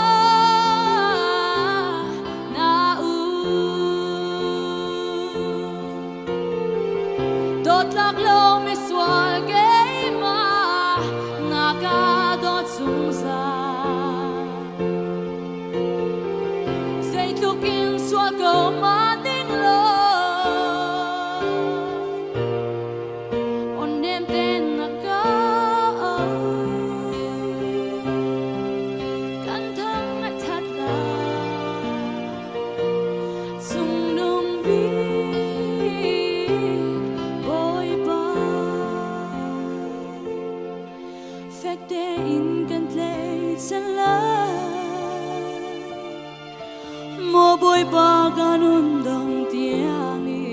Bawipa ka nun dong tiang i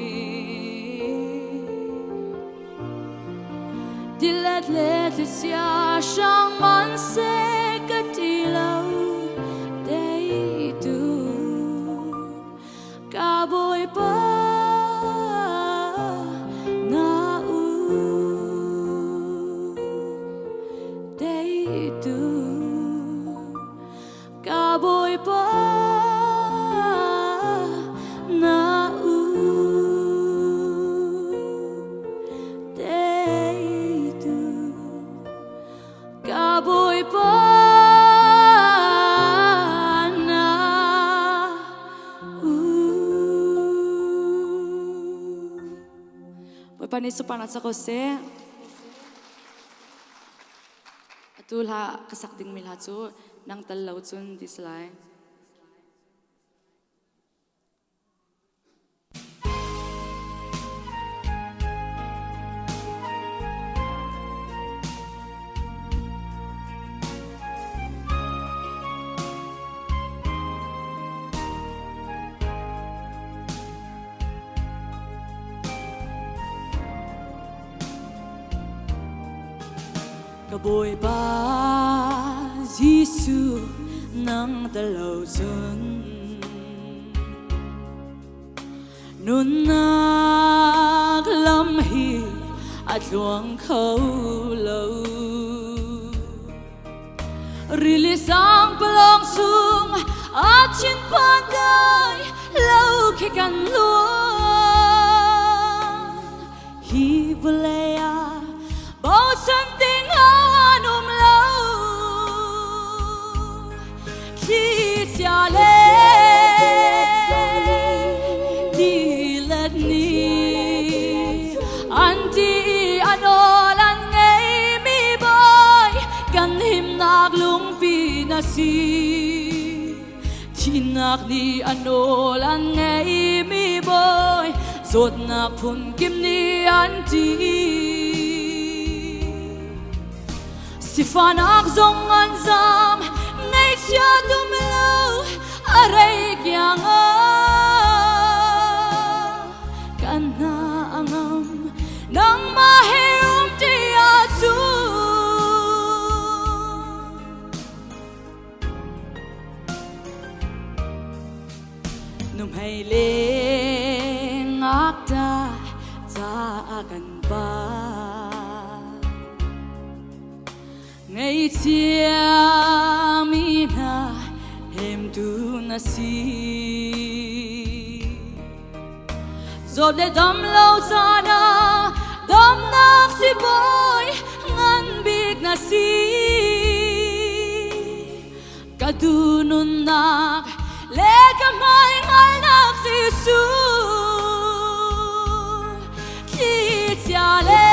Tilet le thlichia hrang man seh ka ti lo teitu ka Bawipa na u teitu ka Bawipa na u teitu ka Bawipa na u. Bawipa nih suparnak ca ko seh. Atu hla ka sak dingmi hla cu nang tal lo cun ti si lai. Ka Bawipa Jesuh nang tel lo cun nunnak lam hi a tluang kho lo. Rili sang palong chung a thin phan kai lo khi kan luan hi vawlei ah bochan ding an um lo thli chia le ti let ni an ti an awl an ngei mi bawi kan himnak lungpi na si Thihnak nih a nawl an ngeimi bawi zawtnak phun kim nih an ṭih. Sifahnak zong an zam, ngaihchia dum lo a rei kiang ah kan hna a ngam. Nangmah he um ṭi ahcun. Nuhmei le ngakṭah ca kan pa Ngaihchia mi hna hemtu na si Zawt le dam lo caan ah damnak sibawi ngan bik na si. Ka tu nunnak le ka hmai hngalnak Jesuh thlichia le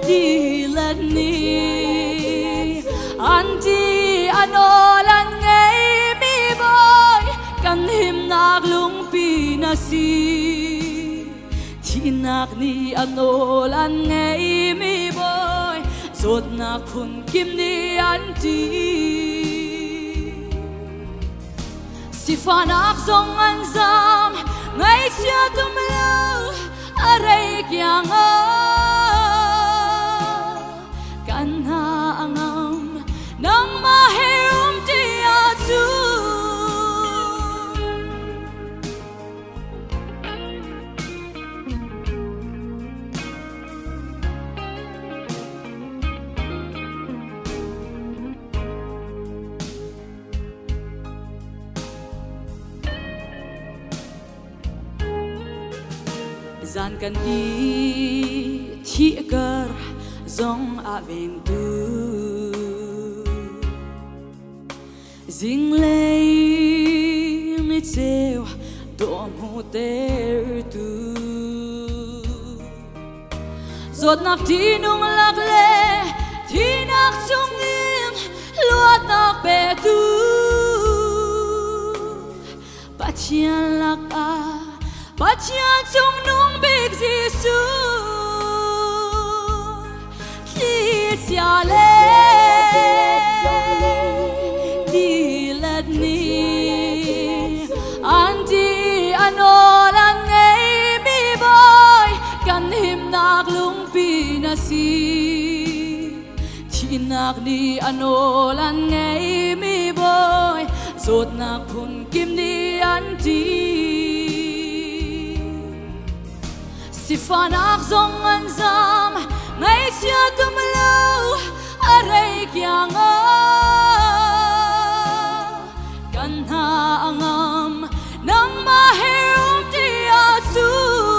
tilet nih an ti an awl an ngeimi bawi kan himnak lungpi na si thihnak nih a nawl an ngeimi bawi zawtnak phun kim nih an ṭih sifahnak zong an zam ngaihchia tum lo a rei kiang kan hna a ngam nangmah he um ṭi ahcun Zan kan i thih kar zong ah vengtu Zinglei ni ceu dawh hmuhtertu Zawtnak ṭihnung lak le thihnak chungin luatnak petu Pathian lakah Pathian cungnung bik Jesuh thlichia le tilet nih. Thihnak nih a nawl an ngeimi bawi, zawtnak phun kim nih an ṭih. Sifahnak zong an zam, ngaihchia tum lo, a rei kiang ah. Kan hna a ngam, nangmah he um ti ahcun.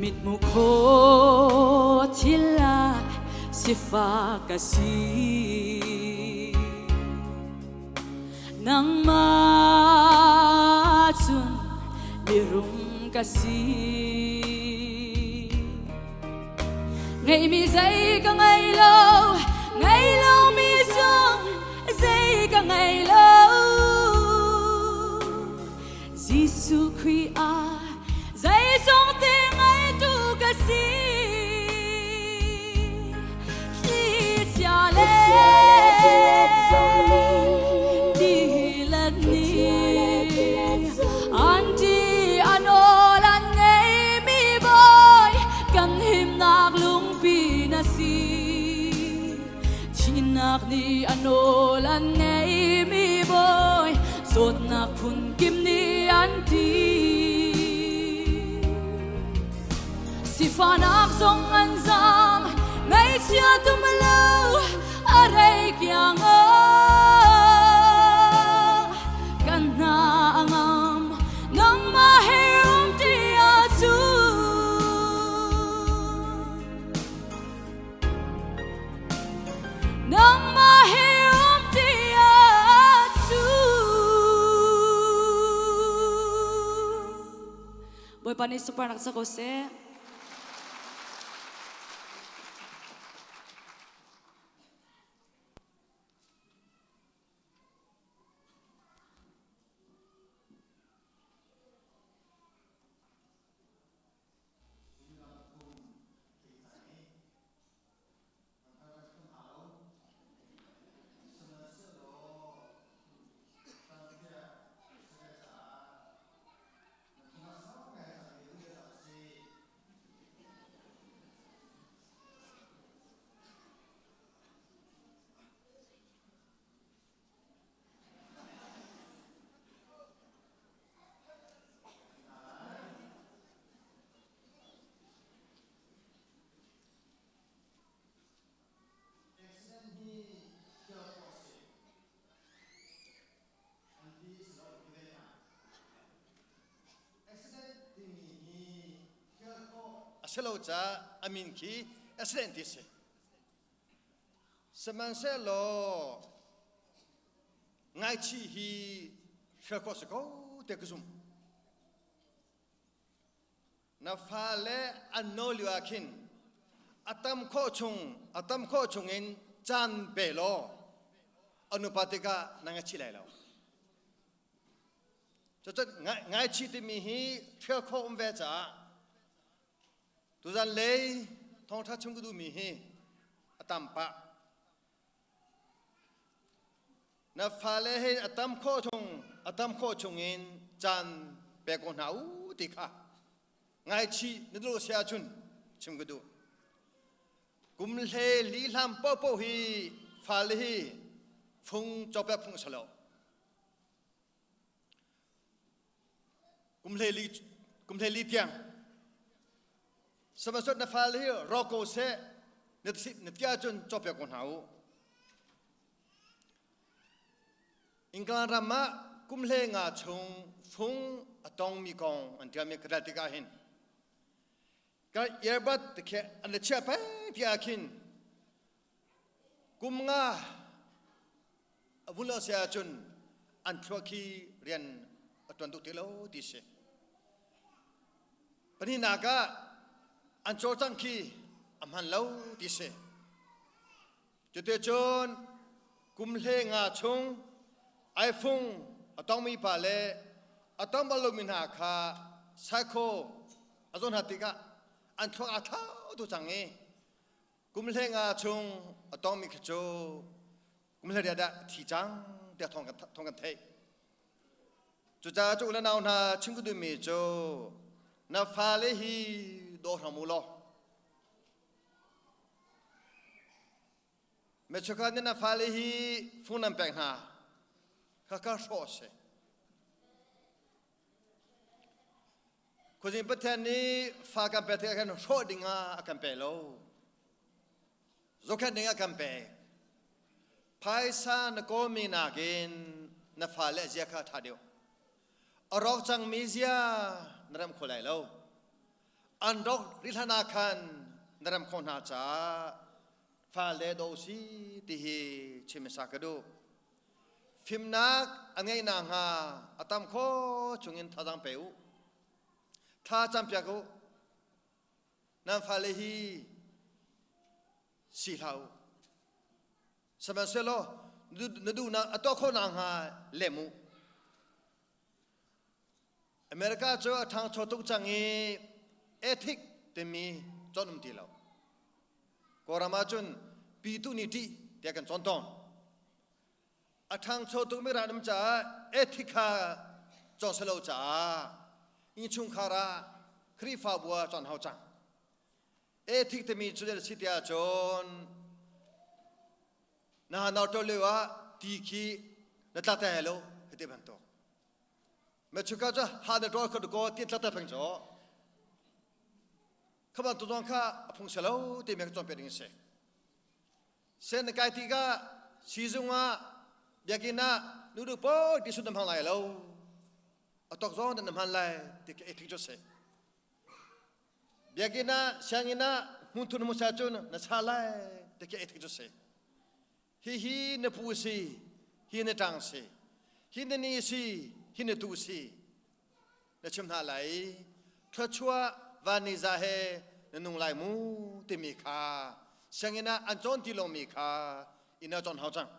Mithmuh khawh thil ah sifak ka si. Nangmah cun mirum ka si. Ngeihmi zei ka ngei lo, ngei lomi zong zei ka ngei lo. Jesuh Khrih ah zeizong te ngeitu ka si. Thlichia le tilet nih an ṭi a nawl an ngeimi bawi kan himnak lungpi na si. Thihnak nih a nawl an ngeimi bawi zawtnak phun kim nih an ti. Sifahnak zong an zam, ngaihchia tum lo a rei kiang Kan hna a ngam, nangmah he um ti ahcun. Nangmah he um ti ahcun. Bawipa nih sunparnak ca ko seh. A si lo caah a min khi accident ti si. Sihmanhsehlaw ngaichih hi hrial khawh si ko te ka zumh. Na fale an no lio ah khin a tam khawh chung a tam khawh chung in caan pe law a nupa tikah na ngaichih lai lo. Cucu ngaichih timi hi hrial khawh um ve caah tuzan lei thawngṭha chung ka duhmi hi a tam pah. Na fale he a tam khawh chung a tam khawh chung in caan pe ko hna u ti kha ngaichih na duh si ahcun chim ka duh. Kum hle li hlam paohpaoh hi fale hi fung cawpek phung a si lo. Kum hle li kum hle li tiang Samasot na fale hi rawk ko seh na na ti ahcun cawpiak ko hna u. England ram ah kum hle nga chung fung a tongmi kong an ṭialmi ka rel tikah hin ka earbud te khi an la chiah peng ti ah khin kum nga a vun lo si ahcun an thluak hi rian a ṭuan tuk ti lo ti si. Pahnihnak ah an cawlcangh khi a hman lo ti si. Cuticun kum hle nga chung aifung a tongmi pa le a tong bal lomi hna kha psycho a zawn hna tikah an thluak aa thlau tu cang i kum hle nga chung a tongmi khi cu kum hle riat ah a thi cang tiah thawng kan, thawng kan theih. Cucaah cu u le nau hna chim ka duhmi cu. Na fale hi daw hram u law. Mechukhat nih na fale hi fung nan pek hna. Khakha hrawh a si. Khuazing Pathian nih fa kan pek tikah khan hrawh ding ah a kan pe lo. Zohkhenh ding ah kan pek. Phaisa na kawlmi nakin na fale zia kha ṭha deuh. A rawk cangmi zia na rem kho lai lo. An rawk rih hlan ah khan na rem khawh hna caah fale do si ti hi chim sa ka duh. Fimnak a ngeih nakhnga a tam kho chungin thazaang pe u. Thla campiak u. Nan fale hi si hlah u. Sihmanhsehlaw na duhnak a tuah khawh nakhnga lem u. America cu a ṭhangcho tuk cang i ethic timi cawn um ti lo. Kawlram ahcun pitu nih ṭih tiah kan cawn tawn. A ṭhangcho tukmi ram um caah ethic kha cawn si lo caah innchungkhar ah Khrihfabu ah cawn hau cang. Ethic timi cu si tiah cun na nau ṭo lio ah ti khi na tla te lo hiti bantuk. Mechuka cu ha na ṭol kho ko ti tla te peng caw. Kha bantuk zong kha a phung si lo timi ka cawnpiak ding a si. Sen na kai tikah sizung ah biakinn ah nudu pawl ti sun na hmang lai lo. A tok zong na hman lai ti ka ethic cu si. Biakinn ah sianginn ah hmunthun hmusa cun na cha lai ti ka ethic cu si. Hihi na pu si, hi na ṭang si, hi na ni si, hi na tu si. Na chim hna lai thluachuah van ni za he na nung lai mu timi kha sianginn ah an cawn ti lomi kha inn ah cawn hau cang.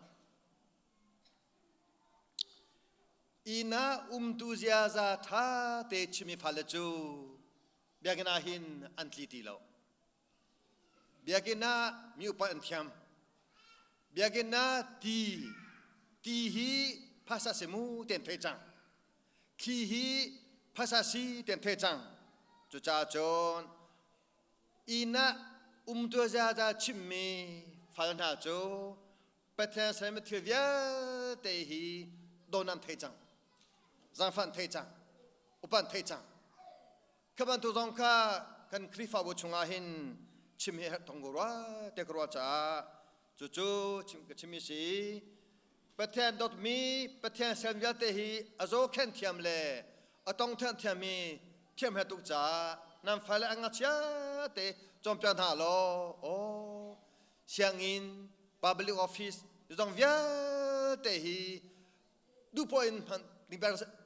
Inn ah umtu ziaza ṭha te chimi fale cu biakinn ah hin an tli ti lo. Biakinn ah mi upat an thiam. Biakinn ah ti ti hi phasa si mu ten thei cang. Thli hi phasa si ten thei cang. Cucaah cun inn ah umtu ziaza chimmi fal hna cu Pathian sermi thil vialte hi don an thei cang. Zaangfah an thei cang. Upat an thei cang. Kha bantuk zong kha kan Khrihfabu chungah hin chim hi herh thong ko rua te ka ruah caah cucu chim ka chim si. Pathian dawtmi Pathian ser vialte hi a zaw khen thiam le a tong thiam thiammi thiam he tuk caah nan fale a ngakchia te cawnpiak hna law aw sianginn public office zong vialte hi duhpoah in hman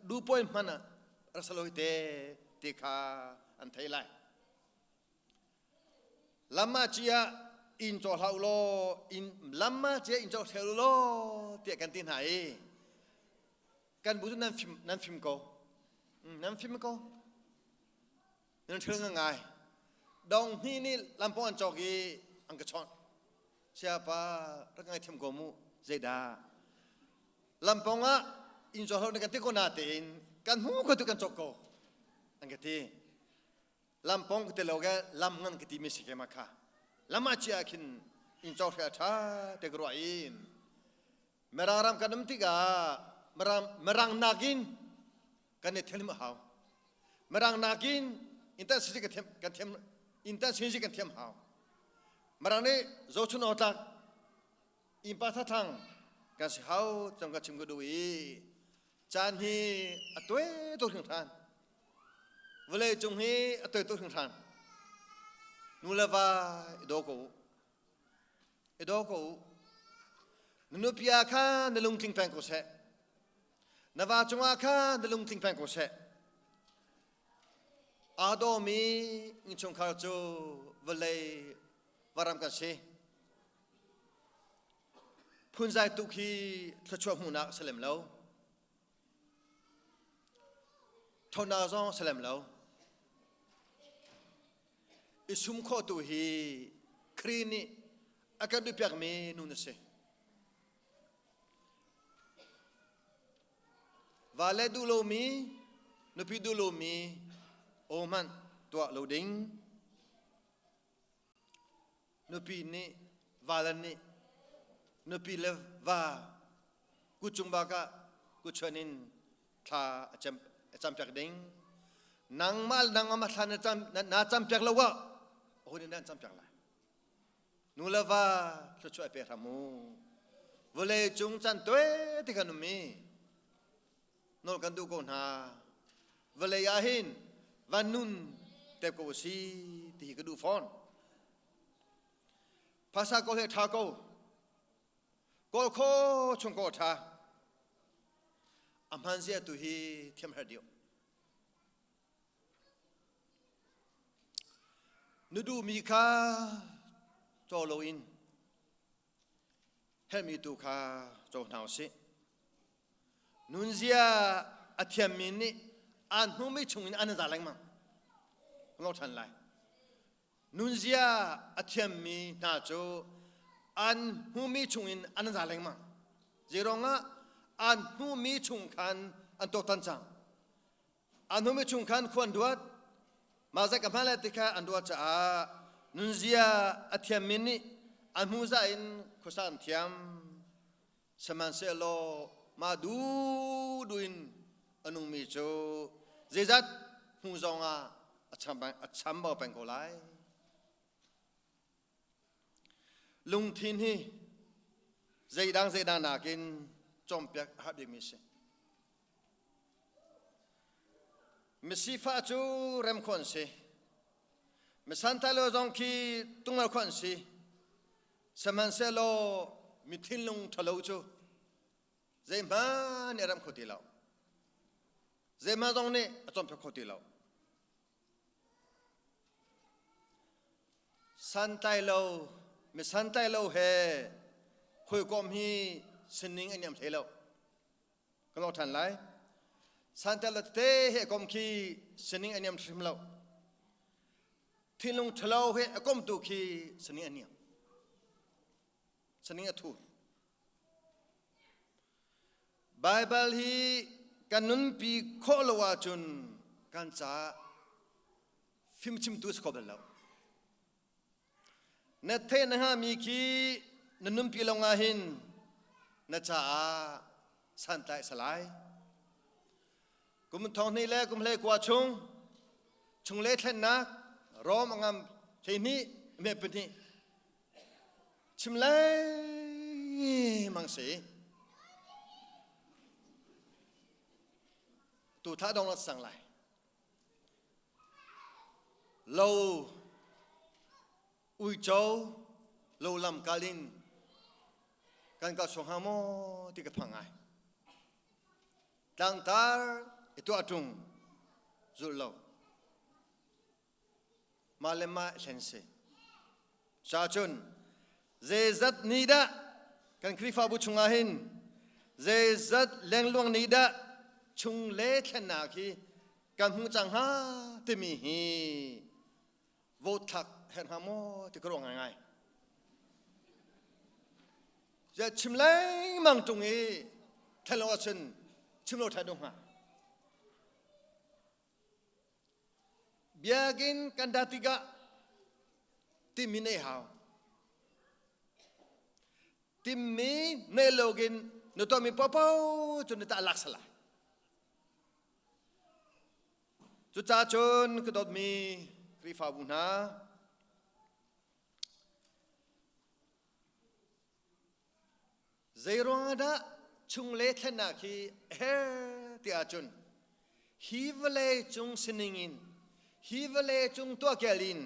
duhpoah in hman ah rak si lo hi te ti kha an thei lai. Lam ah cia inn caw hlah u law inn lam ah cia inn caw hrel u law tiah kan ti hna i kan bu cu nan fim nan fim ko nan fim ko nan hrel ngai dong hni nih lampong an cawk i an ka chawnh Siapa rak ngai thiam ko mu zeidah lampong ah inn caw hlo na kan ti ko na tein kan hmu ko tu kan cawk ko an ka ti lampong ka ti lo ke lam ngan ka ti mi si ke ma kha lam ah chia khin inn caw hre tha te ka ruah in Mirang ram kan um tikah Mirang Mirang nakin kan i thiam a hau Mirang nakin intensity kan thiam kan thiam intensity kan thiam hau Mirang nih zochun awtlak innpa thathang kan si hau cang ka chim ka duh i caan hi a tuai tuk hringhran vawlei cung hi a tuai tuk hringhran nu le va i daw ko u i daw ko u na nupi ah khan na lungtling peng ko seh na va cungah khan na lungtling peng ko seh Aa dawmi innchungkhar cu vawlei varam kan si. Phunzai tuk hi thluachuah hmuhnak a si lem lo. Ṭhawnnak zong a si lem lo. I sum khawh tu hi Khrih nih a kan duhpiakmi nun a si. Va le duh lomi, nupi duh lomi, aw hmanh. tuah lo ding. Nupi nih valan nih nupi le va kutcung bak ah kutchuan in thla a campiak ding. Nangmah le nangmah thla na campiak lo ah aho nih dah an campiak lai? Nu le va thluachuah pe hram u. Vawlei cung can toe ti kan um i nawl kan duh ko hna. Vawlei ah hin van nun te ko si ti hi ka duh fawn. Phasa ko he tha ko. Kawl kho chung ko tha. A hman zia tu hi thiam har dio. Na duhmi kha caw loin herhmi tu kha caw hna usih. Nunzia a thiammi nih aan hmumi chungin an za lengmang. Ka lo ṭhan lai. Nunzia a thiammi hna cu an hmumi chungin an za lengmang. Zeiruangah an hmumi chung khan an tuaktan cang. An hmumi chung khan khua an ruat. Mah zei ka hman lai ti kha an ruah caah nunzia a thiammi nih an hmuhzah in khuasa an thiam. Sihmanhsehlaw mah duhduh in a nungmi cu zeizat hmu zong ah a chambau peng ko lai. Lungthin hi zeidang zeidang nakin cawmpiak a har bikmi a si. Misifah cu rem khawh an si. Misantailo zong khi tungal khawh an si. Sihmanhsehlaw mi thinlung ṭhalo cu zeihmanh nih a remh kho ti lo. Zeihmanh zong nih a cawnpiak kho ti lo. Santlailo, mi santlailo he hawikom hi sining an iam hlei lo. Ka lawh ṭhan lai. Santel tete he kom khi sining a niam hrim lo. Thinlung ṭhalo he a komtu khi sining a niam. Sining a thur. Baibal hi kan nunpi khawh lo ahcun kan caah fimchimtu si kho bal lo. Na theih na hngami khi na nunpi lo ah hin na caah santlai a si lai. Kum thong hnih le kum hlei kua chung chungle thlennak Rom a ngam 12 me pahnih chim lengmang si. Tu thla dong sang lai. Lo uico lo lam kal in kan kal suang hnga maw ti ka phang ngai. Tlangtar i tuah ṭung zulh lo. Mah le mah hlen si. Ca cun zeizat ni dah kan Khrihfabu chungah hin zeizat lengluang nih dah chung le thlennak hi kan hmuh cang hnga timi hi vote thlak herh hnga maw ti ka ruah ngaingai. Ziah chim lengmang ṭung i thlen lo ahcun chim lo ṭha deuh hnga. Biakinn kan dah tikah timmi nei hau. Timmi nei login na tuahmi paohpaoh cu na tah lak sala. Cucaah cun ka dawtmi Khrihfabu hna, Zeiruang ah dah chungle thlennak hi a her ti ahcun hi vawlei cung sining in hi vawlei cung tuahkel in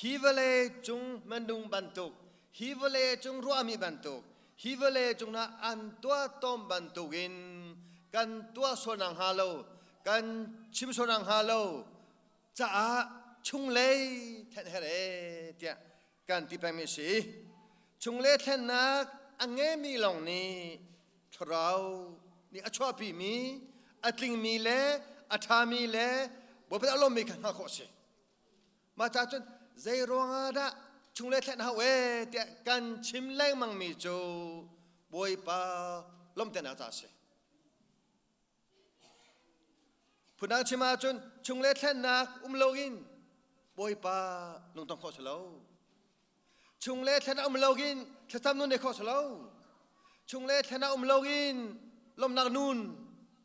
hi vawlei cung minung bantuk hi vawlei cung ruahmi bantuk hi vawlei cung ah an tuah tawn bantuk in kan tuah sualnak hnga lo kan chim sualnak hnga lo caah chunglei then her e tiah kan ti pengmi a si. Chungle thlennak a ngeimi lawng nih thlarau nih a chuahpimi a tlingmi le a ṭhami le Bawipa a lawmmi kha hngalh khawh a si. Mah caah cun zei ruangah dah chungle thlen hau e tiah kan chim lengmangmi cu Bawipa lawmhternak caah a si. Phundang chim ahcun chungle thlennak um loin. Bawipa lungtong khawh si lo. Chung le thlen a um loin thlacam nun nei khawh si lo. Chung le thlen a um loin lawmhnak nun,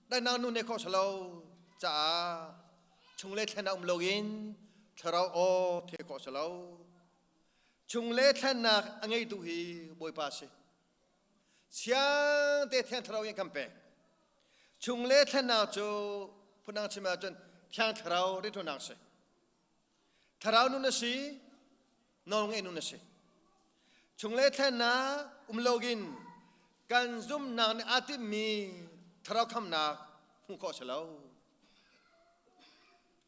daihnak nun nei khawh si lo caah chung le thlen a um loin thlarau aw the khawh si lo. Chung le thlennak a ngeitu hi Bawipa si. Siang te Thiang Thlarau in kan pek. Chung le thlennak cu phundang chim ahcun Thiang Thlarau rianṭuannak a si. Thlarau nun a si, nawlngeih nun a si. Chung le thlennak um loin kan zumhnak nih aa timhmi thlarau khamnak hmuh khawh a si lo.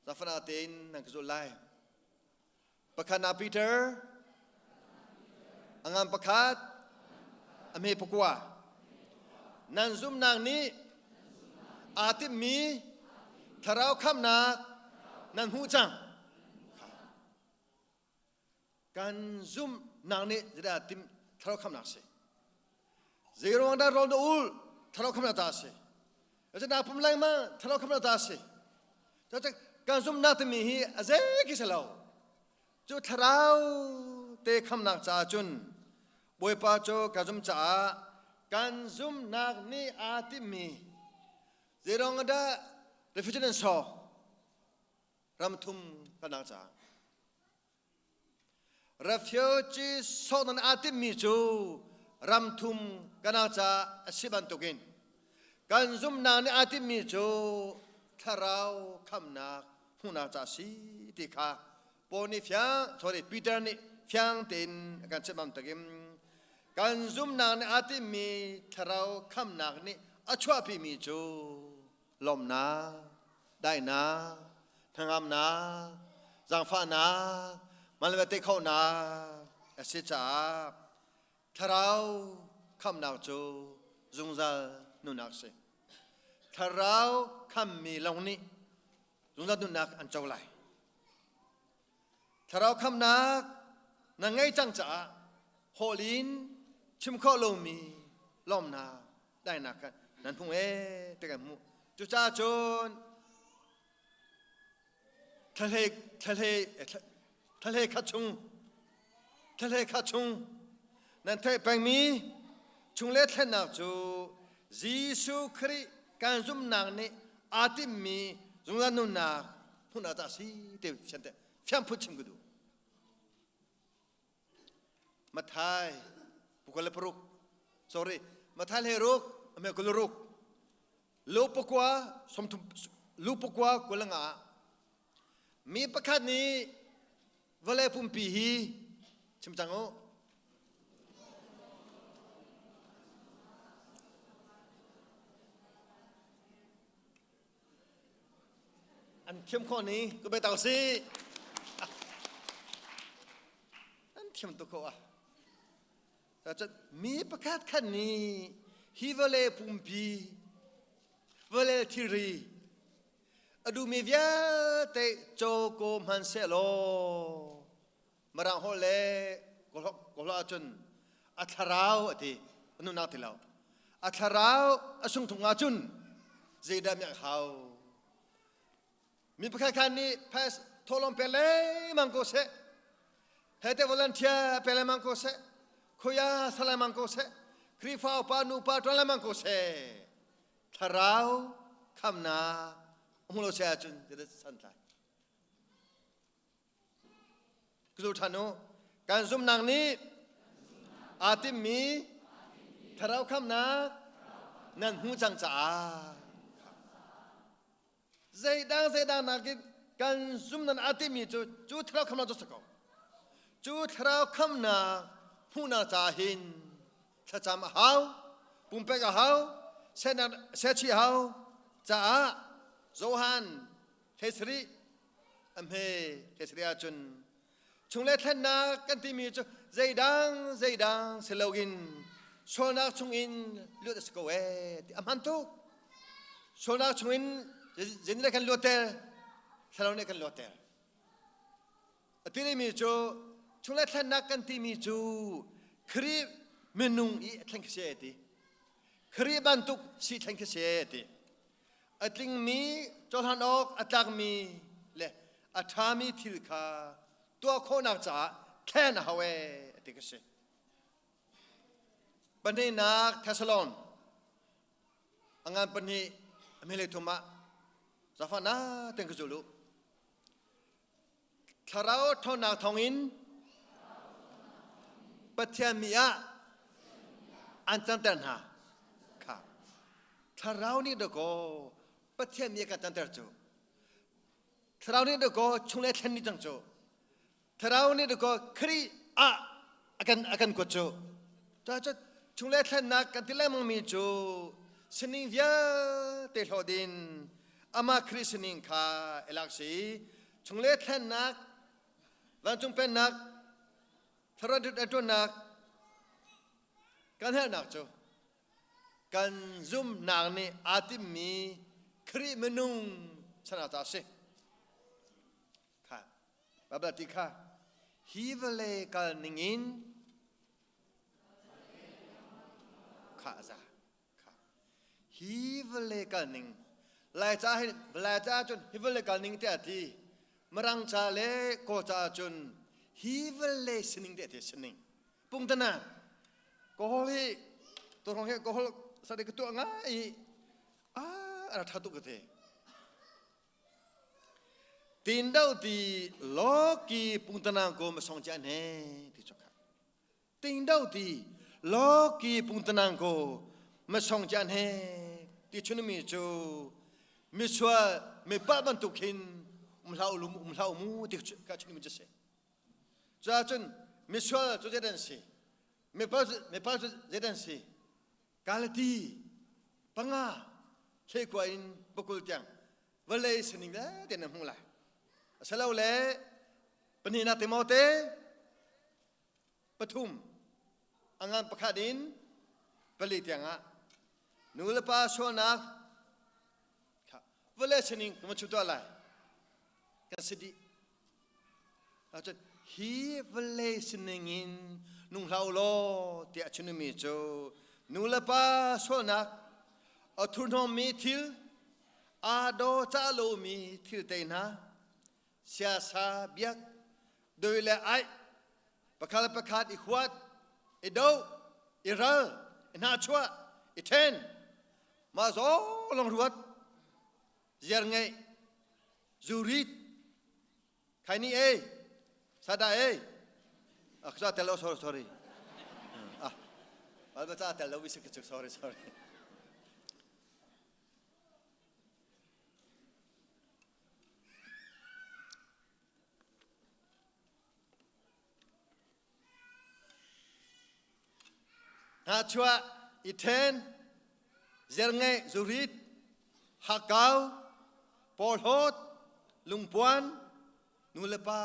Zafana tein nan ka zulh lai. Pakhat na Peter, a ngan pakhat, a hme pakua. Nan zumhnak nih aa timhmi thlarau khamhnak nan hmuh cang. Kan zumhnak nih zeidah tim thlarau khamhnak si. Zeiruang dah rawl na ul thlarau khamhnak ta si. Cucaah pum lengmang thlarau khamhnak ta si. Cucaah kan zumhnak timi hi a zei khi si lo. Cu thlarau te khamnak caah cun Bawipa cu ka zum caah kan zumhnak nih aa timhmi zeiruang dah refugee nan sawk ramthum kalnak caah Refugee sawk nan aa timhmi cu ramthum kana ca a si bantukin kan zumhnak nih aa timhmi cu thlarau khamnak hmuhnak ca a si ti kha Paul nih fiang sorry Peter nih fiang tein a kan chimh bantukin kan zumhnak nih aa timhmi thlarau khamnak nih a chuahpimi cu lawmhnak, daihnak, hnangamnak, zaangfahnak, malvete khonak a si caah thlarau khamnak cu zungzal nunnak a si. Thlarau khammi lawng nih zungzal nunnak an co lai. Thlarau khamnak na ngei cang caah hawl in chim khawh lomi lawmnak daihnak kha nan hmu ee ti kan hmuh. Cucaah cun thlahlei thlahlei thlahlei khat chung thlahlei khat chung nan theih pengmi chung le thlennak cu Jesuh Khrih kan zumhnak nih aa timhmi zungzal nunnak hmun ah dah si ti fiante fiang phun chim ka duh. Mathai pukul le paruk sorry Mathai le ruk ame kul ruk lu pakua somthum lu pakua kul nga mi pakhat nih vawlei pumpi hi chim cang u An thiam khawh ni ku be tau si. An thiam tuk ko ah. Cun mi pakhat khat nih hi vawlei pumpi vawlei thilri a duhmi vialte caw ko hmanhsehlaw Mirang holh le Kawlholh ahcun a thlarau a ti a nunnak ti lo a thlarau a sungthung ahcun zeidah miak hau mi pakhat khan nih phas thawhlawm pe lengmang ko seh hete volunteer pe lengmang ko seh khoya sa lengmang ko seh Khrihfa upa nupa ṭuan lengmang ko seh thlarau khamnak hmu lo seh ahcun zeidah santlai Ka zul ṭhan u. Kan zumhnak nih aa timhmi thlarau khamnak nan hmuh cang caah zeidang zeidang nakin kan zumhnak aa timhmi cu cu thlarau khamnak cu si ko. Cu thlarau khamnak hmuhnak caah hin thlacam a hau, pumpek a hau, sehchih a hau caah Johan Hlei a hme hlei ahcun chung le thlennak kan timi cu zeidang zeidang si loin sualnak chungin luat a si ko ee ti a hman tuk sualnak chungin zeitindah kan luatter thlarau nih kan luatter a timi cu chung le thlennak kan timi cu Khrih minung i a thleng khi si ti Khrih bantuk si thleng khi si ti A tlingmi cohlan awk a tlakmi le A ṭhami thil kha tuah khawhnak caah thlen a hau ee ti ka si. Pahnihnak Thessalon a ngan pahnih a hmele thum ah zafa na ten ka zul u. Thlarau ṭhawnnak thawngin Pathian mi ah an canter hna kha. Thlarau nih dakaw Pathian mi a kan canter cu. Thlarau nih dakaw chung le thlen ni cang cu. Thlarau nih dakaw Khrih ah a kan kuat cu. Cucaah chung le thlennak kan ti lengmang mi cu sining vialte hlawh din amah Khrih sining kha i lak si. Chung le thlennak vancung pennak thlarau ṭuannak kan herhnak cu kan zumhnak nih aa timmi Khrih minung chan ah a si. Kha Bible ti kha hi vawlei kal ningin kha a za. Kha hi vawlei kal ning Lai ca hin Lai ca cun hi vawlei kal ning tiah ti Mirang ca le Kawl ca cun hi vawlei sining tiah ti sining pungtana Kawl hi tuhrong hi Kawl sade ka tuah ngai i a a tha tuk ka ti Tin do ti loki pungtana ko ma song cha ne ti chokha ting do ti loki pungtana ko ma song cha ne ti chunmi chu misual mi pa bantuk hin um hlah ulum um hlah mu ti ka chunmi chu se cha chun misual chu zedan si mi pa mi pa chu zedan si Galati panga thleikua in pakul tiang vawlei sining vialte na hmuh lai. Asilole pahnihnak Timote pathum a ngan pakhat in pali tiangah nu le pa sualnak vawlei sining kan va chuh tuah lai kan si dih. Cun hi vawlei sining in nung hlah u law tiah a chimmi cu nu le pa sualnak a thurhnawmmi thil aa daw cah lomi thil te hna siasa biak doi le aih pakhat le pakhat i huat i doh i ral i hnahchuah i ṭhen mah zong lawng ruat ziar ngeih zurit khaini ei sada ei aksa tel lo sorry sorry ah alba cha tel lo wi sik sorry sorry Hnahchuah, i ṭhen, zerngeih, zurit, hakkau, porhlawt, lungpuan, nu le pa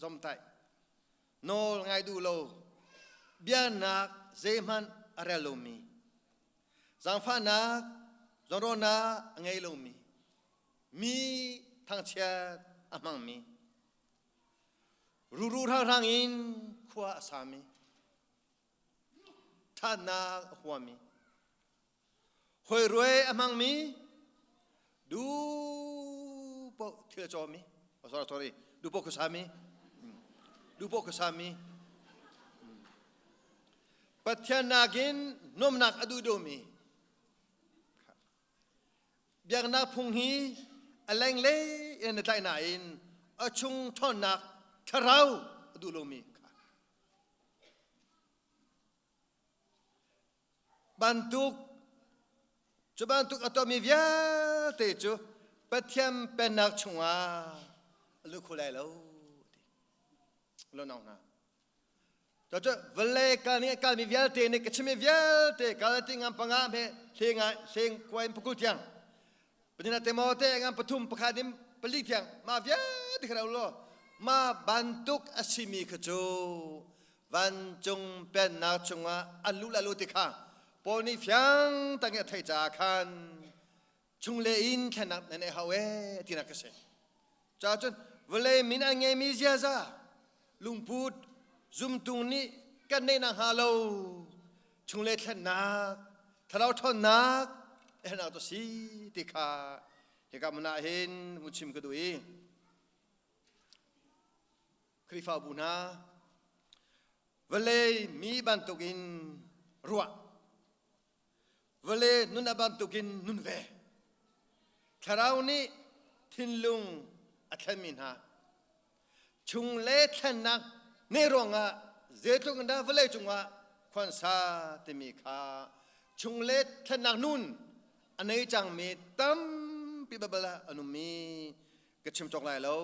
zomtaih, nawl ngai duh lo, bianak zeihmanh a rel lomi, zaangfahnak, zawnruahnak a ngei lomi, mi thangchiat a hmangmi, Ruru hranghrang in khua a sami, ṭhatnak a huami, hawi ruai a hmangmi, du paoh thil a cawmi, oh, sorry, sorry, du paoh khuasami, du paoh khuasami, Pathian nakin nuamnak a duh deuhmi, Biaknak phung hi a lenglei in a tlaih nain a chung ṭhawnnak thlarau a duh lomi kha. Bantuk cu bantuk a tuahmi vialte cu Pathian pennak chungah a lut kho lai lo ti. Lo nau hna. Cucu vawlei kal ning a kalmi vialte nih ka chimmi vialte Galati ngan panga hme hlenga hleng kua in pakul tiang Panina Timote ngan pathum pakhat in pali tiang ma vialte kha law ma bantuk a simi kha cu vancung pennak chungah an luh la lu ti kha Paul nih fiang tak in a theih caah khan chungle in thlennak nan ei hau ee tinak ka si. Caah cun vawlei min a ngeimi ziaza lungput zumtung nih kan neih nak hnga lo chungle thlennak thlarau ṭhawnnak hernak tu si ti kha hika hmun ah hin hun chim ka duh i. Khrihfabu hna vawlei mi bantukin ruah vawlei nun a bantukin nun ve thlarau nih thinlung a thlenmi hna chung le thlennak ne ruangah zeitluk in dah vawlei cungah khuansa timi kha chung le thlennak nun a nei cangmi tampi babal ah an ummi ka chim cawk lai lo.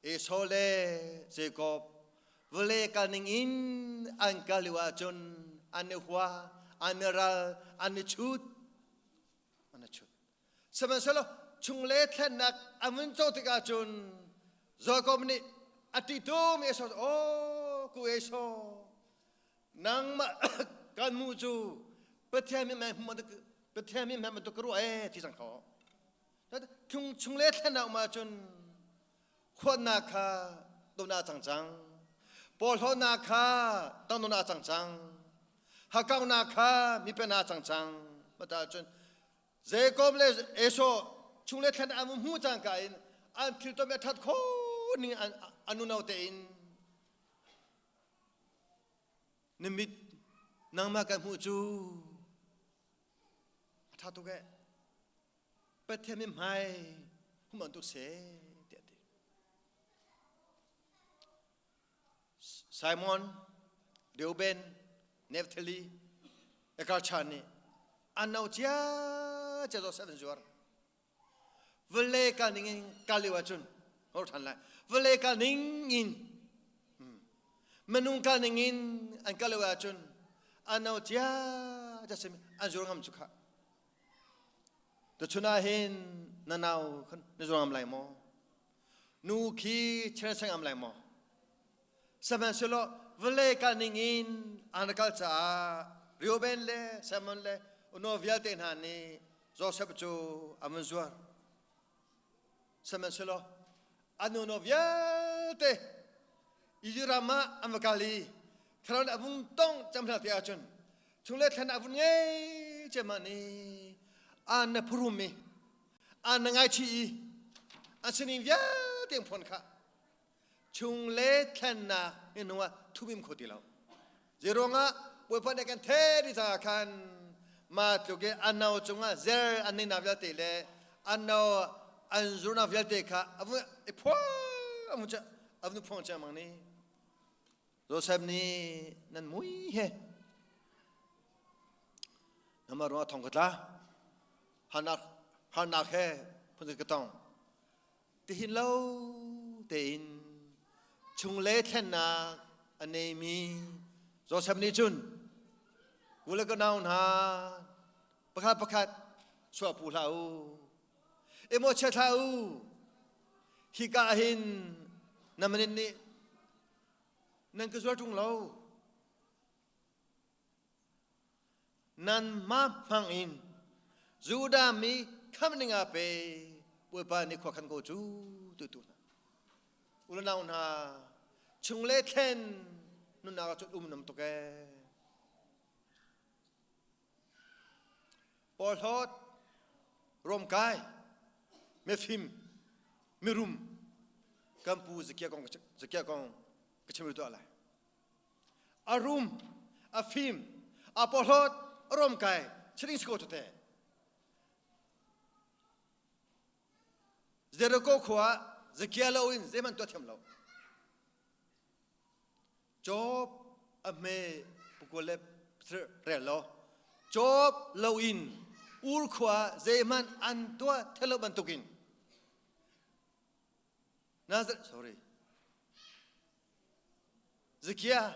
Esau le Jacob vawlei kal ning in an kal lio ahcun an i hua, an i ral, an i chut, an i chut. Sihmanhsehlaw chungle thlennak an vun co tikah cun Jacob nih a ṭihtum Esau aw ku Esau nangmah kan mu cu Pathian min Pathian min hmanh bantuk ka ruah ee ti cang kho. Chung chung le thlen ah um ahcun khuatnak kha ton ah cang cang. Porhlawtnak kha tangnon ah cang cang. Hakaunak kha mipen ah cang cang. Mata cun Jacob le Esau chung le thlen an hmu cangka in an thil tom a that kho ning an unau tein na mit nangmah kan hmuh cu a tha tuk eh Pathian mi hmai hum an tuk se tiah ti Simon Reuben Naphtali Ekarchan nih an no cia cia Joseph an zuar vawlei kal ning in kal lio ahcun hor than lai vawlei kal ning in minung kal ning in an kal lio ahcun an no cia cia simi an zuar ngam cu kha tuchun ah hin na nau khan na zuar ngam lai maw nu khi chen ngam lai maw Sihmanhsehlaw vawlei kal ning in an kal caah Reuben le Simon le uno vialte hna nih Joseph cu an vun zuar. Sihmanhsehlaw an uno vialte Izipt ram ah an va kal i thlarau a vung tong cam hna ti ahcun chung le thlan a vun ngei ciammah nih an na phurum i an na ngaichih i an sining vialte an phuan khah. Chung le thlennak ni hnu ah thumim kho ti lo. Zeiruangah Bawipa nih kan the dih caah khan ma tluk i an no cungah zer an neihnak vialte le an no an zurnak vialte kha a vun i phuang a vun a vun phuang ciangmang ni. Joseph nih nan mui he nama ruang thong ka tla harnak harnak he phun ka tong Tihin lo tein chungle thlennak a neimi Joseph nih cun ku le ka nau hna pakhat pakhat chuahpu hlah u emaw chia hlah u hika ah hin na manin nih nan ka zuar ṭung lo Nanmah hmang in Judah mi khamh ning ah pe Bawipa nih khua khan ko cu tu tu hna. Ulanau hna chung le thlen nunnak ah cun um nam tuk ee. Porhlawt, romkai, mifim, mirum kan pu Zakia kong Zakia kong ka chim tuah lai. A rum, a fim, a porhlawt, a romkai, chiring si ko tete. Jericho khua Zakia lo in zeihmanh tuah thiam lo. Job a hme pukua le rel lo. Job lo in Ur khua zeihmanh an tuah thelo bantukin Nazareth sorry Zakia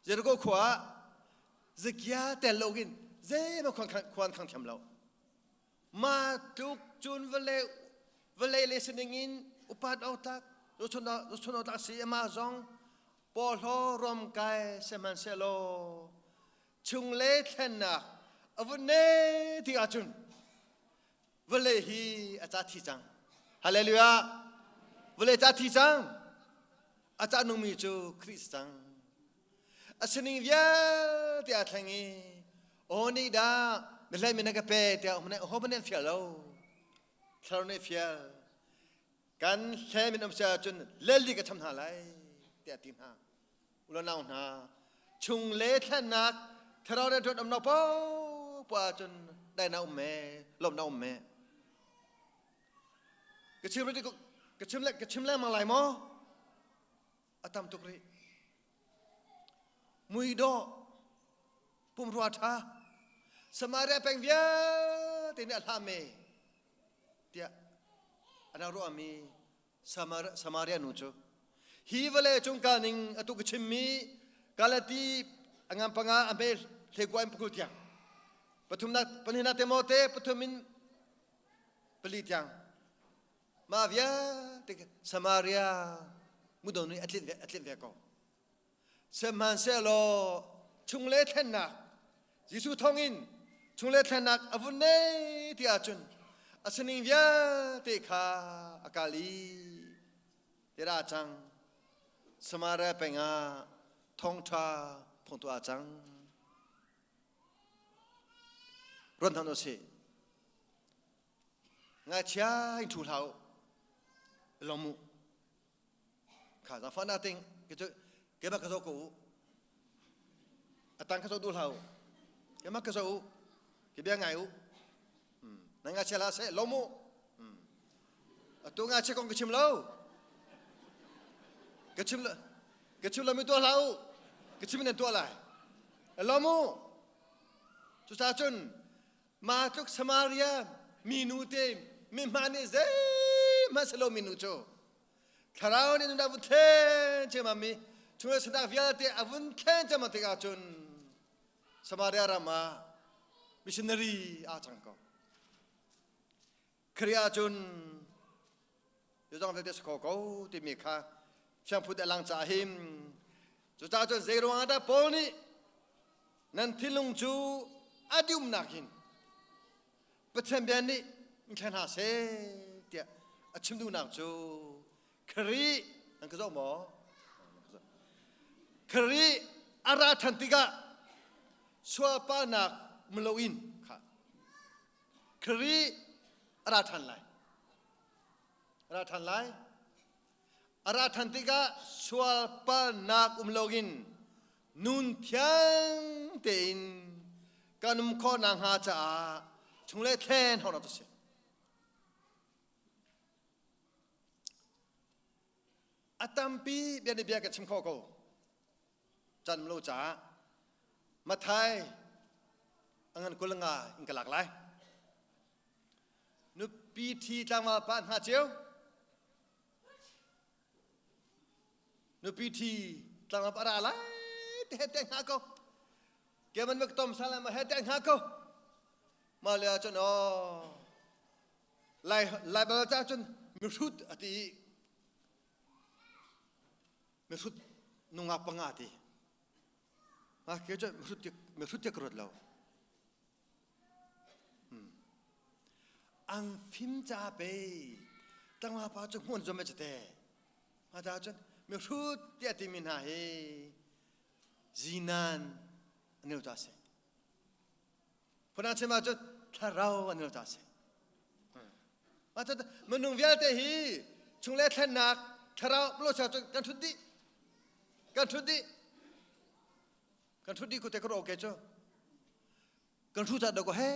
Jericho khua ah Zakia tel lo in zeihmanh khuan khang thiam lo. Ma tluk cun vawlei vawlei le sining in upat awtak zochun awtak si ama zong pawhlaw rom kai sihmanhsehlaw chung le thlennak a vun ne ti ahcun vawlei hi a ca thi cang hallelujah vawlei ca thi cang a ca nungmi cu Khrih si cang a sining vialte aa thleng i aw nih dah na hlei mi na ka pe tiah ho hmanh an fial lo thlarau nih fial. Kan hle min um sia cun leli ka cham hna lai tiah ti hna. Ulanau hna chung le thlennak thlarau le ṭuan um no po po ahcun dai na um me lom na um me. Ka chim ka chim le ka chim lengmang lai maw? A tam tuk rih. Muidawh pumrua ṭha Samaria peng vialte nih a hlah me tiah an rak ruahmi Samaria nu cu hi vawlei cung kal ning atu ka chimmi Galati a ngan panga a hme hlekua in pakul tiang pathumnak pahnihnak Timote pathum in pali tiang mah vialte Samaria mudon nih a tlinh ve a tlinh ve ko Sihmanhsehlaw chungle thlennak Jesuh thawngin chungle thlennak a vun nei ti ahcun a sining vialte kha a kal i tira cang Samaria peng ah thawngṭha phungtu ah cang. Ruat hna usih. Ngaichia in ṭhu hlah u. Lawm u. Kha zaangfah na ting ke cu keimah ka zoh ko u. A tang ka zoh duh hlah u. Keimah ka zoh u. Ke bia ngai u. Na ngakchia hlah seh lawm u. Atu ngakchia kong ka chim lo. Ka chim lo ka chim lo mi tuah hlah u. Ka chim in nan tuah lai. Lawm u. Cucaah cun Mah tluk Samaria minu te mi hma nih zeihmanh si lo minu cu thlarau nih nun a vun thlen ciammam mi chung sanak vialte a vun thlen ciammam tikah cun Samaria ram ah missionary aa cang ko. Khrih ahcun zeizong vialte si kho ko timi kha fiangphut a lang caah hin cucaah cun zei ruangah dah Paul nih nan thinlung cu a diumnak in Pathian bia nih in thlen hna seh tiah a chim duhnak cu Khrih nan ka zoh maw? Khrih a ra ṭhan tikah sualpalnak um loin kha Khrih a ra ṭhan lai. A ra ṭhan lai. A ra ṭhan tikah sualpalnak um loin nun thiang tein kan um khawh nakhnga caah chunglei thlen hau tu si. A tampi bia nih bia ka chim khawh ko. Can lo caah Mathai a ngan 25 in ka lak lai. Nupi ṭhi tlangval pa hna cio. Nupi ṭhi tlangval pa ra lai te he te hnga ko. Keman mak tom salam he te hnga ko. Ma le cun oh lai lai bal ca cun mihrut ati mihrut nungak panga ti. Ma ke cun mihrut mihrut te ka ruat lo. An fim ca pe tlangval pa cu hmuan zum te. Ma ta cun mihrut tiah timi hna hi zinan an il ta si. Phuna chim ahcun thlarau an il ta si. Ma cun minung vialte hi chungle thlennak thlarau lo cha cun kan thut dih. Kan thut dih. Kan thut dih ku te ka ro ke cu. Kan hru ca ko he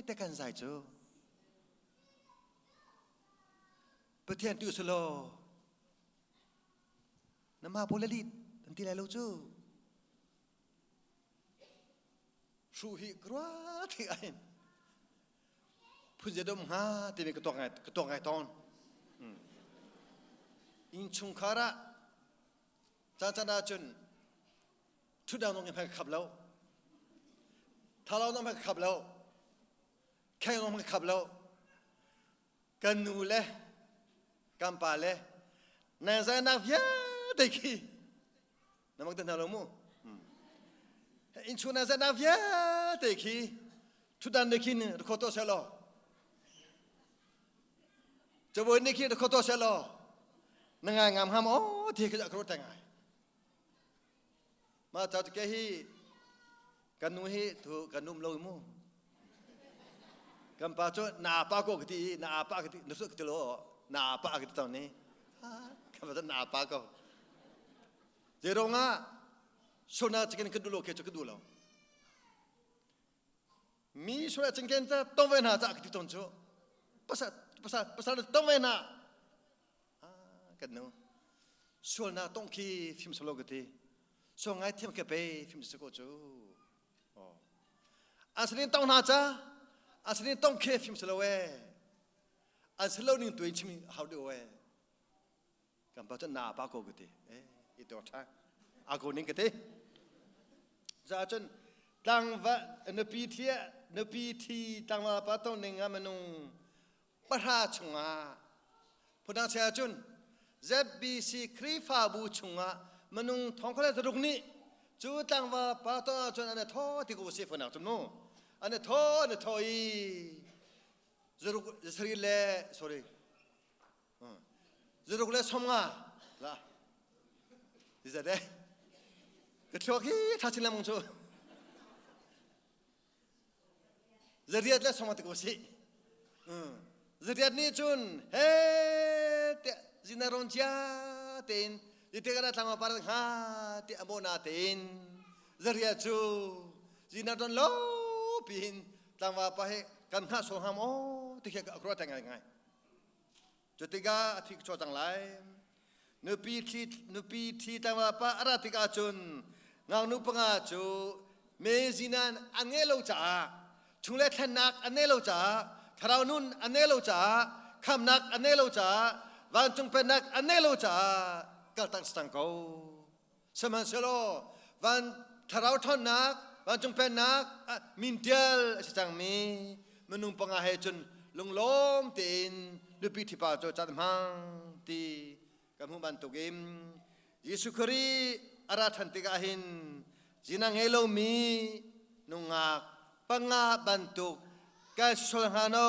te kan zai cu. Pathian tu silo na ma pole lit an ti lai lo cu. Hru hi krua thi ai. Phun ze dom hnga timi ka tuak ngai ka tuak ngai tawn. In chungkhar ah caan caan ahcun Thutdang zong hmai ka khap lo. Thalau zong hmai ka khap lo. Kheng zong hmai ka khap lo. Kan nu le kan pa le nan zainak vialte khi na mak te hna lo mu. Innchung nan zainak vialte khi thutdan ne khin record tuah seh law cabuai ne khi record tuah seh law na ngai ngam hnga maw ti khi ka ruat ngai. Mah ca ke hi kan nu hi thu kan um lo mu. Kan pa cu na pa ko ka ti i na apa ka ti na su ka ti lo. Na pa ka ti tawn ni. Ka va na pa ko. Zeirong ah sona chicken ka dulo ke chu ka du lo. Mi sona chicken ta tong ve na ta ka ti tawn chu. Pasal pasal pasal tong ve na. Kan nu. Sual na tong khi phim solo ka ti. So ngai thiam ke pe phim se ko chu. An tong hna ca an tong khe phim selo e. An selo ning tuin chim hau de we. Kan pa cun na pa ko ka ti. E i to tha. A ko ning ka ti. Za cun tlangva nupi thi nupi thi tlangva pa tong ning a manung pahra chungah phundang chia cun ZBC Khrihfabu chungah minung thong khat le zaruk nih cu tlangval pa ton ahcun an i thaw ti ko si fanak cu mu an i thaw an i thaw i zaruk zasarih le sorry zaruk le 50 la zat eh ka thluak hi tha chin lamung cu Zariat le song ti ko si. Zariat nih cun he te zinaron chia tein ite kana thlangma par hnga ti amo na tein zariat cu zinaron lo pihin tlangva pa he kan hnga so ham o ti khe ka akro ta ngai ngai. Cu tikah a thi chaw cang lai. Nupi thi nupi thi tlangval pa a ra tikah cun ngaknu panga cu mezinan an ngei lo caah chungle thlennak an nei lo caah thlarau nun an nei lo caah khamnak an nei lo caah vancung pennak an nei lo caah kaltak cang ko. Sihmanhsehlaw van thlarau ṭhawnnak vancung pennak min ṭial a si cangmi minung panga he cun lunglawm tein nupi ṭhipa cu cat hmang ti kan hmuh bantukin Jesuh Khrih a ra ṭhan tikah hin zina ngei lomi nungak panga bantuk kan sual hnga no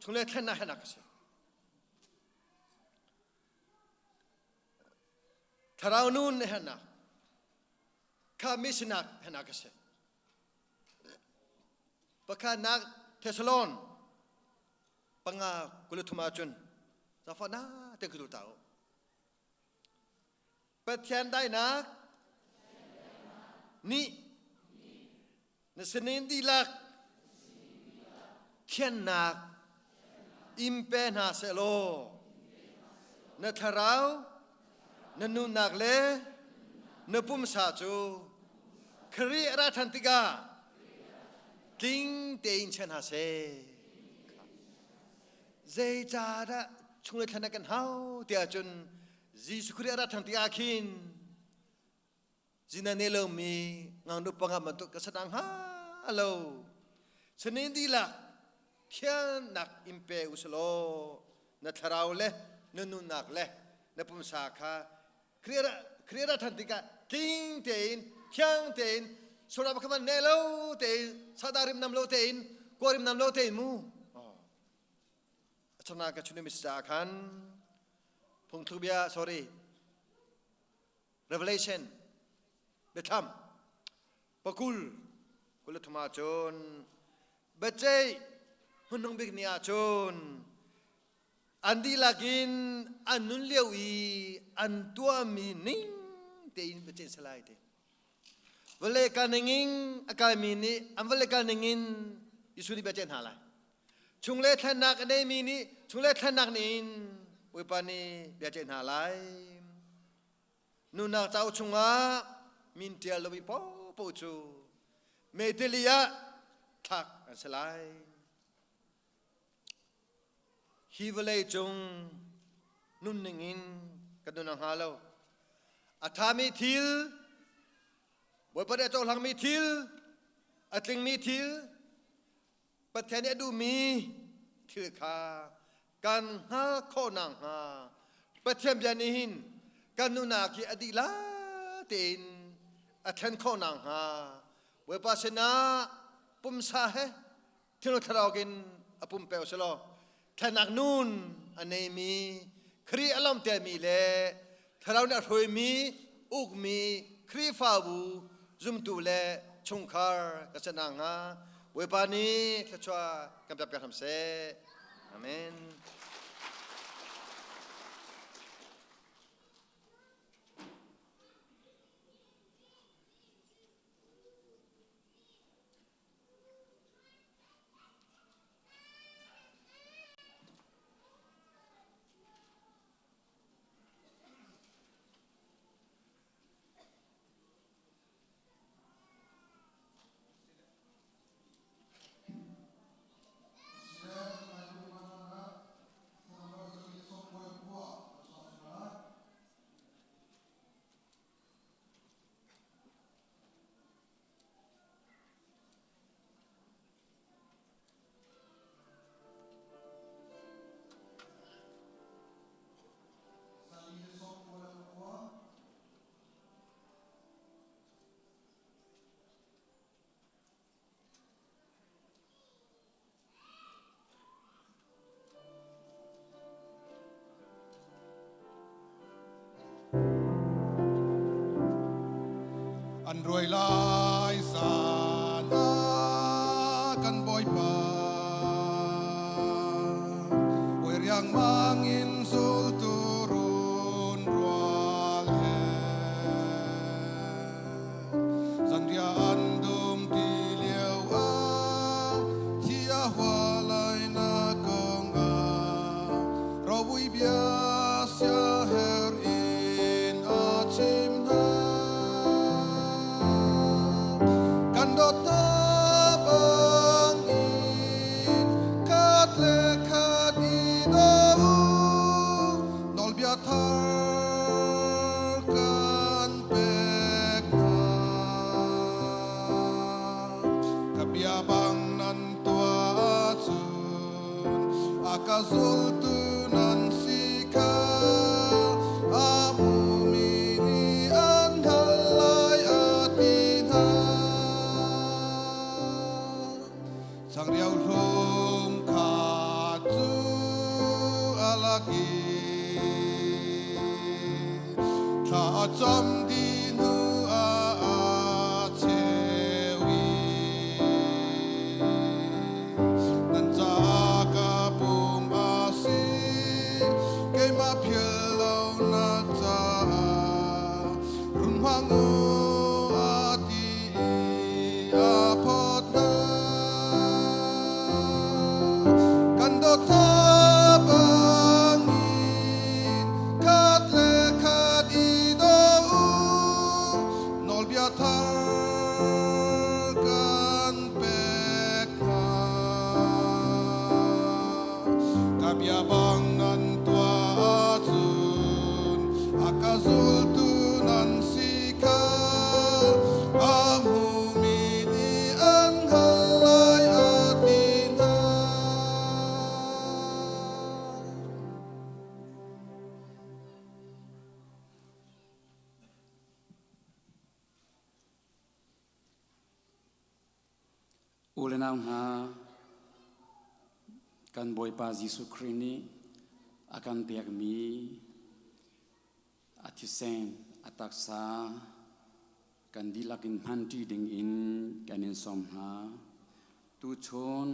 chung le thlennak he nak a si. Thlarau nun hernak kha mi sinak hernak a si. Pakhatnak Thessalon panga kuluthum ahcun zafa na te kutu ta u. Pathian dainak nih na sinin dihlak thiannak in pe hna sehlaw na thlarau na nunnak le na pumsa cu Khrih a ra ṭhan tikah tling tein chia hna seh. Zeicahdah chung le thlan kan hau tiah cun Jesuh Khrih a ra ṭhan tikah khin Zina ne lomi ngaknu panga bantuk ka sanang hnga lo. Sanin dihlak thiannak in pe usalaw na thlarau le na nunnak le na pumsa kha Khrih ra than tikah tling tein thiang tein sura pakhat man ne lo tein sada rim nam lo tein kua rim nam lo tein mu achana ka chunu mis cha khan phungthluk bia sorry Revelation biathlam pakul kul thum ah cun biaceih hmunhnung bik ni ah cun an dihlak in an nun lio i an tuahmi ning tein biaceih salai te vawlei kal ningin a kalmi nih an vawlei kal ningin Jesuh nih biaceih hna lai chungle thlennak a neimi nih chungle thlennak nih Bawipa nih biaceih hna lai Nunak cauk chungah min ṭial lomi paohpaoh cu meitili ah thlak an si lai. Hi vawlei cung nunning in kan nun a hnga lo. A ṭhami thil, Bawipa nih a cohlangmi thil, a tlingmi thil, Pathian nih a duhmi thil kha kan hngal khawh nakhnga Pathian bia nih hin kan nunak hi a dih tein a thlen khawh nakhnga Bawipa sinah pumsa he thinlung thlarau in a pumpe u silaw thlennak nun a neimi Khrih a lawmtermi le thlarau nih a hruaimi ukmi Khrihfabu zumtu le chungkhar ka si nakhnga Bawipa nih thluachuah kan pek piak hram seh. Amen. Ruai lai zan ah kan Bawipa Oi riangmang in zultu run rual he Zanriah an dum ti lio ah thi a hua lai na kong ah ropui bia siaherh in a chim hna. Kan dawt hna bangin khat le khat i daw u. Nawlbia thar kan pek hna. Ka bia bang nan tuah ahcun a ka zultu nan si kha a hmumi nih an hngalh lai a ti hna. Changreu hlum kha cu a lak i thla a cam dih hnu ah a cheu i nan caah ka pum a si keimah philh lonak caah run hmang u a ti i a phawt hna. Kan dawt hna bangin khat le khat i daw u. Nawlbia thar kan pek hna. Ka bia bang nan tuah ahcun a ka zultu nan si kha a hmumi nih an hngalh lai a ti hna. U le nau hna, kan Bawipa Jesuh Khrih nih a kan pekmi a thisen, a taksa kan dihlak in hmanṭi dingin kan in sawm hna. Tuchun.